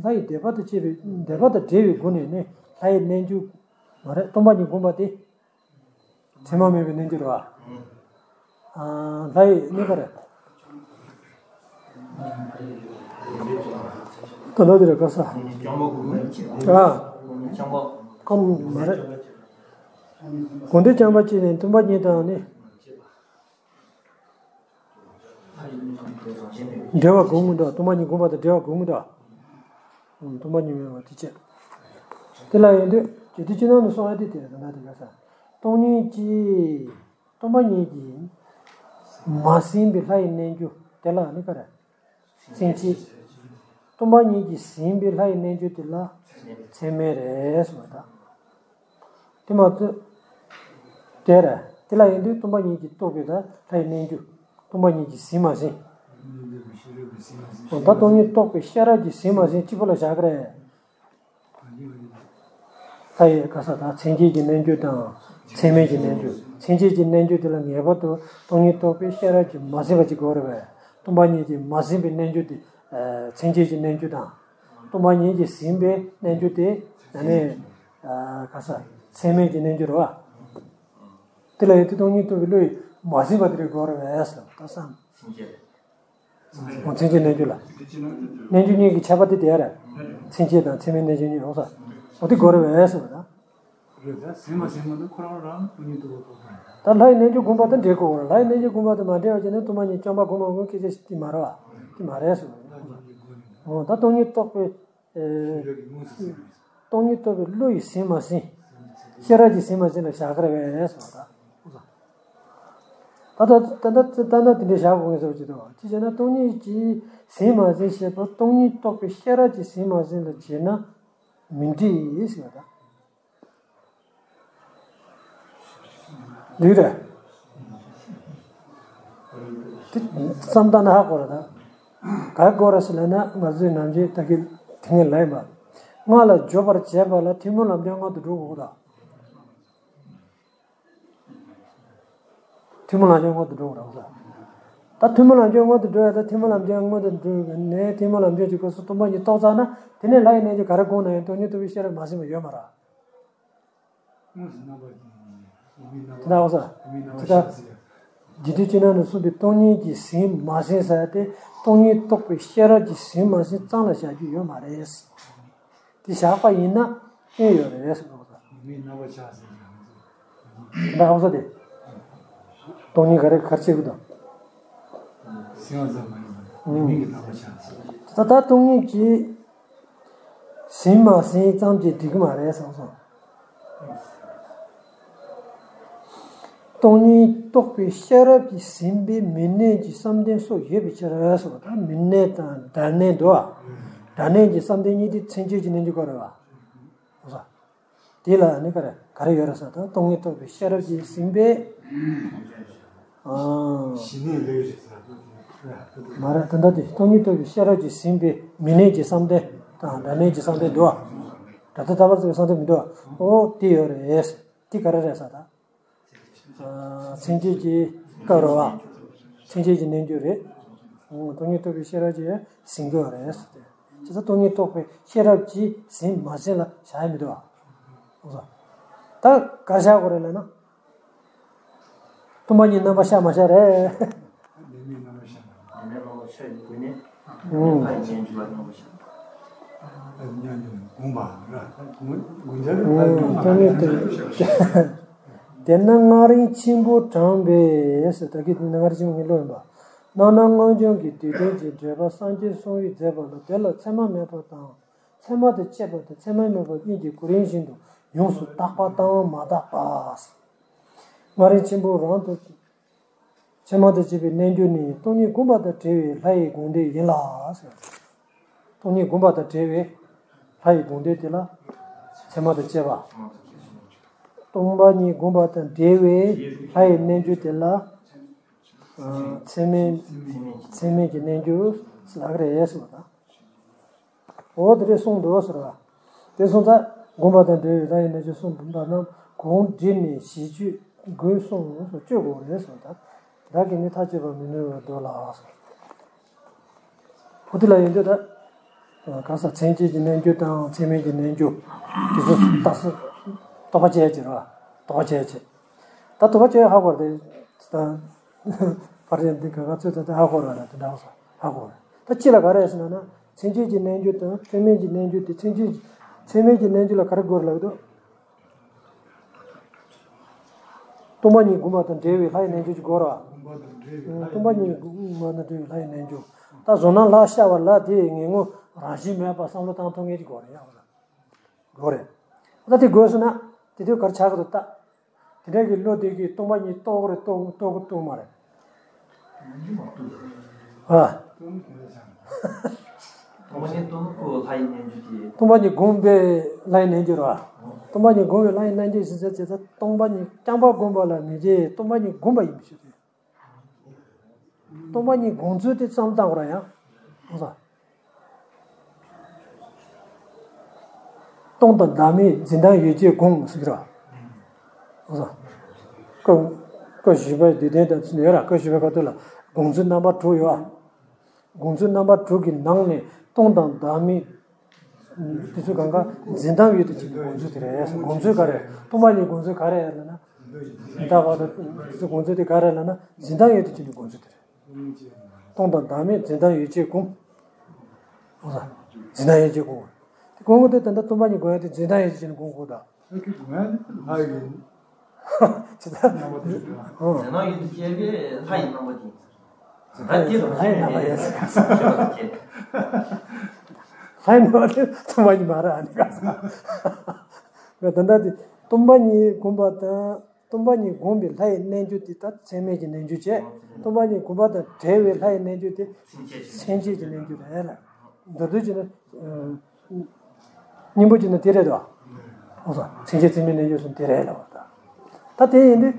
ལྷ་ཡི་བཟླས་པ་དང་བཅས་པའི་བཟླས་པ་དང་འབྲེལ་བའི་སྒོ་ནས་ནི་ལྷ་ཡི་རྣལ་འབྱོར་མ་རེད་སྟོང་པ་ཉིད་སྒོམ་པ་སྟེ། མཚན་མ་མེད་པའི་རྣལ་འབྱོར་བ། ལྷ་ཡི་གནས་ག་རེ། ད་ལྟ་དེ་རེད་ག་ས། ཨ། ཁམས་མ་རེད། དགོངས་འདུས་རྐྱང་པ་གཅིག་ནི་སྟོང་པ་ཉིད་དང་ནི། འབྲེལ་བ་དགོས་ངེས་འདུག་སྟོང་པ་ཉིད་སྒོམ་པ་དང་འབྲེལ་བ་དགོས་ངེས་འདུག་སྟོང་པ་ཉིད་མེད་པ་དེ་བྱས། དེ་ལ་ཡིན་དུས་ཇི་ལྟར་ཅི་སྣང་དུ་སོང་ཨ་དེ་དེ་རེད་ད་ལྟ་དེ་ག་ས། སྟོང་ཉིད་ཀྱིས། སྟོང་པ་ཉིད་ཀྱིས་མ་ཟིན་པའི་ལྷ་ཡི་རྣལ་འབྱོར་དེ་ལ་ནི་ག་རེ། མཚན་བཅས། སྟོང་པ་ཉིད་ཀྱིས་ཟིན་པའི་ལྷ་ཡི་རྣལ་འབྱོར་དེ་ལ་མཚན་མེད་རེད་གསུངས་པ་དང་། དེ་མ་ཚད། དེ་རེད། དེ་ལ་ཡིན་དུས་སྟོང་པ་ཉིད་ཀྱིས་རྟོགས་པའི་ད་ལྷ་ཡི་རྣལ་འབྱོར། སྟོང་པ་ཉིད་ཀྱིས་ཟིན་མ་ཟིན། འོ་ད་སྟོང་ཉིད་རྟོགས་པའི་ཤེས་རབ་ཀྱིས་ཟིན་མ་ཟིན་གཅིག་པུ་ལ་བཞག་གི་རེད། ལྷ་ཡི་ག་ས་དང་མཚན་བཅས་ཀྱི་རྣལ་འབྱོར་དང་མཚན་མེད་ཀྱི་རྣལ་འབྱོར། མཚན་བཅས་ཀྱི་རྣལ་འབྱོར་དེ་ལ་ངེས་པར་དུ་སྟོང་ཉིད་རྟོགས་པའི་ཤེས་རབ་ཀྱིས་མ་ཟིན་པ་ཅིག་དགོས་རེད་པས། སྟོང་པ་ཉིད་ཀྱིས་མ་ཟིན་པའི་རྣལ་འབྱོར་དེ། མཚན་བཅས་ཀྱི་རྣལ་འབྱོར་དང་། སྟོང་པ་ཉིད་ཀྱིས་ཟིན་པའི་རྣལ་འབྱོར་དེ། ཨ་ནི་ག་ས་ཚད་མིན་གྱི་རྣལ་འབྱོར་བ། དེ་ལ་ཡོད་དེ་སྟོང་ཉིད་རྟོགས་པའི་བློ་ཡིས་མ་ཟིན་པ་དེ་རིགས་དགོས་རེད་པས་ལབ་ད་བསམ། འོ་མཚན་བཅས་རྣལ་འབྱོར་ལ། རྣལ་འབྱོར་གཉིས་ཀྱི་ཁྱད་པར་དེ་དེ་རེད། མཚན་བཅས་དང་ཚད་མིན་རྣལ་འབྱོར་གཉིས་འོང་ས། འོ་དེ་དགོས་རེད་པས་ཟེར་བ་དང་། རེད་ད་ཟིན་མ་ཟིན་མ་ནི་ཁོ་རང་རང་སྟོང་ཉིད་རྟོགས་པ་རྟོགས་པ་རེད། ད་ལྷ་ཡི་རྣལ་འབྱོར་བསྒོམས་པ་དང་འབྲེལ་དགོས་རེད། ལྷ་ཡི་རྣལ་འབྱོར་བསྒོམས་པ་དང་མ་འབྲེལ་བ་བྱས་ན་སྟོང་པ་ཉིད་བཅོམ་པ་སྒོམ་པ་སྒོམ་སྐད་ཆ་ཞིག་དེ་མ་རེད་པ། དེ་མ་རེད་ཟེར་བ་རེད། འོ་ད་སྟོང་ཉིད་རྟོགས་པའི། སྟོང་ཉིད་རྟོགས་པའི་བློ་ཡིས་ཟིན་མ་ཟིན། ཤེས་རབ་ཀྱིས་ཟིན་མ་ཟིན་ལ་བཞག་གི་རེད་པས་ཟེར་བ་དང་། ད་ལྟ་ད་ལྟ་ད་ལྟ་དེ་འདྲའི་བཞག་དགོས་ངེས་ཟེར་བ་ཅིག་འདུག་བ། ཅི་བྱས་ན་སྟོང་ཉིད་ཀྱིས་ཟིན་མ་ཟིན་ཞེས་པ་སྟོང་ཉིད་རྟོགས་པའི་ཤེས་རབ་ཀྱིས་ཟིན་མ་ཟིན་ལ་བྱས་ན་མི་འགྲིག་ཟེར་བ་དང་། འགྲིག་རེད། དེ་བསམ་བཏང་ན་ཧ་གོ་རེད་ད། ག་རེ་གོ་རེད་ཟེར་ལབ་ན་ང་ཚོས་ནམ་རྒྱུན་ད་གིན་དེ་སྔོན་ལབ་ཡིན་པ། སྔགས་ལ་སྦྱོར་བར་བྱེད་པ་ལ་ཐུན་མོང་ལམ་སྦྱོར་སྔོན་དུ་འགྲོ་དགོས་ད། ཐུན་མོང་ལམ་སྦྱོར་སྔོན་དུ་འགྲོ་དགོས་རེད་ད། ཐུན་མོང་ལམ་སྦྱོར་སྔོན་དུ་འགྲོ་ཡ་ད་ཐུན་མོང་ལམ་སྦྱོར་སྔོན་དུ་འགྲོ་ནས་ཐུན་མོང་ལམ་སྦྱོར་གྱི་སྐབས་སུ་སྟོང་པ་ཉིད་རྟོགས་ཚར་ན་དེ་ནས་ལྷ་ཡི་རྣལ་འབྱོར་ག་རེ་སྒོམ་ན་ཡང་སྟོང་ཉིད་རྟོགས་པའི་ཤེས་རབ་མ་ཟིན་པ་ཡོད་མ་རེད། དེ་འདྲ་འོ་ས། དེ་ལྟར་རྗེ་བཙུན་སྤྱན་སྔ་ནས་གསུངས་པའི་སྟོང་ཉིད་ཀྱིས་ཟིན་མ་ཟིན་ཟེར་ཡ་དེ་སྟོང་ཉིད་རྟོགས་པའི་ཤེས་རབ་ཀྱིས་ཟིན་མ་ཟིན་གཙང་ལ་བཞག་རྒྱུ་ཡོད་མ་རེད། དེ་བཞག་པ་ཡིན་ན་སྐྱོན་ཡོད་རེད་ཟེར་གྱི་འདུག་ས། དེ་འདྲ་འོ་ས་དེ། སྟོང་ཉིད་ག་རེ་ག་རེ་བྱེད་དགོས་དང་། ད་ལྟ་སྟོང་ཉིད་ཀྱིས་ཟིན་མ་ཟིན་ཙམ་གྱིས་འགྲིག་གི་མ་རེད་བསམ་སོང་། སྟོང་ཉིད་རྟོགས་པའི་ཤེས་རབ་ཀྱིས་ཟིན་པའི་མི་གནས་ཀྱི་བསམ་གཏན་སོགས་ཡོད་པའི་ཕྱིར་ཟེར་བ་དང་མི་གནས་དང་སྒྲ་གནས་འདུག་བ། སྒྲ་གནས་ཀྱི་བསམ་གཏན་གཉིས་དེ་མཚན་བཅས་ཀྱི་རྣལ་འབྱོར་སྐོར་རེད་བ། འོ་ས། དེ་ལ་ནི་ག་རེ་ག་རེ་ཡོད་རེད་ཟེར་ད་སྟོང་ཉིད་རྟོགས་པའི་ཤེས་རབ་ཀྱིས་ཟིན་པའི། ཨང་། ཞི་གནས་ལས་རེད་ཟེར། མ་རེད་ད་ལྟ་དེ་སྟོང་ཉིད་རྟོགས་པའི་ཤེས་རབ་ཀྱིས་ཟིན་པའི་མི་གནས་ཀྱི་བསམ་གཏན་དང་སྒྲ་གནས་ཀྱི་བསམ་གཏན་འདུག་བ། སྒྲ་དེ་ལྟ་བར་བྱེད་པའི་བསམ་གཏན་མི་འདུག་བ། ཨོ་དེ་ཡོད་རེད། དེ་ག་རེ་རེད་ཟེར་ད། མཚན་བཅས་ཀྱི་སྐབས་རེད་བ། མཚན་བཅས་ཀྱི་རྣལ་འབྱོར་རེད། སྟོང་ཉིད་རྟོགས་པའི་ཤེས་རབ་ཀྱིས་ཟིན་དགོས་རེད་ཟེར་ཏེ། ཇི་ལྟར་སྟོང་ཉིད་རྟོགས་པའི་ཤེས་རབ་ཀྱིས་ཟིན་མ་ཟིན་ལ་བྱ་ཡ་མི་འདུག་བ། ད་ག་བྱ་དགོས་རེད་ལབ་ན། སྟོང་པ་ཉིད་རྣམ་པར་ཤར་མ་ཤར་རེད། དེས་ན་སྔགས་རིང་ཆེན་པོ་དྲངས་པས་ཟེར་ད་གིན་དེ་ནི་སྔགས་རིང་ཆེན་པོ་ངས་ཀློག་ཡིན་པ། སྣང་ནས་སྔགས་འབྱུང་གི་སྡེ་བདུན་གྱི་འགྲེལ་པ་སངས་རྒྱས་གསུང་ཡིག་མཛད་པ་ལ་དེ་ལ་མཚན་མ་མེད་པ་དང་མཚན་མ་དང་བཅས་པ་དང་མཚན་མ་མེད་པ་གཉིས་ཀྱི་གོ་རིམ་བཞིན་དུ་ཡོངས་སུ་དག་པ་དང་མ་དག་པ། སྔགས་རིང་ཆེན་པོ་རང་དུ་མཚན་མ་དང་བཅས་པའི་རྣལ་འབྱོར་ནི་སྟོང་ཉིད་བསྒོམ་པ་དང་བྲལ་བའི་ལྷ་ཡི་དགོངས་དོན་ཡིན་ལ། སྟོང་ཉིད་བསྒོམ་པ་དང་བྲལ་བའི་ལྷ་ཡི་དགོངས་དོན་དེ་ལ་མཚན་མ་དང་བཅས་པ། སྟོང་པ་ཉིད་བསྒོམ་པ་དང་བྲལ་བའི་ལྷ་ཡི་རྣལ་འབྱོར་དེ་ལ་ཚད་མིན་ཚད་མིན་གྱི་རྣལ་འབྱོར་ལབ་ཀྱི་རེད་ཟེར་བ་དང་། འོ་དེ་འདྲས་གསུངས་འདུག་ཟེར་བ། དེ་སོང་ཙང་བསྒོམ་པ་དང་འབྲེལ་བའི་ལྷ་ཡི་རྣལ་འབྱོར་གསུངས་པ་རྣམས་གོང་འདྲིས་ནས་ཞི་གཅོད་དགོས་གསུངས་སོ་གཅོད་དགོས་རེད་ཟེར་བ་དང་། བདག་གིས་ནི་ཐག་གཅོད་པར་མི་ནུས་པར་འདོད་ལ། བོ་དེ་ལ་ཡོང་དུས་ད། ག་ས་མཚན་བཅས་ཀྱི་རྣལ་འབྱོར་དང་མཚན་མིན་གྱི་རྣལ་འབྱོར། དེ་ཚོ་རྟགས་སུ་རྟོགས་པ་བྱས་ཀྱི་རེད་བ། རྟོགས་པ་བྱས་ཀྱི། ད་རྟོགས་པ་བྱས་ཧ་གོ་རེད་ད། ཕར་ཡང་འདི་ག་ག་ཚོད་ད་ཧ་གོ་རེད་ད་དེ་འདྲ་བ་ཧ་གོ་རེད། ད་ཅི་ལ་ག་རེ་ཟེར་ན་ན་མཚན་བཅས་ཀྱི་རྣལ་འབྱོར་དང་མཚན་མིན་གྱི་རྣལ་འབྱོར་དེ་མཚན་བཅས་ཀྱི་མཚན་མིན་གྱི་རྣལ་འབྱོར་ལ་ག་རེ་དགོས་ལབ་དུས། སྟོང་པ་ཉིད་བསྒོམ་པ་དང་འབྲེལ་བའི་ལྷ་ཡི་རྣལ་འབྱོར་གྱི་སྐོར་བ། སྟོང་པ་ཉིད་བསྒོམ་པ་དང་འབྲེལ་བའི་ལྷ་ཡི་རྣལ་འབྱོར། ད་བཟོ་ན་ལྷ་ཤར་བ་ལ་དེ་ངེས་ངོ་རང་བཞིན་མེད་པ་བསམ་བློ་བཏང་ཐུབ་མཁན་གྱི་སྐོར་རེད་ཡ། སྐོར་རེད། ད་དེ་དགོས་སོང་ན་དེ་དུས་གར་ཆགས་ཀྱི་འདུག་ད། དེ་འདྲ་གི་བློ་དེ་གིས་སྟོང་པ་ཉིད་རྟོགས་རེད་རྟོགས་རྟོགས་རྟོགས་མ་རེད། ཨ། སྟོང་པ་ཉིད་རྟོགས་ན་ཁོ་ལྷ་ཡི་རྣལ་འབྱོར་གྱི། སྟོང་པ་ཉིད་བསྒོམས་པའི་ལྷ་ཡི་རྣལ་འབྱོར་བ། སྟོང་པ་ཉིད་བསྒོམས་པའི་ལྷ་ཡི་རྣལ་འབྱོར་ཞེས་བྱ་བྱེད་ཚེ་སྟོང་པ་ཉིད་རྐྱང་པ་བསྒོམས་པ་ལ་མི་བྱེད་སྟོང་པ་ཉིད་བསྒོམས་པ་ཡིན་པའི་ཕྱིར་ཏེ། སྟོང་པ་ཉིད་བསྒོམ་ཚུལ་དེ་བསམ་བློ་བཏང་དགོས་ར་ཡང་། ཨོ་ས། སྟོང་དང་བདག་མེད་འཛིན་སྟངས་ཡོད་ཅེས་དགོངས་ཟེར་གྱི་ར། ཨོ་ས། ཀ་ཀ་བཞི་པའི་སྡེ་བདུན་དང་ཚུལ་ཡོད་ར། ཀ་བཞི་པའི་ཁ་ཐུག་ལ་བསྒོམ་ཚུལ་རྣམ་པ་དྲུག་ཡོད་ཨ། བསྒོམ་ཚུལ་རྣམ་པ་དྲུག་གི་ནང་ནས་སྟོང་དང་བདག་མེད་ དེ་ཚོ་གང་ག་འཛིན་སྟངས་ཡོད་དུ་བྱེད་ཀྱི་དགོངས་ཚུལ་དེ་རེད། དགོངས་ཚུལ་ག་རེ། སྟོང་པ་ཉིད་དགོངས་ཚུལ་ག་རེ་ལབ་ན། ད་བར་དུ་དེ་ཚོ་དགོངས་ཚུལ་དེ་ག་རེ་ལབ་ན། འཛིན་སྟངས་ཡོད་དུ་བྱེད་ཀྱི་དགོངས་ཚུལ་དེ་རེད། སྟོང་དང་བདག་མེད་འཛིན་སྟངས་ཡོད་བྱེད་སྒོམ། འོ་ད། འཛིན་སྟངས་ཡོད་བྱེད་སྒོམ། དེ་སྒོམ་དགོས་དུས་ད་ལྟ་སྟོང་པ་ཉིད་སྒོམ་ཡ་དེ་འཛིན་སྟངས་ཡོད་བྱེད་ཀྱི་སྒོམ་དགོས་ད། ལྷ་གི་སྒོམ་ཡ་དེ་ལྷ་ཡིན། ཇི་ལྟར། རྣམ་པ་དེ་འདྲ། ཨང་། འཛིན་སྟངས་ཡོད་དུ་བྱེད་པའི་ལྷ་ཡི་རྣམ་པ་དེ་ཡིན། ད་དེ་ལྷ་ཡི་རྣམ་པ་ཡིན། ལྷ་ཡི་རྣམ་པ་དེ་སྟོང་པ་ཉིད་མ་རེད། ཨ་ནི་ག་ས། ད་ལྟ་དེ་སྟོང་པ་ཉིད་སྒོམ་པ་དང་། སྟོང་པ་ཉིད་སྒོམ་པའི་ལྷ་ཡི་རྣལ་འབྱོར་དེ་ད་ཚད་མེད་ཀྱི་རྣལ་འབྱོར་བྱས། སྟོང་པ་ཉིད་སྒོམ་པ་དང་བྲལ་བའི་ལྷ་ཡི་རྣལ་འབྱོར་དེ་མཚན་བཅས་ཀྱི་རྣལ་འབྱོར་རེད་ལ། མདོར་བསྡུས་བྱས་ན། སྙིང་པོ་བྱས་ན་དེ་རེད་དོ། ཨོ་ཙི། མཚན་བཅས་ཚད་མེད་རྣལ་འབྱོར་གསུམ་དེ་རེད་ལ། ད་དེ་ཡིན་དུས།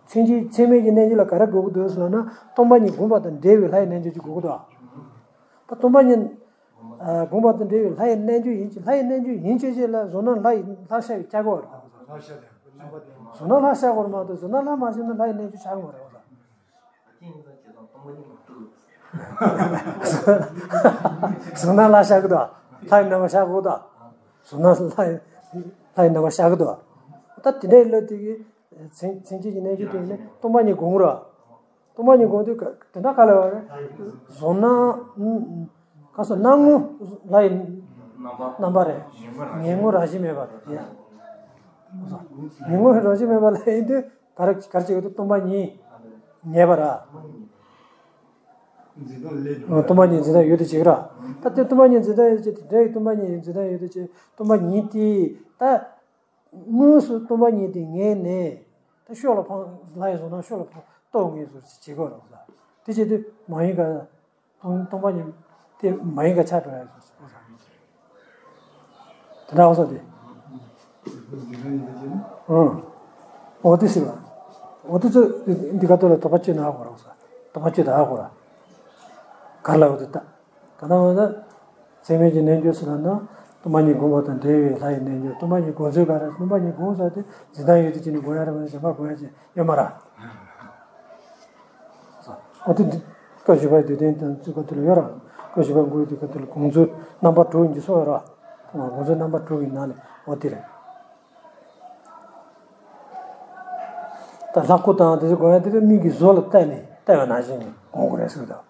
མཚན་བཅས་ཚད་མེད་ཀྱི་རྣལ་འབྱོར་ལ་ག་རེ་དགོས་ཀྱི་འདུག་ཟེར་ན། སྟོང་པ་ཉིད་སྒོམ་པ་དང་བྲལ་བའི་ལྷ་ཡི་རྣལ་འབྱོར་ཅིག་དགོས་ཀྱི་འདུག་ད་སྟོང་པ་ཉིད། ཨ། སྒོམ་པ་དང་བྲལ་བའི་ལྷ་ཡི་རྣལ་འབྱོར་ཡིན་གྱི། ལྷ་ཡི་རྣལ་འབྱོར་ཡིན་ཆོས་ཅན་ལ་བཟོ་ལྔ་ལྷ་ཡི་ལྷ་ཤ་ཡི་ཆགས་དགོས་རེད། བཟོ་ལྔ་ལྷ་ཤ་དགོས་རེད་མ་གཏོགས་བཟོ་ལྔ་ལྷ་མ་ཤར་ན་ལྷ་ཡི་རྣལ་འབྱོར་ཆགས་ཀྱི་མ་རེད། བཟོ་ལྔ་ལྷ་ཤར་གི་འདུག་ལྷ་ཡི་རྣམ་པ་ཤར་གི་འདུག་བཟོ་ལྔ་ལྷ་ཡི་ལྷ་ཡི་རྣམ་པ་ཤར་གི་འདུག་ད་དེ་འདྲའི་ལོ་དེ་གི་མཚན་མཚན་བཅས་ཀྱི་རྣལ་འབྱོར་དེ་ནི་སྟོང་པ་ཉིད་སྒོམ་ར། སྟོང་པ་ཉིད་སྒོམ་དུས་ག་དེ་འདྲ་ག་ལ་བ་རེད། བཟོ་ལྔ། ག་ས་སྣང་ངོ་ལྷ་ཡི་རྣམ་པ་རེད། ངེས་ངོ་རང་བཞིན་མེད་པ་རེད། ངེས་ངོ་རང་བཞིན་མེད་པ་ལ་ཡིན་དུས་ག་རེ་ག་རེ་བྱེད་ཀྱི་འདུག་སྟོང་པ་ཉིད་ངེས་པ་ར། སྟོང་པ་ཉིད་འཛིན་སྟངས་ཡོད་དུ་བྱེད་ཀྱི་ར། ད་དེ་སྟོང་པ་ཉིད་འཛིན་སྟངས་ཡོད་དུ་བྱེད་དེ་འདྲ་ཡི་སྟོང་པ་ཉིད་འཛིན་སྟངས་ཡོད་དུ་བྱེད། སྟོང་པ་ཉིད་དེ་ད། དངོས་སུ་སྟོང་པ་ཉིད་དེ་ངེས་ནས། ད་ཤོག་ལ་འཕངས། ལྷ་ཡི་བཟོ་ལྔ་ཤོག་ལ་འཕངས་གཏོར་ངེས་སུ་བྱེད་དགོས་རེད་ཟེར། དེ་བྱེད་དུས་མ་ཡིན་ག་སྟོང་སྟོང་པ་ཉིད་དེ་མ་ཡིན་ག་ཆགས་འགྲོ་ཡ་ཟེར། དེ་འདྲ་འོ་ས་དེ། ཨང་། འོ་དེ་ཟེར་བ། འོ་དེ་ཚོ་འདི་ག་ཏོ་ལ་དོགས་པ་གཅོད་ན་ཧ་གོ་ར་འོ་ས། དོགས་པ་གཅོད་ད་ཧ་གོ་ར། ག་ལ་འོ་དེ་ད། ག་ན་བ་ན། ཚད་མེད་ཀྱི་རྣལ་འབྱོར་ཟེར་ན་ན། སྟོང་པ་ཉིད་སྒོམ་པ་དང་བྲལ་བའི་ལྷ་ཡི་རྣལ་འབྱོར། སྟོང་པ་ཉིད་སྒོམ་ཚུལ་ག་རེ། སྟོང་པ་ཉིད་སྒོམ་ས་དེ་འཛིན་སྟངས་ཡོད་དུ་བྱས་ནས་སྒོམ་ཡ་རེད་མ་གཞན་པ་སྒོམ་ཡ་ཅིག་ཡོད་མ་རེད། འོ་དེ་འདི་སྐབས་བཞི་པའི་དུས་དོན་དང་ཚུལ་ག་དུ་ལ་ཡོད་ར། སྐབས་བཞི་པ་འགོ་ཡི་དུས་ག་དུ་ལ་སྒོམ་ཚུལ་རྣམ་པ་དྲུག་ཡིན་གྱི་སོང་ཡོད་ར། སྒོམ་ཚུལ་རྣམ་པ་དྲུག་གི་ནང་ནས་འོ་དེ་རེད། ད་ལྷ་སྐུ་དང་དེ་ཚོ་སྒོམ་ཡ་དེ་ཚོ་མིག་གིས་གཟུགས་ལ་བལྟས་ནས་བལྟས་པ་ནང་བཞིན་གྱི་སྒོམ་དགོས་རེད་ཟེར་གི་འདུག་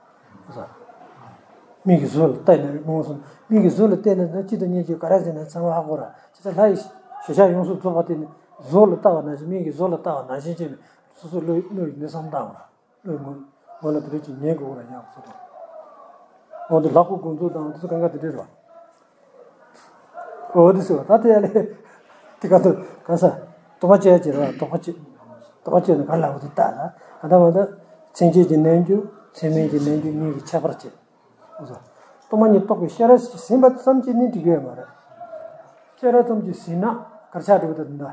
མིག་གིས་གཟུགས་ལ་བལྟས་ནས་སྒོམ་སོང་། མིག་གིས་གཟུགས་ལ་བལྟས་ནས་ན་གཅིག་དང་གཉིས་ཀྱིས་ག་རེ་ཟེར་ན་ཚང་མ་ཧ་གོ་ར། ཇི་ལྟར་ལྷ་ཡི་ཞེས་བྱ་ཡོངས་སུ་རྫོགས་པ་དེ་ནི་གཟུགས་ལ་བལྟ་བ་ནང་བཞིན། མིག་གིས་གཟུགས་ལ་བལྟ་བ་ནང་བཞིན་བྱས་ནས་སོ་སོའི་བློ་བློ་ཡི་གནས་སམ་བཏང་བ། བློའི་ངོ་ངོ་ལ་དེ་འདྲ་ཅིག་ཉན་དགོས་ར་ཡག་སོ་ཏོ། འོ་འདི་ལྷ་སྐུ་དགོངས་རྫོགས་དང་དེ་ཚོ་གང་ག་དེ་འདྲ་རེད་བ། འོ་དེ་ཟེར་བ་ད་དེ་ཡ་ལེ། དེ་ག་དུ་ག་ས། དོགས་པ་གཅོད་ཡ་ཅིག་རེད་བ། དོགས་པ་གཅོད། དོགས་པ་གཅོད་ནི་ག་ལ་འོ་དེ་ལྟ་ལ། ད་ལྟ་བ་ད། མཚན་བཅས་ཀྱི་རྣལ་འབྱོར། ཚད་མེད་ཀྱི་རྣལ་འབྱོར་གཉིས་ཀྱི་ཁྱད་པར་བཅས། འོ་ཟེར། སྟོང་པ་ཉིད་རྟོགས་པའི་ཤེས་རབ་ཟིན་པ་ཙམ་གྱིས་ནི་འགྲིག་གི་ཡོད་མ་རེད། ཤེས་རབ་ཙམ་གྱིས་ཟིན་ན་གར་ཆགས་འགྲོ་གི་འདུག་ད།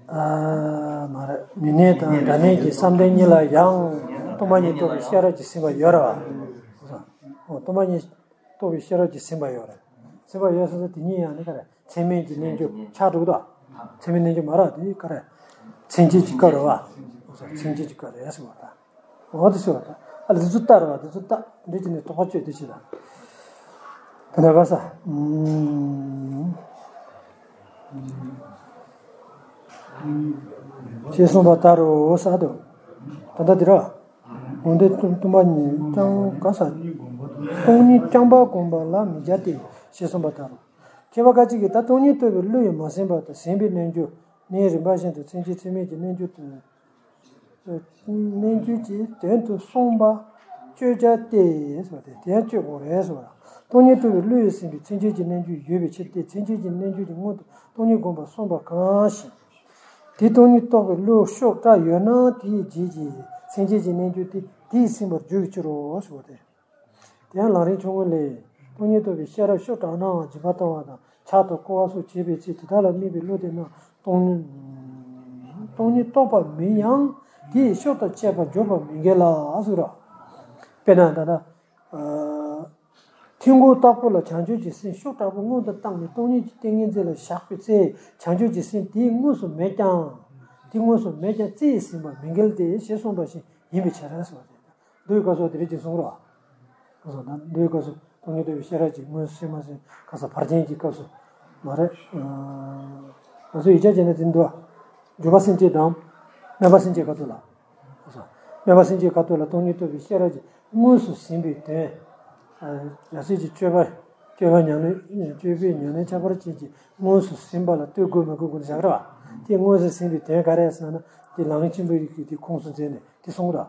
ཨ། མ་རེད། མི་གནས་དང་སྒྲ་གནས་ཀྱི་བསམ་གཏན་གཉིས་ལ་ཡང་སྟོང་པ་ཉིད་རྟོགས་པའི་ཤེས་རབ་ཀྱིས་ཟིན་པ་ཡོད་རེད་བ། སྟོང་པ་ཉིད་རྟོགས་པའི་ཤེས་རབ་ཀྱིས་ཟིན་པ་ཡོད་རེད། ཟིན་པ་ཡོད་ཟེར་ས་དེ་གཉིས་ཡང་ནི་ག་རེ། ཚད་མེད་ཀྱི་རྣལ་འབྱོར་ཆགས་འགྲོ་གི་འདུག་ཚད་མེད་རྣལ་འབྱོར་མ་རེད་དེ་ག་རེ། མཚན་བཅས་ཀྱི་སྐབས་རེད་བ། མཚན་བཅས་ཀྱི་སྐབས་རེད་ཟེར་བ་དང་། འོ་དེ་ཟེར་བ་དང་། ཨ་ལ་དེ་ཚོ་ལྟ་རེད་བ། དེ་ཚོ་ལྟ་འདི་ཅི་ནས་དོགས་པ་གཅོད་དེ་ཅི་དང་། དེ་འདྲ་ག་ས། ཞེས་གསུངས་པ་ལྟར་རོ་ས་དོ། ད་ལྟ་འདི་ར། འོ་འདི་སྟོང་པ་ཉིད་རྐྱང་ག་ས། སྟོང་ཉིད་རྐྱང་པ་བསྒོམ་པ་ལ་མི་སྦྱར་ཏེ། ཞེས་གསུངས་པ་ལྟར་རོ། མཁས་པ་ཁ་ཅིག་གིས་ད་སྟོང་ཉིད་རྟོགས་པའི་བློ་ཡིས་མ་ཟིན་པ་དང་ཟིན་པའི་རྣལ་འབྱོར་ནི་རིམ་པ་བཞིན་དུ་མཚན་བཅས་ཚད་མེད་ཀྱི་རྣལ་འབྱོར་དུ། རྣལ་འབྱོར་གྱི་དོན་དུ་གསུངས་པ་གཅོད་བྱ་སྟེ་ཟེར་བ་སྟེ། དེ་ཡང་གཅོད་དགོས་རེད་ཟེར་བ། སྟོང་ཉིད་རྟོགས་པའི་བློ་ཡིས་ཟིན་པའི་མཚན་བཅས་ཀྱི་རྣལ་འབྱོར་ཡོད་པའི་ཕྱིར་ཏེ། མཚན་བཅས་ཀྱི་རྣལ་འབྱོར་གྱི་སྔོན་དུ་སྟོང་ཉིད་བསྒོམ་པར་གསུངས་པ་གང་ཞིག་དེ་སྟོང་ཉིད་རྟོགས་པའི་བློ་ཤོག་དྲག་ཡོད་ན་དེའི་རྗེས་ཀྱི་མཚན་བཅས་ཀྱི་རྣལ་འབྱོར་དེ་དེས་ཟིན་པར་འགྱུར་བའི་ཕྱིར་རོ་ཟེར་བ་སྟེ། དེ་ཡང་ལམ་རིམ་ཆུང་ངུ་ལས། སྟོང་ཉིད་རྟོགས་པའི་ཤེས་རབ་ཤོག་དྲག་ནའང་སྦྱིན་པ་བཏང་བ་དང་ཕྱག་ཏུ་བསྐོར་བ་སོགས་བྱེད་པའི་ཚེ་དེ་དག་ལ་དམིགས་པའི་བློ་དེ་རྣམས་སྟོང་ཉིད། སྟོང་ཉིད་རྟོགས་པ་མིན་ཡང་དེའི་ཤོག་དང་བཅས་པ་འཇོག་པ་མི་འགལ་ལ་ཟེར་རོ། དཔེར་ན་ད་ལྟ། ཐིག་གུ་ལྟ་བུ་ལ་བྱང་ཆུབ་ཀྱི་སེམས་ཤོག་དྲག་པོ་སྔོན་དུ་བཏང་ནས་སྟོང་ཉིད་ཀྱི་ཏིང་ངེ་འཛིན་ལ་བཞག་པའི་ཚེ་བྱང་ཆུབ་ཀྱི་སེམས་དེ་དངོས་སུ་མེད་ཀྱང་། དེ་དངོས་སུ་མེད་ཀྱང་རྩི་ཡིས་ཟིན་པ་མི་འགལ་ཏེ་ཞེས་གསུངས་པ་བཞིན་ཡིན་པའི་ཕྱིར་ཟེར་བ་དེ། འདུལ་བའི་སྐབས་སུ་དེ་རིགས་ཀྱིས་གསུངས་རོ། སོང་ན་འདིའི་སྐབས་སུ་སྟོང་ཉིད་རྟོགས་པའི་ཤེས་རབ་ཀྱིས་སྔོན་སེམས་མ་ཟིན་ཁ་ས་བར་ཆད་ཀྱི་སྐབས་སུ་མ་རེད། ང་ཚོ་ཡིག་ཆ་བྱས་ན་དེ་འདུག་འཇུག་པ་སེམས་བསྐྱེད་དང་སྨོན་པ་སེམས་བསྐྱེད་ཁ་ཐུག་ལ། སྨོན་པ་སེམས་བསྐྱེད་ཁ་ཐུག་ལ་སྟོང་ཉིད་རྟོགས་པའི་ཤེས་རབ་ཀྱིས་སྔོན་སུ་ཟིན་པའི་དོན། རྒྱལ་སྲས་ཀྱི་སྤྱོད་པ་སྤྱོད་པ་ཉམས་ལེན་སྤྱོད་པའི་ཉམས་ལེན་ཁྱད་པར་ཅན་གྱིས་སྔོན་སུ་ཟིན་པ་ལ་ལྟོས་དགོས་མི་དགོས་ཀུན་བཞག་ར་བ། དེ་སྔོན་སུ་ཟིན་པའི་དོན་ག་རེ་ཟེར་ན་དེ་ལམ་རིམ་ཆེན་པོའི་རིགས་ཀྱི་དེ་ཁུངས་སུ་མཛད་ནས་དེ་གསུངས་ར།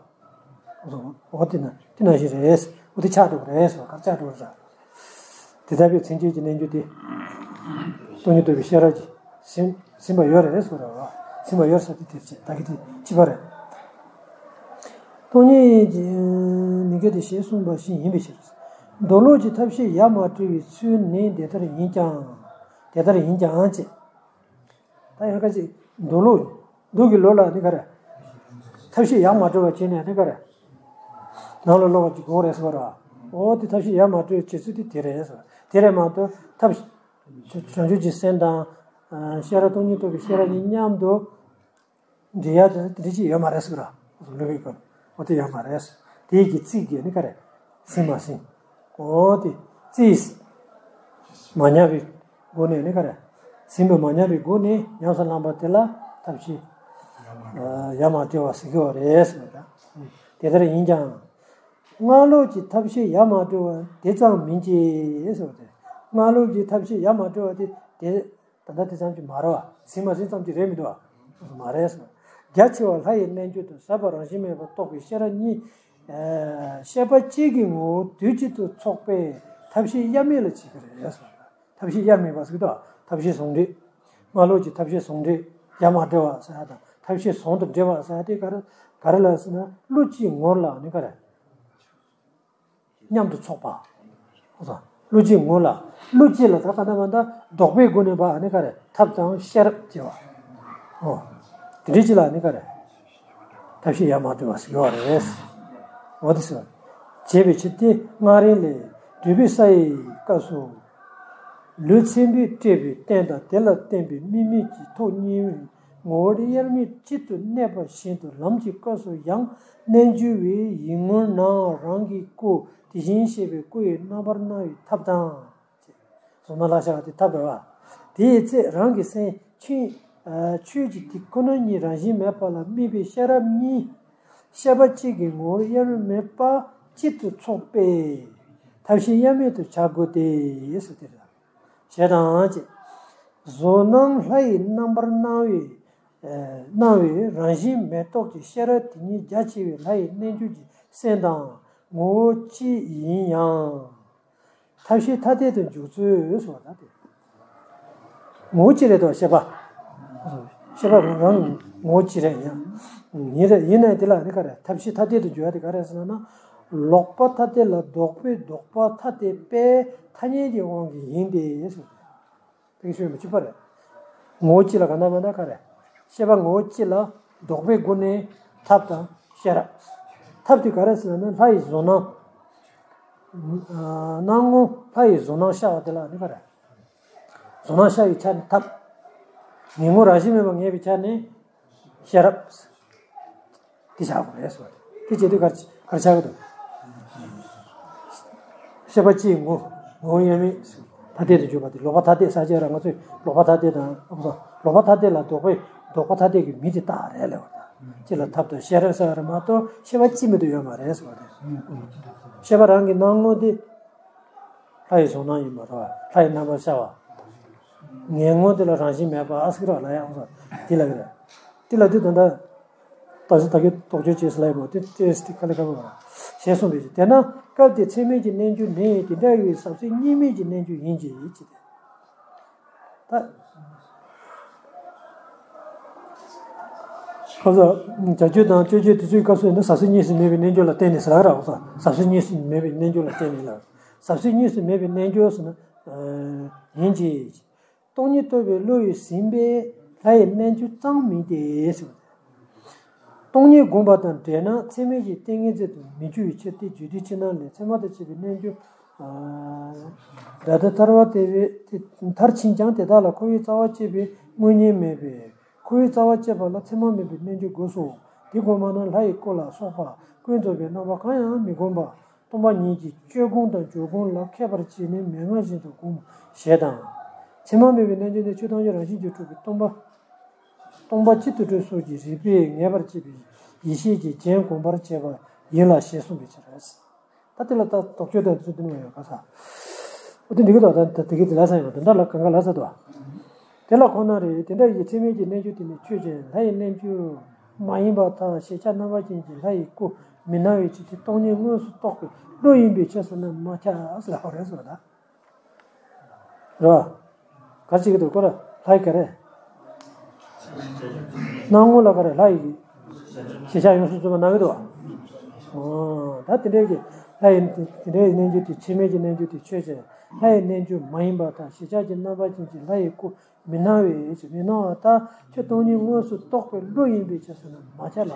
འོ་དེ་ན་དེ་ནང་བཞིན་རེད། འོ་དེ་ཆགས་འགྲོ་གི་རེད་ཟེར་བ་གར་ཆགས་འགྲོ་གི་རེད། དེ་ལྟ་བུའི་མཚན་བཅས་ཀྱི་རྣལ་འབྱོར་དེ། སྟོང་ཉིད་རྟོགས་པའི་ཤེས་རབ་ཀྱིས་ཟིན་ཟིན་པ་ཡོད་རེད་ཟེར་བ་རེད་བ། ཟིན་པ་ཡོད་ཟེར་དེ་དེ་བྱས་ད་གི་དེ་ཕྱི་པ་རེད། སྟོང་ཉིད་ཀྱི་མི་དགེ་སྟེ་ཞེས་གསུངས་པ་བཞིན་ཡིན་པའི་ཕྱིར། མདོ་ལུགས་ཀྱི་ཐབས་ཤེས་ཡ་མ་བྲལ་བའི་ཚུལ་ནི་དེ་ལྟར་ཡིན་ཀྱང་། དེ་ལྟར་ཡིན་ཀྱང་ཅེས། ད་ཡང་ཁ་ཅིག་མདོ་ལུགས། མདོ་གི་ལུགས་ལ་ནི་ག་རེ། ཐབས་ཤེས་ཡ་མ་བྲལ་བ་བྱས་ནས་ནི་ག་རེ། ནང་ལ་ལོག་པ་ཅིག་དགོས་རེད་ཟེར་བ་ར། འོ་དེ་ཐབས་ཤེས་ཡ་མ་བྲལ་བྱེད་ཚུལ་དེ་དེ་རེད་ཟེར། དེ་རེད་མ་གཏོགས་ཐབས། བྱང་ཆུབ་ཀྱི་སེམས་དང་། ཤེས་རབ་སྟོང་ཉིད་རྟོགས་པའི་ཤེས་རབ་གཉིས་མཉམ་དུ། འབྲེལ་ཡ་དེ་འདྲ་ཅིག་ཡོད་མ་རེད་ཟེར་ར། ལུས་པའི་སྐབས་འོ་དེ་ཡོད་མ་རེད། དེའི་གི་རྩིས་ཀྱིས་ནི་ག་རེ། ཟིན་མ་ཟིན། འོ་དེ་རྩིས་མ་ཉམས་པའི་སྒོ་ནས་ནི་ག་རེ། ཟིན་པ་མ་ཉམས་པའི་སྒོ་ནས་ཉམས་སུ་བླངས་པ་དེ་ལ་ཐབས་ཤེས་ཡ་མ་བྲལ་བ་ཟེར་གྱི་ཡོད་རེད་ཟེར་བ་དང་། དེ་ལྟར་ཡིན་ཀྱང་། སྔགས་ལུགས་ཀྱི་ཐབས་ཤེས་ཡ་མ་བྲལ་བ་དེ་ཙམ་མིན་གྱི་ཟེར་བ་དེ། སྔགས་ལུགས་ཀྱི་ཐབས་ཤེས་ཡ་མ་བྲལ་བ་དེ་དེ། ད་ལྟ་དེ་ཙམ་གྱིས་མ་རེད་བ། ཟིན་མ་ཟིན་ཙམ་གྱིས་རེད་མི་འདུག་བ། མ་རེད་ཟེར། རྒྱ་ཆེ་བ་ལྷ་ཡི་རྣལ་འབྱོར་དང་ཟབ་པ་རང་བཞིན་མེད་པར་རྟོགས་པའི་ཤེས་རབ་གཉིས། ཤེས་པ་གཅིག་གི་ངོ་བོ་དུས་གཅིག་ཏུ་ཚོགས་པའི་ཐབས་ཤེས་དབྱེར་མེད་ལ་བྱེད་ཀྱི་རེད་ཟེར། ཐབས་ཤེས་དབྱེར་མེད་པ་ཟེར་གྱི་འདུག་ཐབས་ཤེས་ཟུང་འབྲེལ། སྔགས་ལུགས་ཀྱི་ཐབས་ཤེས་ཟུང་འབྲེལ་ཡ་མ་བྲལ་བ་ཟེར་ཡ་དང་ཐབས་ཤེས་ཟུང་དུ་འབྲེལ་བ་ཟེར་ཡ་དེ་ག་རེ་ག་རེ་ལ་ཟེར་ན་བློ་གཅིག་ངོར་ལ་ནི་ག་རེ། མཉམ་དུ་ཚོགས་པ། ཨོ་ཙང་། བློ་གཅིག་ངོ་ལ། བློ་གཅིག་ལ་ད་ག་ན་མ་ད་ལྡོག་པའི་སྒོ་ནས་པ་ནི་ག་རེ་ཐབས་དང་ཤེས་རབ་བྱེད་པ། ཨོ། དེ་འདྲའི་གཅིག་ལ་ནི་ག་རེ། ཐབས་ཤེས་ཡ་མ་བྲལ་བ་ཟེར་ཡོད་རེད། འོ་དེ་ཟེར། བྱས་པའི་ཕྱིར་ཏེ་སྔགས་རིང་ལས་འགྲེལ་པའི་ས་ཡི་སྐབས་སུ། ལུས་ཚན་པས་སྤྲས་པའི་རྟེན་དང་དེ་ལ་བརྟེན་པའི་དམིགས་མེད་ཀྱི་ཐོག་གཉིས། ངོ་བོ་དབྱེར་མེད་གཅིག་ཏུ་གནས་པ་བཞིན་དུ་ལམ་གྱི་སྐབས་སུ་ཡང་རྣལ་འབྱོར་བས་ཡིད་ངོར་ནང་རང་གི་སྐུ་དེ་བཞིན་གཤེགས་པའི་སྐུ་ཡི་རྣམ་པར་སྣང་བའི་ཐབས་དང་། གཟུགས་སྣང་ལ་ཤར་བ་དེ་ཐབས་རེད་བ། དེའི་ཚེ་རང་གི་སེམས་ཆོས་ཆོས་ཀྱི་དེ་ཁོ་ན་ཉིད་རང་བཞིན་མེད་པ་ལ་དམིགས་པའི་ཤེས་རབ་གཉིས། ཤེས་པ་གཅིག་གི་ངོ་བོ་དབྱེར་མེད་པ་གཅིག་ཏུ་ཚོགས་པས་ཐབས་ཤེས་དབྱེར་མེད་དུ་བྱ་དགོས་ཏེ་ཟེར་དེ་རེད། ཞེས་དང་ཅེས། གཟུགས་སྣང་ལྷ་ཡི་རྣམ་པར་སྣང་བའི། སྣང་བའི་རང་བཞིན་མེད་རྟོགས་ཀྱི་ཤེས་རབ་དེ་ཉིད་རྒྱ་ཆེ་བའི་ལྷ་ཡི་རྣལ་འབྱོར་གྱི་སེམས་དང་ངོ་བོ་གཅིག་ཡིན་ཡང་། ཐབས་ཤེས་ཐ་དད་དུ་འཇུག་ཚུལ་སོགས་དང་སྟེ། ངོ་བོ་གཅིག་རེད་དོ་ཤེས་པ། ཤེས་པ་རང་རང་ངོ་བོ་གཅིག་རེད་ཡང་། ཡིན་རེད་ཡིན་ནའི་དེ་ལ་ནི་ག་རེ་ཐབས་ཤེས་ཐ་དད་དུ་འཇུག་ཡ་དེ་ག་རེ་ཟེར་ན། ལོག་པ་ཐ་དད་ལ་ལྡོག་པའི་ལྡོག་པ་ཐ་དད་པས་ཐ་སྙད་ཀྱི་དབང་གིས་ཡིན་ཏེ་ཟེར། དེ་གི་ཤོད་མི་གཅིག་པ་རེད། ངོ་བོ་གཅིག་ལ་ག་ན་མ་ན་ག་རེ། ཤེས་པ་ངོ་བོ་གཅིག་ལ་ལྡོག་པའི་སྒོ་ནས་ཐབས་དང་ཤེས་རབ། ཐབས་དེ་ག་རེ་ཟེར་ན་ལྷ་ཡི་གཟུགས་སྣང་། སྣང་ངོ་ལྷ་ཡི་གཟུགས་སྣང་ཤར་བ་དེ་ལ་ནི་ག་རེ། གཟུགས་སྣང་ཤར་བའི་ཆ་ནས་ཐབས། ངེས་ངོ་རང་བཞིན་མེད་པར་ངེས་པའི་ཆ་ནས་ཤེས་རབ། དེ་བྱ་དགོས་རེད་ཟེར་བ་དེ་བྱེད་དུས་གར་གར་ཆགས་ཀྱི་འདུག་ཤེས་པ་གཅིག་ངོ་ངོ་དབྱེར་མེད་ཐ་དད་དུ་འཇུག་པ་དེ་ལོག་པ་ཐ་དད་ས་བཅད་ར་ང་ཚོས་ལོག་པ་ཐ་དད་དང་ཨ་ཁུ་ལོག་པ་ཐ་དད་ལ་ལྡོག་པའི་ལྡོག་པ་ཐ་དད་ཀྱི་མི་དེ་རྟགས་རེད་ལབ་པ་དང་སྤྱི་ལ་ཐབས་དང་ཤེས་རབ་ཟེར་བ་རེད་མ་གཏོགས་ཤེས་པ་གཅིག་མི་འདུག་ཡོད་མ་རེད་ཟེར་བ་རེད། ཤེས་པ་རང་གི་སྣང་ངོ་དེ། ལྷ་ཡི་གཟུགས་སྣང་ཡིན་པ་རེད་བ། ལྷ་ཡི་རྣམ་པར་ཤར་བ། ངེས་ངོ་དེ་ལ་རང་བཞིན་མེད་པ་ཨ་སི་ཀི་ར་ལ་ཡང་དེ་ལ་གི་རེད། དེ་ལ་དེ་ད་ལྟ་ད་ཅི་ད་གི་རྟོགས་བརྗོད་བྱེད་ས་ལ་ཡིན་པ་དེ་ཏེས་དེ་ཁ་ལེ་ཁ་བ་ཞེས་གསུངས་པའི་ཕྱིར་དེས་ན་སྐབས་དེ་ཚད་མིན་གྱི་རྣལ་འབྱོར་ནི་དེ་འདྲ་བའི་ཟབ་གསལ་གཉིས་མེད་ཀྱི་རྣལ་འབྱོར་ཡིན་གྱི་ཡིད་ཀྱི་དེ། ད། ཁ་ས། བྱ་སྤྱོད་དང་སྤྱོད་བྱེད་དེ་ཚོའི་སྐབས་སུ་ཡིན་ན་ཟབ་གསལ་གཉིས་སུ་མེད་པའི་རྣལ་འབྱོར་ལ་བརྟེན་ནས་ཟེར་ལ་རག་ས། ཟབ་གསལ་གཉིས་སུ་མེད་པའི་རྣལ་འབྱོར་ལ་བརྟེན་ནས་ལ། ཟབ་གསལ་གཉིས་སུ་མེད་པའི་རྣལ་འབྱོར་ཟེར་ན། ཡིན་གྱི། སྟོང་ཉིད་རྟོགས་པའི་བློ་ཡིས་ཟིན་པས་ལྷ་ཡི་རྣལ་འབྱོར་ཙམ་མིན་ཏེ་ཟེར། སྟོང་ཉིད་བསྒོམ་པ་དང་འབྲེལ་ན་ཚད་མིན་གྱི་ཏིང་ངེ་འཛིན་དུ་མི་འགྱུར་བའི་ཕྱིར་ཏེ། རྒྱུད་སྡེ་ཕྱི་ནང་ལས་ཚད་མ་དང་བཅས་པའི་རྣལ་འབྱོར། ད་ལྟ་ཐར་བ་དེ་བས་མཐར་ཕྱིན་ཀྱང་དེ་དག་ལ་ཁོ་བོའི་རྩ་བ་བཅད་པའི་དངོས་གཉེན་མེད་པས་ཁོ་བོའི་རྩ་བ་བཅད་པ་ལ་ཚད་མ་མེད་པའི་རྣལ་འབྱོར་དགོས་སོ། དེ་བསྒོམ་པ་ན་ལྷ་ཡི་སྐུ་ལ་སོགས་པ་ཀུན་རྫོབ་པའི་རྣམ་པ་གང་ཡང་མི་བསྒོམ་པ། སྟོང་པ་ཉིད་ཀྱི་སྤྱོད་སྒོམ་དང་སྦྱོར་སྒོམ་ལ་མཁས་པར་བྱས་ནས་མན་ངག་བཞིན་དུ་སྒོམ་ཞེས་དང་། མཚན་མ་མེད་པའི་རྣལ་འབྱོར་ནི་ཆོས་ཐམས་ཅད་རང་བཞིན་གྱིས་གྲུབ་པའི་སྟོང་པ། སྟོང་པ་གཅིག་ཏུ་གྲུབ་སོགས་ཀྱི་རིགས་པས་ངེས་པར་བྱས་པའི་ཡེ་ཤེས་ཀྱི་རྒྱན་གོམས་པར་བྱས་པ་ཡིན་ལ་ཞེས་གསུངས་པའི་ཕྱིར། ད་དེ་ལ་ད་དོགས་གཅོད་དང་དེ་ཚོ་དེ་ནི་མ་ཡོད་ག་ས། འོ་དེ་འདི་གི་དོགས་དང་དེ་གི་དེ་ལ་ས་ཡིན་པ་དེ་འདྲ་ལ་གང་ག་ལ་ས་དོ། དེ་ལ་ཁོ་ན་རེ་དེ་འདྲ་ཡི་ཚད་མིན་གྱི་རྣལ་འབྱོར་དེ་ནི་ཆོས་ཅན་ལྷ་ཡི་རྣལ་འབྱོར་མ་ཡིན་པར་ཐལ། ཤེས་བྱ་རྣམ་པ་ཅན་གྱི་ལྷ་ཡི་སྐུ་མི་སྣང་བའི་ཕྱིར་ཏེ། སྟོང་ཉིད་དངོས་སུ་རྟོགས་པའི་བློ་ཡིན་པའི་ཕྱིར་ཟེར་ན་མ་ཁྱབ་ཟེར་ལ་ཧོ་རེད་ཟེར་བ་ད། རེད་བ། ག་ཅིག་གི་འདུག་ཁོ་ར་ལྷ་ཡི་ག་རེ། སྣང་ངོ་ལ་ག་རེ་ལྷ་ཡི་ཤེས་བྱ་ཡོངས་སུ་རྫོགས་པ་སྣང་གི་འདུག་བ། ཨོ། ད་དེ་འདྲའི་གི་ལྷ་ཡི་དེ་འདྲའི་རྣལ་འབྱོར་དེ་ཚད་མིན་གྱི་རྣལ་འབྱོར་དེ་ཆོས་ཅན་ལྷ་ཡི་རྣལ་འབྱོར་མ་ཡིན་པར་ཐལ། ཤེས་བྱ་གྱི་རྣམ་པ་ཅན་གྱི་ལྷ་ཡི་སྐུ་མི་སྣང་བའི་ཕྱིར། མི་སྣང་བ་ལྟར་ཆོས་སྟོང་ཉིད་དངོས་སུ་རྟོགས་པའི་བློ་ཡིན་པའི་ཕྱིར་ཟེར་ན་མ་ཁྱབ་ལ།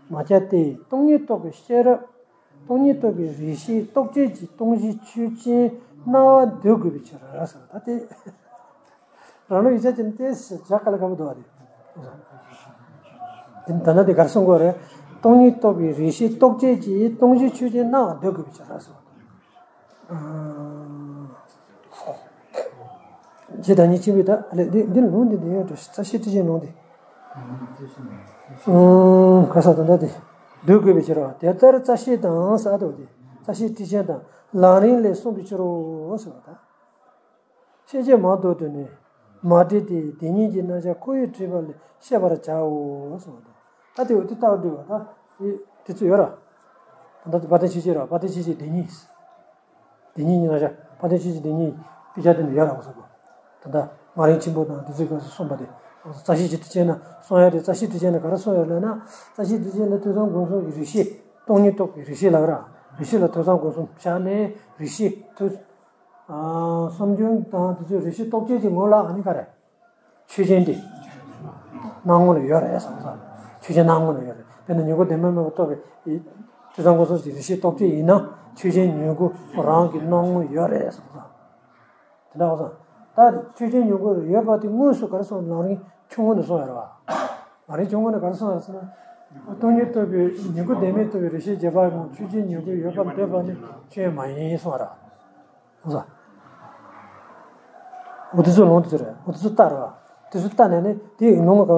མ་ཁྱབ་སྟེ། སྟོང་ཉིད་རྟོགས་པའི་ཤེས་རབ། སྟོང་ཉིད་རྟོགས་པའི་རིགས་ཤེས་རྟོག་བཅས་ཀྱི་སྟོང་གཞི་ཆོས་ཅན་སྣང་བ་འདོད་དགོས་པའི་ཕྱིར་ཟེར། ད་དེ་རང་ལུགས་ཡིག་ཆ་ཅན་ཏོག་ཙམ་ཞག་ག་ལ་ག་པོ་འདུག་བ་རེད། དེ་ད་ནི་དེ་གར་སོང་གོ་རེད། སྟོང་ཉིད་རྟོགས་པའི་རིགས་ཤེས་རྟོག་བཅས་ཀྱི་སྟོང་གཞི་ཆོས་ཅན་སྣང་བ་འདོད་དགོས་པའི་ཕྱིར་ཟེར། ཇི་ལྟར་ཉིད་ཆེན་པོའི་ད་ལས་འདི་འདི་ལུང་འདི་འདི་ཡོད་འགྲོ། རྩ་ཤེ་ཏྲི་ཅན་ལུང་འདི། ཨང་། ག་ས་ད་ལྟ་དེ་འདོད་དགོས་པའི་ཕྱིར་རོ། དེ་ལྟར་རྩ་ཤེ་དང་ས་དོ་དེ་རྩ་ཤེ་ཏྲི་ཅན་དང་ལམ་རིམ་ལས་གསུངས་པའི་ཕྱིར་རོ་ཟེར་བ་དང་། ཤེས་བྱེད་མང་དུ་དོན་ནི་མ་འདྲེས་ཏེ་དེ་ཉིད་ཀྱི་རྣམ་གཞག་ཁོ་བོས་བྲིས་པ་ལས་ཤེས་པར་བྱའོ་གསུངས་པ་དང་། ད་དེ་འོ་དེ་ལྟར་འདྲི་བ་ད་དེ་དེ་ཚོ་ཡོད་ར། ད་ལྟ་དེ་བ་དན་ཆོས་ཅན་ར་བ་དན་ཆོས་ཅན་དེ་ཉིད། དེ་ཉིད་ཀྱི་རྣམ་གཞག་བ་དན་ཆོས་ཅན་དེ་ཉིད་དཔེ་ཆ་དེ་ནི་ཡོད་ར་གསུངས་པ། ད་ལྟ་མ་རིག་ཆེན་པོ་དང་དེ་ཚོའི་སྐབས་སུ་གསུངས་པ་དེ། རྩ་ཤེ་ཅིག་ཏུ་བྱས་ན་གསུངས་ཡ་དེ་རྩ་ཤེ་ཏྲི་ཅན་ན་ག་རེ་གསུངས་ཡོད་ལབ་ན། རྩ་ཤེ་ཏྲི་ཅན་ལ་ཐོས་བསམ་སྒོམ་གསུམ་གྱི་རིགས་ཤེས་སྟོང་ཉིད་རྟོགས་པའི་རིགས་ཤེས་ལབ་ར། རིགས་ཤེས་ལ་ཐོས་བསམ་སྒོམ་གསུམ་བཞག་ནས་རིགས་ཤེས་ཐོས། ཨ། བསམ་བྱུང་དང་དེ་ཚོའི་རིགས་ཤེས་རྟོག་བཅས་ཀྱི་ངོ་ལ་ཨ་ནི་ག་རེ། ཆོས་ཅན་དེ། སྣང་ངོ་ལ་ཡོད་རེད་བསམ་ས། ཆོས་ཅན་སྣང་ངོ་ལ་ཡོད་རེད། དཔེར་ན་མྱུ་གུ་བདེན་པར་མེད་པ་རྟོགས་པའི་ཐོས་བསམ་སྒོམ་གསུམ་གྱི་རིགས་ཤེས་རྟོག་བཅས་ཡིན་ན་ཆོས་ཅན་མྱུ་གུ་རང་གི་སྣང་ངོ་ཡོད་རེད་བསམ་ས། དེ་འདྲ་བ་སོང་། ད་ཆོས་ཅན་མྱུ་གུ་ཡོད་པ་དེ་དངོས་སུ་ག་རེ་སོང་ལམ་རིམ་ཆུང་ངུ་ནས་སོང་ཡོད་རེད་བ། ལམ་རིམ་ཆུང་ངུ་ནས་ག་རེ་སོང་ཡོད་ཟེར་ན། སྟོང་ཉིད་རྟོགས་པའི་མྱུ་གུ་བདེན་མེད་རྟོགས་པའི་རིགས་ཤེས་རྗེས་དཔག་ཡིན་ཆོས་ཅན་མྱུ་གུ་ཡོད་པར་འདོད་པ་ནི་ཆོས་མ་ཡིན་གསུངས་ར། འོ་ས། འོ་དེ་ཚོ་ལུང་དེ་ཚོ་རེད། འོ་དེ་ཚོ་ལྟ་ར་བ། དེ་ཚོ་ལྟ་ནས་ནི་དེའི་ལུང་ག་བ་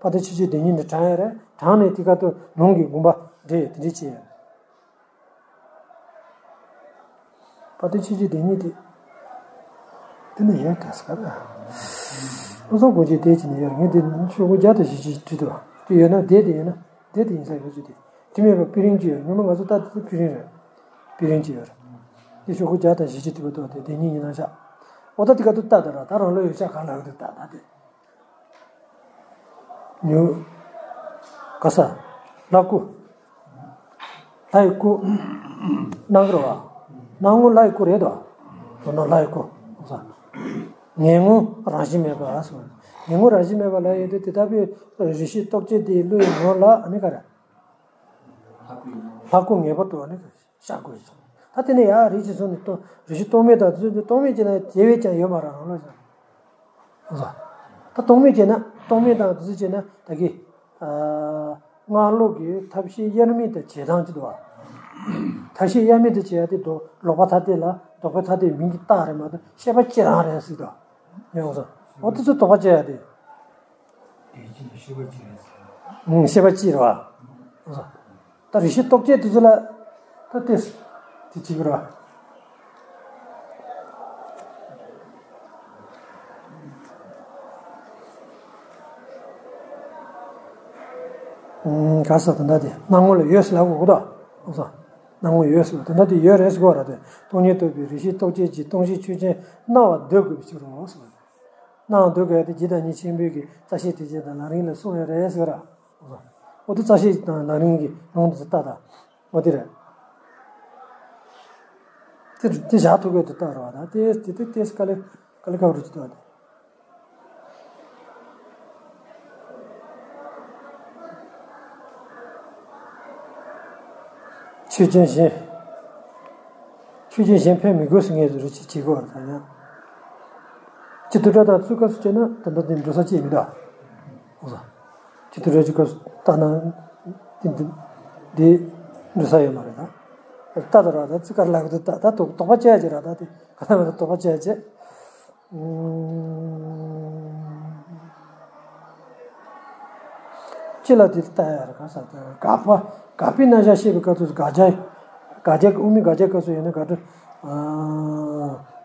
བ་དན་ཆོས་ཅན་དེ་ཉིད་ནས་དྲངས་ཡོད་རེད། དྲངས་ནས་དེ་ག་ཏུ་ལུང་གི་དགོངས་པ་འགྲེལ་ཡོད་དེ་འདྲ་བྱས་ཡོད་རེད། བ་དན་ཆོས་ཅན་དེ་ཉིད་དེ། དེ་ནི་ཡོད་ག་ས་ག་ལ། བློ་བཟང་དགོངས་ཀྱི་དེ་ཅི་ནས་ཡོད་ངས་དེ་ཆོས་སྐུ་བརྒྱ་དང་བཞི་བཅུ་བྲིས་འདུག་དེ་ཡོད་ན་དེ་དེ་ཡོད་ན་དེ་དེ་ཡིན་ས་ཡོད་ཅི་དེ། དེ་མེད་པ་པི་རིང་ཅི་ཡོད། ངོ་མ་ང་ཚོ་ལྟ་དེ་ཚོ་པི་རིང་རེད། པི་རིང་ཅི་ཡོད་རེད། དེ་ཆོས་སྐུ་བརྒྱ་དང་བཞི་བཅུ་བྲིས་པ་འདུག་དེ་དེ་ཉིད་ཉིད་ནང་བཞག་འོ་ད་དེ་ག་དུ་ལྟ་དེ་ར་ད་རང་བློ་ཡོད་ཤག་གང་ལ་ག་དུ་ལྟ་ད་དེ། ཉོན། ག་ས། ལྷ་སྐུ། ལྷ་ཡི་སྐུ། སྣང་གི་རེད་བ། སྣང་ངོ་ལྷ་ཡི་སྐུ་རེད་དོ། མདོར་ན་ལྷ་ཡི་སྐུ། ག་ས། ངེས་ངོ་རང་བཞིན་མེད་པ་ཟེར། ངེས་ངོ་རང་བཞིན་མེད་པ་ལ་ཡོད་དེ་དེ་ལྟ་བུའི་རིགས་ཤེས་རྟོག་བཅས་དེའི་བློ་ཡི་ངོ་ལ་ཨ་ནི་ག་རེ། ལྷ་སྐུ་ངེས་པར་དུ་ཨ་ནི་ག་རེ། བཞག་དགོས་ཤིང་། ད་དེ་ནས་ཡང་རིགས་ཀྱི་སོ་ནས་སྟོང་རིགས་ཤེས་རྟོག་མེད་དང་དེ་ཚོ་རྟོག་མེད་བྱས་ན་དེ་བས་ཀྱང་ཡོད་མ་རེད་རང་ལོགས་ཤིག་ད་རྟོག་མེད་བྱས་ན་རྟོག་མེད་དང་དེ་ཚོ་བྱས་ན་ད་གི། སྔགས་ལུགས་ཀྱི་ཐབས་ཤེས་དབྱེར་མེད་དུ་བྱེད་སྟངས་ཅིག་འདུག་བ། ཐབས་ཤེས་དབྱེར་མེད་དུ་བྱེད་ཡ་དེ་དོ་ལོག་པ་ཐ་དད་ལ་ལྡོག་པའི་ཐ་དད་མིང་གིས་བཏགས་རེད་མ་གཏོགས་ཤེས་པ་གཅིག་རང་རེད་ཟེར་དོ། ཡོང་སོང་། འོ་དེ་ཚོ་དོགས་པ་བཅད་ཡ་དེ། དེ་ཕྱིན་ཤེས་པ་ཅི་རེད་ཟེར། ཨང་། ཤེས་པ་ཅི་རེད་བ། ད་རིགས་ཤེས་རྟོག་བཅས་དེ་ཚོ་ལ་ད་ལྟས་དེ་བྱེད་དགོས་རེད་བ། ཨང་། ག་ས་ད་ལྟ་དེ་སྣང་ངོ་ལ་ཡོད་ཟེར་ལབ་དགོས་གོ་ད། ཨང་ས། སྣང་ངོ་ཡོད་ཟེར་བ་ད་ལྟ་དེ་ཡོད་རེད་ཟེར་གོ་ར་དེ། སྟོང་ཉིད་རྟོགས་པའི་རིགས་ཤེས་རྟོག་བཅས་ཀྱི་སྟོང་གཞི་ཆོས་ཅན་སྣང་བ་འདོད་དགོས་པའི་ཕྱིར་རོ་ཟེར་བ་དེ། སྣང་བ་འདོད་དགོས་ཡ་དེ་ཇི་ལྟར་ཉིད་ཆེན་པོའི་གི་རྩ་ཤེ་ཏྲི་ཅན་དང་ལམ་རིམ་ལས་གསུངས་ཡོད་རེད་ཟེར་ག་ར། འོ་དེ་རྩ་ཤེ་དང་ལམ་རིམ་གྱི་ལུང་དེ་ཚོ་ལྟ་དང་། འོ་དེ་རེད། དེ་དེ་བཞག་ཐུབ་ཀྱི་དེ་ལྟ་རེད་བ་དང་དེ་དེ་དེ་དེ་དཀའ་ལས་དཀའ་ལས་ཁག་རུ་ཅི་ལྟ་བ་དེ། ཆོས་ཅན་གཞན། ཆོས་ཅན་གཞན་ཕན་མི་དགོས་སུ་ངེས་སུ་རུ་ཅི་བྱེད་དགོས་བ་དང་ཡང་། སྤྱི་དུ་སྒྲ་དང་ཚུལ་སྐབས་སུ་བྱས་ན་ད་ལྟ་དེ་འགྲོ་ས་ཅི་མི་འདུག་འོ་ས། སྤྱི་དུ་སྒྲ་གཅིག་སྐབས་སུ་ལྟ་ན། དེ་འདི་འདི་འགྲོ་ས་ཡོད་མ་རེད་ད། ལྟ་དུ་ར་ད་ཙི་ཀར་ལག་ཏུ་ལྟ་ད་དོགས་པ་བཅད་ཅེས་ར་ད་དེ་ག་ད་མ་ད་དོགས་པ་བཅད་ཅེས། ཅི་ལ་དེ་ལྟ་ཡ་ར་ག་ས་ད་དགག་པ་དགག་པའི་རྣམ་གཞག་བཤད་པའི་སྐབས་སུ་དགག་བྱ་དགག་བྱ་དབུ་མའི་དགག་བྱའི་སྐབས་སུ་ཡོད་ན་དགག་སྒྲུབ་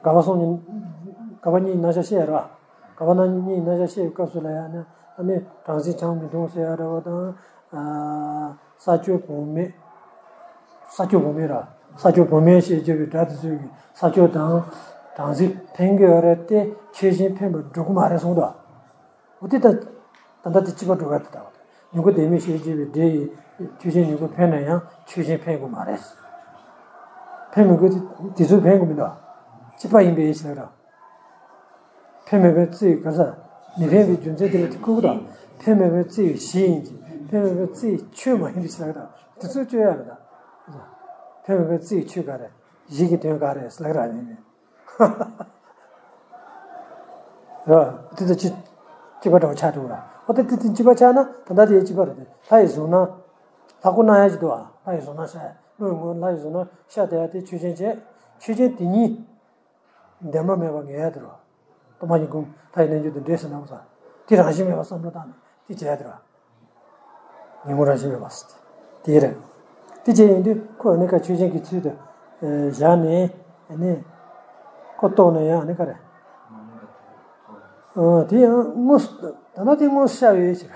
དགག་པ་གསུམ་གཉིས་དགག་པ་གཉིས་རྣམ་གཞག་བཤད་ཡ་ར། དགག་པ་རྣམ་གཉིས་རྣམ་གཞག་བཤད་པའི་སྐབས་སུ་ལ་ཡང་ན་ཨ་ནི་གྲངས་ཚད་ཆུང་མི་གཏོང་ཟེར་ཡ་འདྲ་བ་དང་། ས་ཆོད་བུད་མེད། ས་ཆོད་བུད་མེད་ར། ས་ཆོད་བུད་མེད་ཞེས་བརྗོད་པའི་སྒྲ་དེ་ཚོས་ཀྱི་ས་ཆོད་དང་གྲངས་ཚད་འཕེན་གྱི་ཡོད་རེད་དེ་ཆོས་ཅན་འཕེན་པར་འགྲོ་གི་མ་རེད་གསུངས་འདུག་འོ་དེ་ད་ད་ལྟ་དེ་གཅིག་པ་འགྲོ་ག་དེ་ལྟ་བ་དང་མྱུ་གུ་ལྡན་མིན་ཞེས་བརྗོད་པའི་སྒྲས་ཆོས་ཅན་མྱུ་གུ་འཕེན་ན་ཡང་ཆོས་ཅན་འཕེན་དགོས་མ་རེད། འཕེན་མི་དགོས་དེ་དེ་ཚོས་འཕེན་དགོས་མི་འདུག་གཅིག་པ་ཡིན་པའི་ཕྱིར་ར། འཕེན་མེད་པའི་རྩིས་ག་ས། མི་འཕེན་པའི་རྒྱུ་མཚན་དེ་ལ་དེ་ཁུག་དང་། འཕེན་མེད་པའི་རྩིས་གཞི་ཡིན་གྱི། འཕེན་མེད་པའི་རྩིས་ཆོས་མ་ཡིན་པའི་ཕྱིར་དང་། དེ་ཚོ་བཅོས་ཡ་རེད་ད། འཕེན་མེད་པའི་རྩིས་ཆོས་ག་རེད། གཞི་གི་དོན་ག་རེད་ཟེར་ལབ་ར་ཡིན་ནི། ར། དེ་ཚོ་གཅིག་གཅིག་པ་འདྲ་བོ་ཆགས་འགྲོ་ར། ཨོ་དེ་དེ་དེ་གཅིག་པ་ཆགས་ན་ད་ལྟ་དེ་གཅིག་པ་རེད་དེ། ལྷ་ཡི་གཟུགས་སྣང་། ལྷ་སྐུ་སྣང་ཡ་ཅིག་འདུག་ཨ། ལྷ་ཡི་གཟུགས་སྣང་ཤར་ཡ། བློ་ཡི་ངོར་ལྷ་ཡི་གཟུགས་སྣང་ཤར་བསྡད་ཡ་དེ་ཆོས་ཅན་བྱས། ཆོས་ཅན་དེ་ཉིད། བདེན་པ་མེད་པ་ངེས་ཡ་དེ་རེད། སྟོང་པ་ཉིད་སྒོམ་ལྷ་ཡི་རྣལ་འབྱོར་དང་འདྲེས་སུ་སྣང་བ། དེ་རང་བཞིན་མེད་པ་བསམ་བློ་བཏང་ནས་དེ་བྱས་ཡ་དེ་རེད། ཉོན་མོངས་རང་བཞིན་མེད་པ། དེ་རེད། དེ་བྱས་ཡིན་དུས་ཁོ་ཨ་ནི་ཀ་ཆོས་ཅན་གྱི་ཚུལ་དུ་བཞག་ནས་ཨ་ནི་ཁོ་རྟོགས་ན་ཡང་ཨ་ནི་ཀ་རེད། ཨ་དེ་ཡང་དངོས་སུ་ད་ལྟ་དེ་དངོས་སུ་ཤར་ཡོད་ཕྱིར།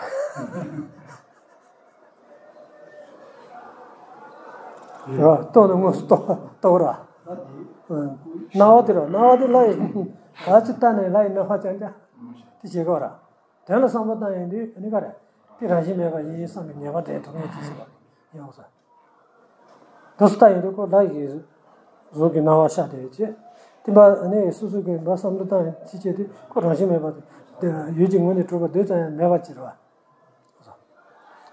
ར། རྟོགས་ན་དངོས་སུ་རྟོགས་རྟོགས་ར། སྣང་བ་དེ་ར་སྣང་བ་དེ་ལྷ་ཡི་ག་ཚོད་ལྟ་ནས་ལྷ་ཡི་སྣང་བ་ཅང་ཅང་དེ་བྱེད་དགོས་ར། དོན་ལ་བསམ་བློ་བཏང་ཡོང་དུས་ཨ་ནི་ག་རེ། དེ་རང་བཞིན་མེད་པ་ཡིན་བསམ་པའི་ངེས་པ་འདྲེན་ཐུབ་མཁན་ཅིག་ཟེར་བ་ཡིན་འོང་ས། དུ་སུ་ལྟ་ཡོང་དུས་ཁོ་ལྷ་ཡི་གཟུགས་ཀྱི་སྣང་བ་ཤར་དེ་བྱེད། དེ་འབའ་ཨ་ནི་སོ་སོ་གི་འབའ་བསམ་བློ་བཏང་ཡོང་དུས་བྱེད་དུས་ཁོ་རང་བཞིན་མེད་པ་དེ་ཡུལ་གྱི་ངོས་ནས་གྲུབ་པ་རྡུལ་ཙམ་ཡང་མེད་པ་ཅིག་རེད་བ།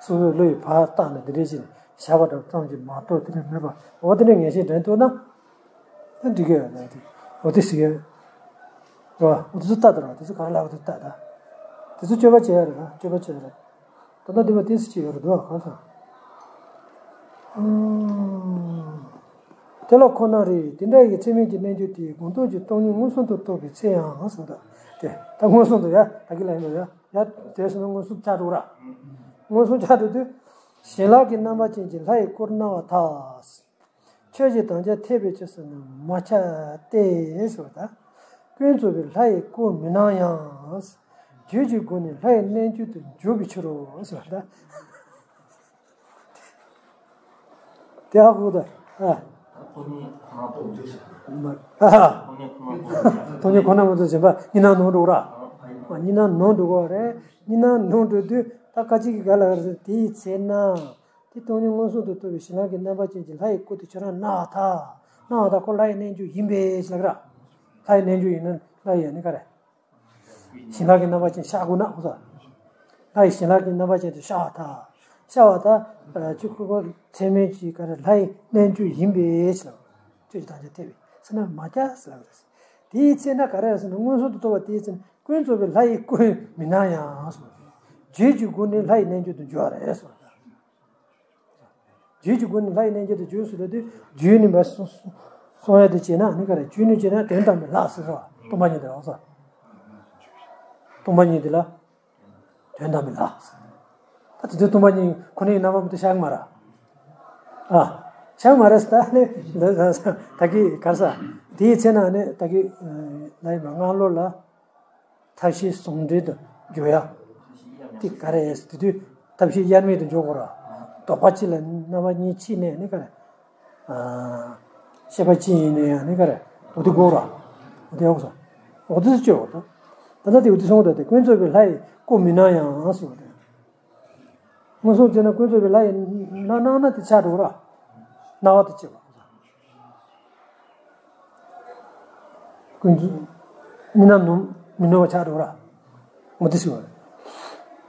སོ་སོའི་བློ་ཡིས་ཕར་བཏང་ནས་འདི་འདྲའི་ཞིག་བཞག་པ་འདྲ་ཙམ་གྱིས་མ་གཏོགས་དེ་འདྲ་མེད་པ། འོ་དེ་འདྲའི་ངེས་ཤེས་འདྲེན་ཐུབ་ན། ད་འགྲིག་གི་ཡོད་ལ་དེ། འོ་དེ་ཟེར་གི་ཡོད། རེད་བ། འོ་དེ་ཚོ་ལྟ་དང་རེད་བ། དེ་ཚོ་ག་རེ་ལབ་དེ་ལྟ་དང་། དེ་ཚོ་སྤྱོད་པ་བྱེད་ཡ་རེད་ད། སྤྱོད་པ་བྱེད་ཡ་རེད། ད་ལྟ་འདི་མ་དེ་ཟེར་གྱི་ཡོད་རེད་འདུག་ག་ལ། དེ་ལ་ཁོ་ན་རེ་དེ་འདྲ་ཡི་ཚད་མིན་གྱི་རྣལ་འབྱོར་དེ་དགོངས་རྟོགས་ཀྱི་སྟོང་ཉིད་མངོན་སུམ་དུ་རྟོགས་པའི་ཚེ་ཡང་ཟེར་ད། དེ་ད་མངོན་སུམ་དུ་ཡ་ད་གི་ལ་ཡིན་ལ་ཡ། ཡ་དེ་སོང་ན་མངོན་སུམ་ཆགས་འགྲོ་ར། མངོན་སུམ་ཆགས་འགྲོ་དུས། བྱིན་རླབས་ཀྱི་རྣམ་པ་ཅན་གྱི་ལྷ་ཡི་སྐུར་སྣང་བ་ཐལ། ཆོས་ཀྱི་དམ་བཅའ་འཐད་པའི་ཕྱིར་ཟེར་ན་མ་ཁྱབ་སྟེ་ཟེར་བ་དང་། ཀུན་རྫོབ་པའི་ལྷ་ཡི་སྐུ་མི་སྣང་ཡང་། རྒྱུད་ཀྱི་སྒོ་ནས་ལྷ་ཡི་རྣལ་འབྱོར་དུ་འཇོག་པའི་ཕྱིར་རོ་ཟེར་བ་དང་། དེ་ཧ་གོ་ད། ཨ། ཁོ་གཉིས་ཁོ་ན་རྟོགས་འཇུག་ཞིག་མ། ཨ། ཁོ་གཉིས་ཁོ་ན་རྟོགས་འཇུག་ཞིག་མ། གཉིས་སྣང་ནང་འགྲོ་ར། གཉིས་སྣང་ནང་འགྲོ་གོ་རེད། གཉིས་སྣང་ནང་འགྲོ་དུས་ད་ཁ་ཅིག་གི་ག་ལ་རེད། དེའི་ཚེ་ན། དེ་སྟོང་ཉིད་མངོན་སུམ་དུ་རྟོགས་པའི་བྱིན་རླབས་ཀྱི་རྣམ་པ་ཅན་གྱི་ལྷ་ཡི་སྐུ་དེ་ཁྱོད་རང་སྣང་བ་ཐལ། སྣང་བ་ཐལ། ཁོ་ལྷ་ཡི་རྣལ་འབྱོར་ཡིན་པས་ལབ་ར། ལྷ་ཡི་རྣལ་འབྱོར་ཡིན་ན་ལྷ་ཡི་ནི་ག་རེ། བྱིན་རླབས་ཀྱི་རྣམ་པ་ཅན་ཤར་དགོས་ན་ཧུ་ས། ལྷ་ཡི་བྱིན་རླབས་ཀྱི་རྣམ་པ་ཅན་དེ་ཤར་བ་ཐལ། ཤར་བ་ཐལ། ཁྱོད་ཁོ་ཁོ་ཚད་མིན་གྱི་ག་རེ་ལྷ་ཡི་རྣལ་འབྱོར་ཡིན་པས་ལབ། ཁྱོད་ཀྱི་དམ་བཅའ་འཐད་པས་ཟེར་ན་མ་ཁྱབ་ཟེར་ལབ་རེད། དེའི་ཚེ་ན་ག་རེ་ཟེར་ན་མངོན་སུམ་དུ་རྟོགས་པ་དེའི་ཚེ་ན་ཀུན་རྫོབ་པའི་ལྷ་ཡི་སྐུ་མི་སྣང་ཡང་ཟེར། རྒྱུད་ཀྱི་སྒོ་ནས་ལྷ་ཡི་རྣལ་འབྱོར་དུ་འགྱུར་བ་རེད་ཟེར། རྒྱུད་ཀྱི་སྒོ་ནས་ལྷ་ཡི་རྣལ་འབྱོར་དུ་འགྱུར་ཟེར་ལབ་དུས་རྒྱུད་ནས་འབའ་གསུང་གསུང་ཡ་དེ་བྱས་ན་ནི་ག་རེ། རྒྱུད་ནས་བྱས་ན་དོན་དམ་པའི་ལྷ་ཟེར་བ་སྟོང་པ་ཉིད་དེ་ལ་ཟེར། སྟོང་པ་ཉིད་དེ་ལ་དོན་དམ་པའི་ལྷ་ཟེར། ད་དེ་ཚོ་སྟོང་པ་ཉིད་ཁོ་ནའི་རྣམ་པ་མ་གཏོགས་ཤར་གི་མ་རེད། ཨ། ཤར་གི་མ་རེད་ཟེར། ད་ནི་ད་གི་ག་རེ་ཟེར། དེའི་ཚེ་ན་ནི་ད་གི་ལ་ཡིན་པ་སྔ་ལོགས་ལ། ཐབས་ཤེས་ཟུང་འབྲེལ་དུ་འཇོག་ཡ། དེ་ག་རེ་ཟེར་དེ་དུས་ཐབས་ཤེས་དབྱེར་མེད་དུ་འཇོག་དགོས་ར། ལྡོག་པ་གཅིག་ལ་རྣམ་པ་གཉིས་ཕྱེ་ནས་ནི་ག་རེ། ཤེས་པ་གཅིག་ཡིན་ནའི་ཡང་ནི་ག་རེ། འོ་དེ་དགོས་ར། འོ་དེ་ཡག་སོ། འོ་དེ་ཚོ་སྤྱོད་འོ་ད། ད་ལྟ་དེ་འོ་དེ་སོང་ད་དེ་ཀུན་རྫོབ་པའི་ལྷ་ཡི་སྐུ་མི་སྣང་ཡང་ཟེར་བ་དེ། མངོན་སུམ་བྱས་ན་ཀུན་རྫོབ་པའི་ལྷ་ཡི་སྣང་སྣང་ན་དེ་ཆགས་འགྲོ་ར། སྣང་བ་དེ་སྐྱེ་བ། ཀུན་རྫོབ་མི་སྣང་ནུབ་མི་ནུབ་པ་ཆགས་འགྲོ་ར། མུ་སྟེགས་ཟེར་བ་རེད།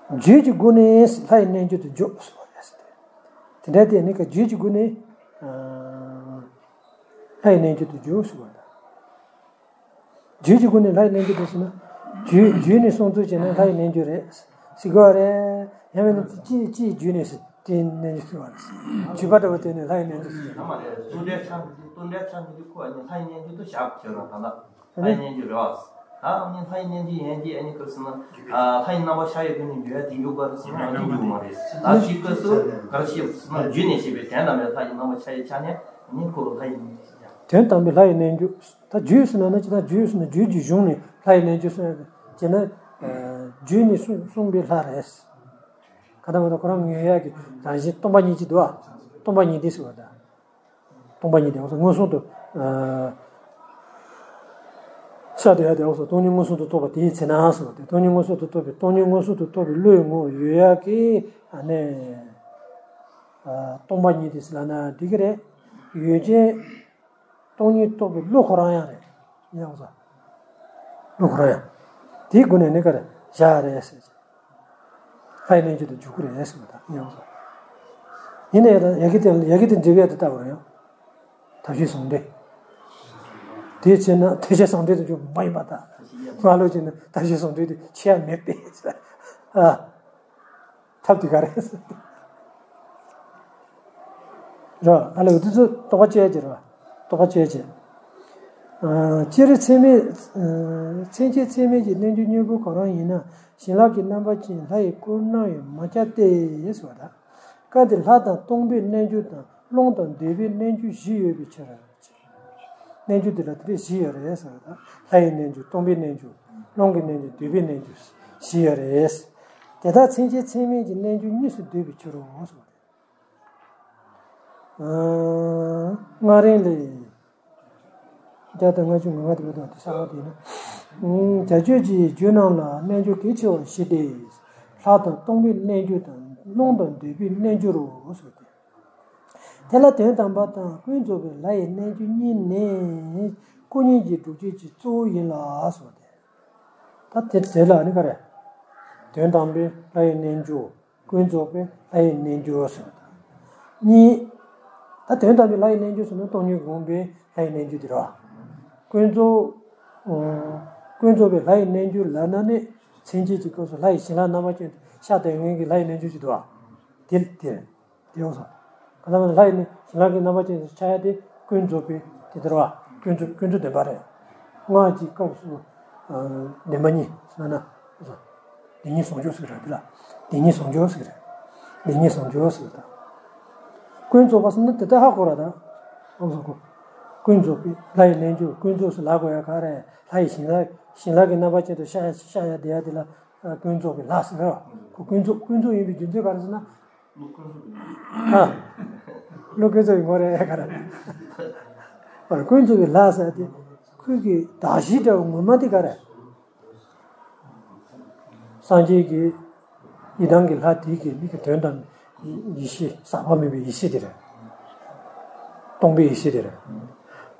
རྒྱུད་ཀྱི་སྒོ་ནས་ལྷ་ཡི་རྣལ་འབྱོར་དུ་འཇོག་ཟེར་བ་རེད། དེ་འདྲ་དེ་ནི་ཀ་རྒྱུད་ཀྱི་སྒོ་ནས་ལྷ་ཡི་རྣལ་འབྱོར་དུ་འཇོག་ཟེར་བ་རེད། རྒྱུད་ཀྱི་སྒོ་ནས་ལྷ་ཡི་རྣལ་འབྱོར་དུ་ཟེར་ན། རྒྱུད་རྒྱུད་ནས་སོང་ཚུལ་བྱས་ན་ལྷ་ཡི་རྣལ་འབྱོར་རེད་ཟེར་གི་བ་རེད། ཡང་མིན་ན་ཅི་ཅིའི་རྒྱུད་ནས་ཟེར་ ཡི་རྣལ་འབྱོར་ཟེར་བ་རེད། བརྒྱུད་པ་འདྲ་བོ་དེ་ནི་ལྷ་ཡི་རྣལ་འབྱོར་ཟེར། ལྷ་མ་རེད། ལྟུང་བྲལ་ཆགས་འགྲོ་དུས། ལྟུང་བྲལ་ཆགས་འགྲོ་དུས་ཁོ་ཨ་ནི་ལྷ་ཡི་རྣལ་འབྱོར་དུ་བཞག་བྱས་ན་ད་ལྟ་ལྷ་ཡི་རྣལ་འབྱོར་རེད་བ། ད་ཨ་ནི་ལྷ་ཡི་རྣལ་འབྱོར་ཡན་གྱི་ཨ་ནི་སྐབས་སུ་ན་ལྷ་ཡི་རྣམ་པ་ཤར་ཡོད་པའི་ནི་འགྱུར་བ་དེ་འགྱུར་བ་རེད་ཟེར་ན་ཡང་དེ་འགྱུར་མ་རེད། ད་ཤི་སྐབས་སུ་ག་རེ་ཤི་ཟེར་ན་བརྒྱུད་ནས་ཤི་བའི་དོན་དམ་པའི་ལྷ་ཡི་རྣམ་པ་ཤར་ཡི་ཆ་ནས་ཨ་ནི་ཁོ་ལྷ་ཡི་རྣལ་འབྱོར། དོན་དམ་པའི་ལྷ་ཡི་རྣལ་འབྱོར། ད་བརྒྱུད་ཟེར་ན་ན་ཅི་ད་བརྒྱུད་ཟེར་ན་བརྒྱུད་ཀྱི་གཞུང་ནས་ལྷ་ཡི་རྣལ་འབྱོར་གསུངས་ཡོད་ཅེ་ན། བརྒྱུད་ནས་གསུངས་གསུངས་པའི་ལྷ་རེད། ག་ད་མ་ད་ཁོ་རང་ངེས་ཡག་གི་རང་བཞིན་སྟོང་པ་ཉིད་ཀྱི་འདུག་ཨ། སྟོང་པ་ཉིད་དེ་ཟེར་བ་ད། སྟོང་པ་ཉིད་དེ་འོ་ཟེར་མངོན་སུམ་དུ་ཤར་དེ་ཡ་དེ་འོ་ཟེར་སྟོང་ཉིད་མངོན་སུམ་དུ་རྟོགས་པ་དེའི་ཚེ་ན་ཟེར་བ་དེ་སྟོང་ཉིད་མངོན་སུམ་དུ་རྟོགས་པའི་སྟོང་ཉིད་མངོན་སུམ་དུ་རྟོགས་པའི་བློའི་ངོ་བོ་ཡོད་ཡག་གི་ཨ་ནི་སྟོང་པ་ཉིད་དེ་ཟེར་ལ་ན་འགྲིག་གི་རེད། ཡོད་ཅེ། སྟོང་ཉིད་རྟོགས་པའི་བློ་ཁོ་རང་ཡང་རེད། ཡང་ཟེར། བློ་ཁོ་རང་ཡང་། དེའི་སྒོ་ནས་ནི་ག་རེ་བཞག་རེད་ཟེར། ལྷ་ཡི་རྣལ་འབྱོར་དུ་འཇུག་གི་རེད་ཟེར་བ་དང་ཡང་ཟེར། ཡིན་ན་ཡང་ཡ་གི་དེ་ཡ་གི་དེ་འགྲིག་ཡ་དེ་ལྟ་བུ་རེད་ཡང་། ཐབས་ཤེས་ཟུང་འབྲེལ། དེ་བྱས་ན་ཐབས་ཤེས་ཟུང་འབྲེལ་དུ་འཇུག་མ་ཡིན་པ་དང་། སྔ་ལོ་བྱས་ན་ཐབས་ཤེས་ཟུང་འབྲེལ་དེ་ཆེ་ཡ་མེད་པས། ཨ། ཐབས་དེ་ག་རེ་རེད། ར་ཨ་ལེ་འུ་དུ་ཚོ་རྟོགས་པ་དཔྱད་ཀྱི་ར། རྟོགས་པ་དཔྱད་ཀྱི། སྤྱིར་ཚད་མེད། མཚན་བཅས་ཚད་མེད་ཀྱི་རྣལ་འབྱོར་གཉེན་པོ་གང་རུང་ཡིན་ན་བྱིན་རླབས་ཀྱི་རྣམ་པ་ཅན་ལྷ་ཡི་སྐུར་སྣང་ཡང་མ་ཁྱབ་སྟེ་ཟེར་བ་དང་། སྐབས་དེར་ལྷ་དང་སྟོང་པའི་རྣལ་འབྱོར་དང་རླུང་དང་འདོད་པའི་རྣལ་འབྱོར་བཞི་ཡོད་པའི་ཕྱིར། རྣལ་འབྱོར་དེ་ལ་དེ་འདྲ་བཞི་ཡོད་རེད་ཟེར་བ་དང་། ལྷ་ཡི་རྣལ་འབྱོར། སྟོང་པའི་རྣལ་འབྱོར། རླུང་གི་རྣལ་འབྱོར། འདོད་པའི་རྣལ་འབྱོར་བཞི་ཡོད་རེད། དེ་དག་མཚན་བཅས་ཚད་མེད་ཀྱི་རྣལ་འབྱོར་གཉིས་སུ་འདོད་པའི་ཕྱིར་རོ་ཟེར་བ་དང་། སྔགས་རིང་ལས། བརྒྱ་དང་ལྔ་བཅུ་ང་ལྔ་དེ་བས་དང་དེ་གསར་པ་དེ་ཡིན་ན། བྱ་སྤྱོད་ཀྱི་རྒྱུད་རྣམས་ལ་རྣལ་འབྱོར་གལ་ཆེ་བ་བཞི་སྟེ། ལྷ་དང་སྟོང་པའི་རྣལ་འབྱོར་དང་རླུང་དང་འདོད་པའི་རྣལ་འབྱོར་རོ་ཟེར་ཏེ། དེ་ལ་དོན་དམ་པ་དང་ཀུན་རྫོབ་པའི་ལྷ་ཡི་རྣལ་འབྱོར་གཉིས་ནི་སྐུ་གཉིས་ཀྱི་སྒྲུབ་བྱེད་ཀྱི་གཙོ་བོ་ཡིན་ལ་ཟེར་ཏེ། ད་དེ་དེ་ལ་ནི་ག་རེ། དོན་དམ་པའི་ལྷ་ཡི་རྣལ་འབྱོར། ཀུན་རྫོབ་པའི་ལྷ་ཡི་རྣལ་འབྱོར་ཟེར་བ་དང་། གཉིས། ད་དོན་དམ་པའི་ལྷ་ཡི་རྣལ་འབྱོར་ཟེར་ན་སྟོང་ཉིད་སྒོམ་པའི་ལྷ་ཡི་རྣལ་འབྱོར་དེ་རེད་བ། ཀུན་རྫོབ། ཀུན་རྫོབ་པའི་ལྷ་ཡི་རྣལ་འབྱོར་ལབ་ན་ནི་མཚན་བཅས་ཀྱི་སྐབས་སུ་ལྷ་ཡི་བྱིན་རླབས་རྣམ་པ་ཅན་དུ་ཤར་བསྡད་མཁན་གྱི་ལྷ་ཡི་རྣལ་འབྱོར་ཅིག་འདུག་བ། དེ་དེ་དེ་ཡོང་སོང་། ག་ལ་ལྷ་ཡི་ནི་བྱིན་རླབས་ཀྱི་རྣམ་པ་ཅན་དུ་ཤར་ཡ་དེ་ཀུན་རྫོབ་པའི་དེ་དེ་རེད་བ། ཀུན་རྫོབ་ཀུན་རྫོབ་བདེན་པ་རེད། སྔགས་ཀྱི་སྐབས་སུ་བདེན་པ་གཉིས་ཟེར་ན། བདེན་གཉིས་ཟུང་འཇུག་ཟེར་རེད་དེ་ལ། བདེན་གཉིས་ཟུང་འཇུག་ཟེར་རེད། བདེན་གཉིས་ཟུང་འཇུག་ཟེར་དང་། ཀུན་རྫོབ་པ་ཟེར་ན་དེ་ལྟར་ཧ་གོ་ར་དང་། ཨང་སོ་གོ། ཀུན་རྫོབ་པའི་ལྷ་ཡི་རྣལ་འབྱོར། ཀུན་རྫོབ་ཟེར་ལབ་དགོས་ཡ་ག་རེ། ལྷ་ཡི་བྱིན་རླབས་བྱིན་རླབས་ཀྱི་རྣམ་པ་ཅན་དུ་ཤར་ཤར་ཡ་དེ་ཡ་དེ་ལ་ཀུན་རྫོབ་པའི་ལྷ་ཟེར་ར། ཁོ་ཀུན་རྫོབ་ཀུན་རྫོབ་ཡིན་པའི་རྒྱུ་མཚན་ག་རེ་ཟེར་ན། ཨ། བློ་ཀུན་རྫོབ་ཡིན་དགོས་རེད་ག་རེ། ཨ་ཀུན་རྫོབ་པའི་ལྷ་ཟེར་དེ། ཁོའི་གི་གདགས་གཞི་འདྲ་བོ་ངོ་མ་དེ་ག་རེ། སངས་རྒྱས་ཀྱི་ཡི་དམ་གྱི་ལྷ་དེ་གི་མིག་གི་དོན་དམ་ཡེ་ཤེས་ཟག་པ་མེད་པའི་ཡེ་ཤེས་དེ་རེད། སྟོང་པའི་ཡེ་ཤེས་དེ་རེད།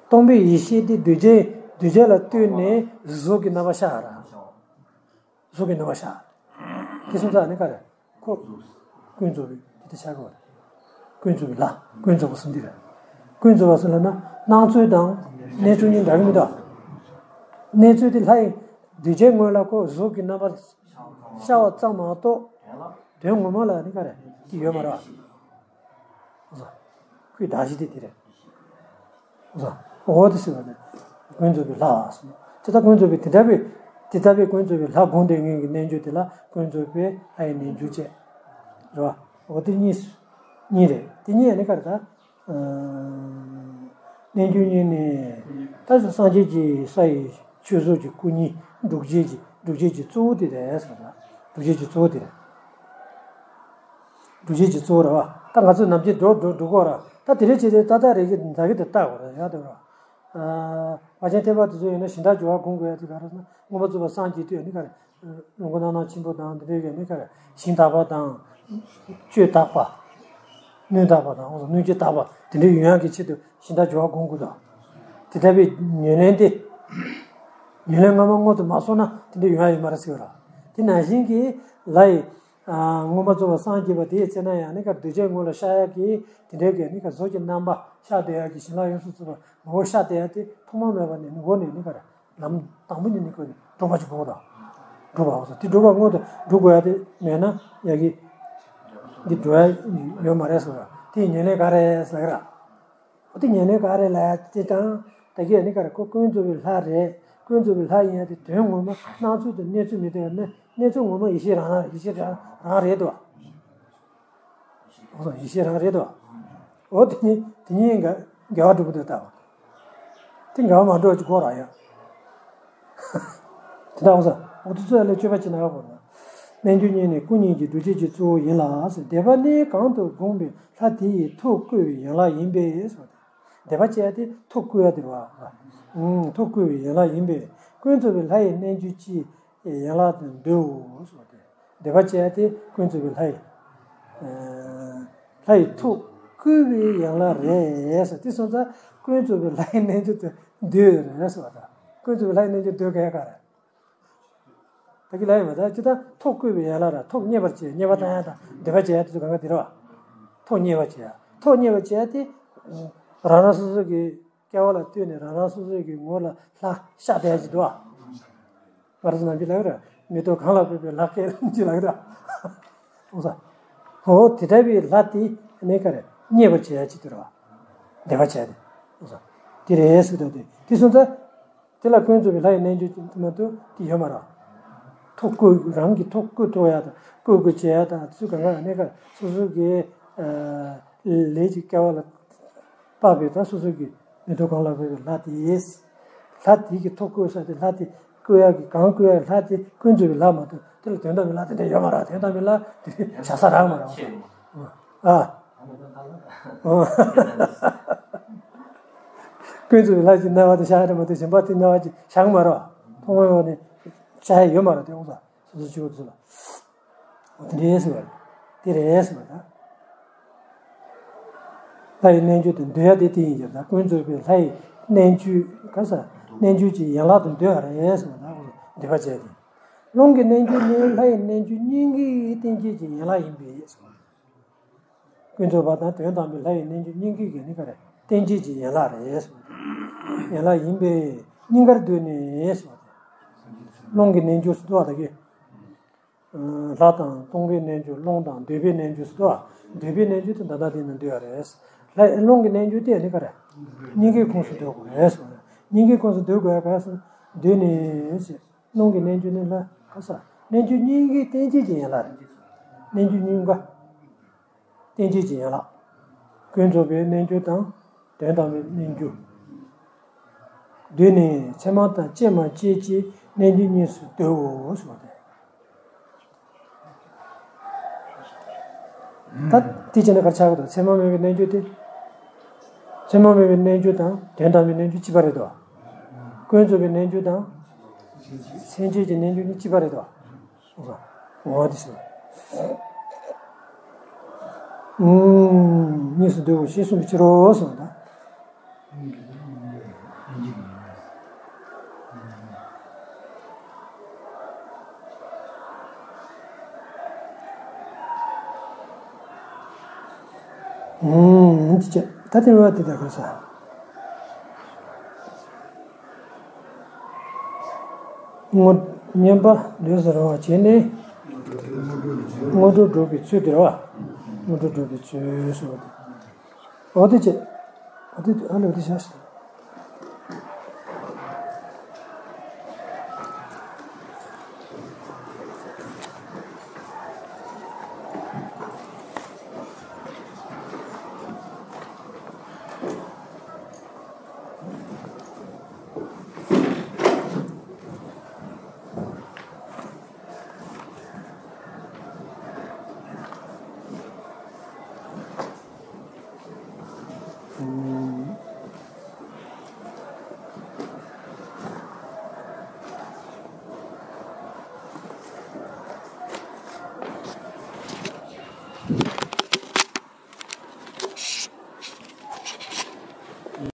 སྟོང་པའི་ཡེ་ཤེས་དེ་གདུལ་བྱའི་གདུལ་བྱ་ལ་ལྟོས་ནས་གཟུགས་ཀྱི་རྣམ་པ་ཤར་ར། གཟུགས་ཀྱི་རྣམ་པ་ཤར། དེ་སོང་ཙང་ནི་ག་རེ། ཁོ། ཀུན་རྫོབ་པའི་དེ་དེ་ཤར་གོ། ཀུན་རྫོབ་པའི་ལྷ། ཀུན་རྫོབ་པ་ཟེར་འདི་རེད། ཀུན་རྫོབ་པ་ཟེར་ལབ་ན་སྣང་ཚུལ་དང་གནས་ཚུལ་གཉིས་འདྲ་གི་མི་འདུག་གནས་ཚུལ་དེ་ལྷ་ཡི་གདུལ་བྱའི་ངོས་ལ་ཁོ་གཟུགས་ཀྱི་རྣམ་པར་ཤར་བ་ཙམ་མ་གཏོགས། དོན་ངོ་མ་ལ་ནི་ག་རེ་དེ་ཡོད་མ་རེད། ཁོའི་གདགས་གཞི་དེ་དེ་རེད། འོ་དེ་ཟེར་བ་ནི། ཀུན་རྫོབ་པའི་ལྷ་ཟེར། དེ་ལྟར་ཀུན་རྫོབ་པའི་དེ་ལྟ་བུའི། དེ་ལྟ་བུའི་ཀུན་རྫོབ་པའི་ལྷ་སྒོམ་བསྡད་མཁན་གྱི་རྣལ་འབྱོར་དེ་ལ་ཀུན་རྫོབ་པའི་ལྷ་ཡི་རྣལ་འབྱོར་བྱས། རེད་བ། འོ་དེ་གཉིས། གཉིས་རེད། དེ་གཉིས་ཡང་ནི་ག་རེ་ད། རྣལ་འབྱོར་གཉིས་ནི། ད་སངས་རྒྱས་ཀྱི་ས་ཡི་ཆོས་ཟུར་གྱི་སྐུ་གཉིས་སྒྲུབ་བྱེད་ཀྱི་སྒྲུབ་བྱེད་ཀྱི་གཙོ་བོ་དེ་རེད་ཟེར་བ། སྒྲུབ་བྱེད་ཀྱི་གཙོ་བོ་དེ་རེད། སྒྲུབ་བྱེད་ཀྱི་གཙོ་བོ་རེད་བ། ད་ང་ཚོས་ནམ་རྒྱུན་འགྲོ་འགྲོ་འགྲོ་གོ་ར། ད་དེ་རེད་བྱས་ཏེ་ད་ད་རེད་ཀྱི་ད་གི་དེ་ལྟ་གོ་ར་ཡ་དེ་ར། ཨ། ཕལ་ཆེར་ཐེག་པ་དེ་ཚོ་ཡིན་ན་གཞན་དག་སྦྱོར་བ་སྒོམ་དགོས་ཡ་དེ་ག་རེ་ཟེར་ན་མངོན་པར་རྫོགས་པར་སངས་རྒྱས་དུས་ནི་ག་རེ། ལོངས་སྐུ་རྣམ་སྣང་ཆེན་པོ་དང་དེ་འདྲའི་གི་ནི་ག་རེ་ཞིང་དག་པ་དང་། སྤྱོད་དག་པ། སྣོད་དག་པ་དང་སྣོད་བཅུད་དག་པ་དེ་འདྲའི་ཡོང་ཡ་གི་ཆེད་དུ་གཞན་དག་སྦྱོར་བ་སྒོམ་དགོས་དང་། དེ་ལྟ་བུའི་ཉེར་ལེན་དེ། ཉེར་ལེན་སྔ་མ་སྔོན་དུ་མ་སོང་ན་དེ་འདྲའི་ཡོང་ཡ་ཡོད་མ་རེད་ཟེར་བ་ར། དེ་ནང་བཞིན་གྱི་ལྷ་ཡི། ཨ། མངོན་པར་རྫོགས་པར་སངས་རྒྱས་པ་དེའི་ཚེ་ན་ཡང་ནི་ག་གདུལ་བྱའི་ངོ་ལ་ཤར་ཡག་གི་དེ་འདྲའི་གི་ནི་ག་གཟུགས་ཀྱི་རྣམ་པ་ཤར་བསྡད་ཡག་གི་བྱིན་རླབས་ཡོངས་སུ་རྫོགས་པ་ངོ་བོ་ཤར་བསྡད་ཡག་དེ་ཐོག་མ་མེད་པ་ནས་ནི་འོག་ནས་ནི་ག་རེ་ལམ་དང་པོ་ནས་ནི་ག་ནི་སྒྲུབ་པ་ཅིག་དགོས་ར། སྒྲུབ་པ་འོ་ཟེར་དེ་སྒྲུབ་པ་སྔོན་དུ་འགྲོ་དགོས་ཡག་དེ་མེད་ན་ཡག་གི། འདི་འགྲོ་ཡ་ཡོད་མ་རེད་ཟེར་བ། དེ་ཉེར་ལེན་ག་རེད་ཟེར་ག་ར། འོ་དེ་ཉེར་ལེན་ག་རེད་ལབ་ཡ་དེ་དང་། ད་གིན་ནི་ག་རེ་ཁོ་ཀུན་རྫོབ་པའི་ལྷ་རེད། ཀུན་རྫོབ་པའི་ལྷ་ཡིན་ཡ་དེ་དོན་ངོ་མ་སྣང་ཚུལ་དང་གནས་ཚུལ་མི་མཐུན་པ་ནི། གནས་ཚུལ་ངོ་མ་ཡེ་ཤེས་རང་རང་ཡེ་ཤེས་རང་རང་རེད་དོ། འོ་ཡེ་ཤེས་རང་རེད་དོ། འོ་དེ་གཉིས་དེ་གཉིས་འགལ་འགལ་བ་འགྲོ་བུ་དེ་ལྟ་བ། དེ་འགལ་བ་མ་འགྲོ་ཅིག་གོ་ར་ཡ། དེ་ལྟ་འོ་ས་འོ་དེ་ཚོ་ལ་སྤྱོད་པ་ཅི་ན་གོ་ན། རྣལ་འབྱོར་གཉིས་ནི་སྐུ་གཉིས་ཀྱི་སྒྲུབ་བྱེད་ཀྱི་གཙོ་བོ་ཡིན་ལ་ཟེར། སྡེ་པ་ནི་གང་དུ་དགོངས་པའི་ལྷ་དེ་ཡི་ཐུགས་བསྐུལ་བའི་ཡན་ལག་ཡིན་པས་ཟེར། སྡེ་པ་བྱས་ཏེ་ཐུགས་བསྐུལ་ཡ་དེ་རེད་བ། ཐུགས་བསྐུལ་བའི་ཡན་ལག་ཡིན་པས། ཀུན་རྫོབ་པའི་ལྷ་ཡི་རྣལ་འབྱོར་གྱི་ཡན་ལག་ཏུ་འདུའོ་ཟེར་བ་སྟེ། སྡེ་པ་བྱས་ཏེ་ཀུན་རྫོབ་པའི་ལྷ་ཡི། ལྷ་ཡི་ཐུགས་བསྐུལ་བའི་ཡན་ལག་རེད་ཟེར། དེ་སོང་ཙང་ཀུན་རྫོབ་པའི་ལྷ་ཡི་རྣལ་འབྱོར་དུ་འདུས་རེད་ཟེར་བ་དང་། ཀུན་རྫོབ་པའི་ལྷ་ཡི་རྣལ་འབྱོར་འདུ་གལ་ག་རེད། ད་གི་ལ་ཡོད་མ་ད་ཅི་ད་ཐུགས་བསྐུལ་བའི་ཡན་ལག་ར་ཐུགས་མཉེས་པར་བྱེད་མཉེས་པ་བཏང་ཡ་དང་འདོད་པ་བྱེད་ཡ་དེ་ཚོ་གང་ག་དེ་རེད་བ། ཐུགས་མཉེས་པར་བྱེད་ཡ་ཐུགས་མཉེས་པར་བྱེད་ཡ་དེ། རང་རང་སོ་སོ་གི་སྐལ་བ་ལ་ལྟོས་ནས་རང་རང་སོ་སོ་གི་ངོ་ལ་ལྷ་ཤར་བསྡད་ཀྱི་འདུག་བ། ང་རང་ཚོ་ནམ་རྒྱུན་ལབ་ཀྱི་རེད། མེ་ཏོག་གང་ལ་ཕུལ་བའི་ལྷ་སྐལ་ཅི་ལབ་ཀྱི་རེད། འོ་ས། འོ་དེ་ལྟ་བུའི་ལྷ་དེ་ནི་ག་རེ་མཉེས་པར་བྱེད་ཡ་ཅི་དེ་རེད་བ། འདོད་པ་བྱེད་ཡ་དེ། འོ་ས། དེ་རེད་ཟེར་ད་དེ་དེ་སོང་ཙང་། དེ་ལ་ཀུན་རྫོབ་པའི་ལྷ་ཡི་རྣལ་འབྱོར་མ་གཏོགས་དེ་ཡོད་མ་རེད། ཐུགས་བསྐུལ་རང་གི་ཐུགས་བསྐུལ་ཐུབ་ཡ་དང་བསྐུལ་དགོས་བྱེད་ཡ་དང་དེ་ཚོ་གང་ག་གནས་སྐབས་སོ་སོ་གི་ལས་ཀྱི་སྐལ་བ་ལ་དཔག་པའི་དང་སོ་སོ་གི་མེ་ཏོག་གང་ལ་ཕུལ་བའི་ལྷ་དེ། ལྷ་དེ་གི་ཐུགས་བསྐུལ་ས་དེ་ལྷ་དེ་བསྐུལ་ཡ་གི་གང་བསྐུལ་ཡ་ལྷ་དེ་ཀུན་རྫོབ་པའི་ལྷ་མ་གཏོགས་དེ་ལ་དོན་དམ་པའི་ལྷ་དེ་འདྲ་ཡོད་མ་རེད། དོན་དམ་པའི་ལྷ་དེ་བཞག་ས་རག་མ་རེད། ཨ། ཀུན་རྫོབ་པའི་ལྷ་གཅིག་སྣང་བ་དེ་བཞག་ཡ་རེད་མ་གཏོགས་གཞན་པ་དེ་སྣང་བ་གཅིག་བཞག་མ་རེད། མཐོང་བའི་འོག་ནས་བཞག་ཡ་ཡོད་མ་རེད། དེ་འོང་ས་སོ་སོ་སྐྱེ་བོ་ཚོ་ལ། འོ་དེ་འདྲའི་ཟེར་བ་རེད། དེ་རེད་ཟེར་བ་རེད། ལྷ་ཡི་རྣལ་འབྱོར་དུ་འདོད་ཡ་དེ་དེ་ཡིན་གྱི་རེད། ཀུན་རྫོབ་པའི་ལྷ་ཡི་རྣལ་འབྱོར་ག་ས་རྣལ་འབྱོར་གྱི་ཡན་ལག་ཏུ་འདོད་པ་རེད་ཟེར་བ་རེད། འདོད་པ་བྱས་ཏེ། རླུང་གི་རྣལ་འབྱོར་ནི་ལྷ་ཡི་རྣལ་འབྱོར་སྙིང་གའི་རྟེན་བྱེད་ཀྱི་ཡན་ལག་ཡིན་པས་ཟེར་བ་རེད། ཀུན་རྫོབ་པ་དང་དོན་དམ་པའི་ལྷ་ཡི་རྣལ་འབྱོར་སྙིང་གའི་གི་ནི་ག་རེ་རྟེན་བྱེད་ཀྱི་ཡན་ལག་རེད་ཟེར་བ་དེ། ཡན་ལག་ཡིན་པས་སྙིང་གར་འདོད་ནས་ཟེར་བ་དེ། རླུང་གི་རྣལ་འབྱོར་སུ་འདུག་བ་ད་གི། ལྷ་དང་སྟོང་པའི་རྣལ་འབྱོར་རླུང་དང་འདོད་པའི་རྣལ་འབྱོར་སུ་འདུག་བ། འདོད་པའི་རྣལ་འབྱོར་དེ་ད་ལྟ་དེ་ནས་འདོད་ཡ་རེད། ལྷ་རླུང་གི་རྣལ་འབྱོར་དེ་ནི་ག་རེ། སྙིང་གའི་ཁོངས་སུ་འདོད་དགོས་རེད་ཟེར་བ་དེ། སྙིང་གའི་ཁོངས་སུ་འདོད་དགོས་ཡ་ག་རེ་ཟེར། འདོད་ནས་ཟེར། རླུང་གི་རྣལ་འབྱོར་ནི་ལ་ག་ས། རྣལ་འབྱོར་སྙིང་གའི་རྟེན་བྱེད་ཀྱི་ཡན་ལག་རེད། རྣལ་འབྱོར་སྙིང་ག་རྟེན་བྱེད་ཀྱི་ཡན་ལག་ཀུན་རྫོབ་པའི་རྣལ་འབྱོར་དང་། དོན་དམ་པའི་རྣལ་འབྱོར། འདོད་ནས་མཚན་མ་དང་བཅས་མ་བཅས་ཀྱི་རྣལ་འབྱོར་གཉིས་སུ་འདོད་དོ་གསུངས་པ་སྟེ། ད་དེ་བྱས་ན་ག་རེ་ཆགས་ཀྱི་འདུག་མཚན་མ་མེད་པའི་རྣལ་འབྱོར་དེ། མཚན་མ་མེད་པའི་རྣལ་འབྱོར་དང་དོན་དམ་པའི་རྣལ་འབྱོར་གཅིག་པ་རེད་དོ། ཀུན་རྫོབ་པའི་རྣལ་འབྱོར་དང་། མཚན་བཅས་ཀྱི་རྣལ་འབྱོར་གཉིས་གཅིག་པ་རེད་དོ། འོ་དེ་སོ། ཨུམ། གཉིས་སུ་འདོད་དོ་ཞེས་གསུངས་པའི་ཕྱིར་རོ་གསུངས་པ་དང་། ཨུམ། འདི་བྱས། ད་དེ་བ་དེ་ལྟར་དགོས་ས། དངོས། བསྙེན་པ་ལུས་སུ་རུང་བ་བྱས་ནས། དངོས་གྲུབ་སྒྲུབ་པའི་ཚུལ་དེ་བ། དངོས་གྲུབ་སྒྲུབ་པའི་ཚུལ་སོགས་ཏེ། འོ་དེ་བྱས། འོ་དེ་ཨ་ལས་འོ་དེ་བྱས།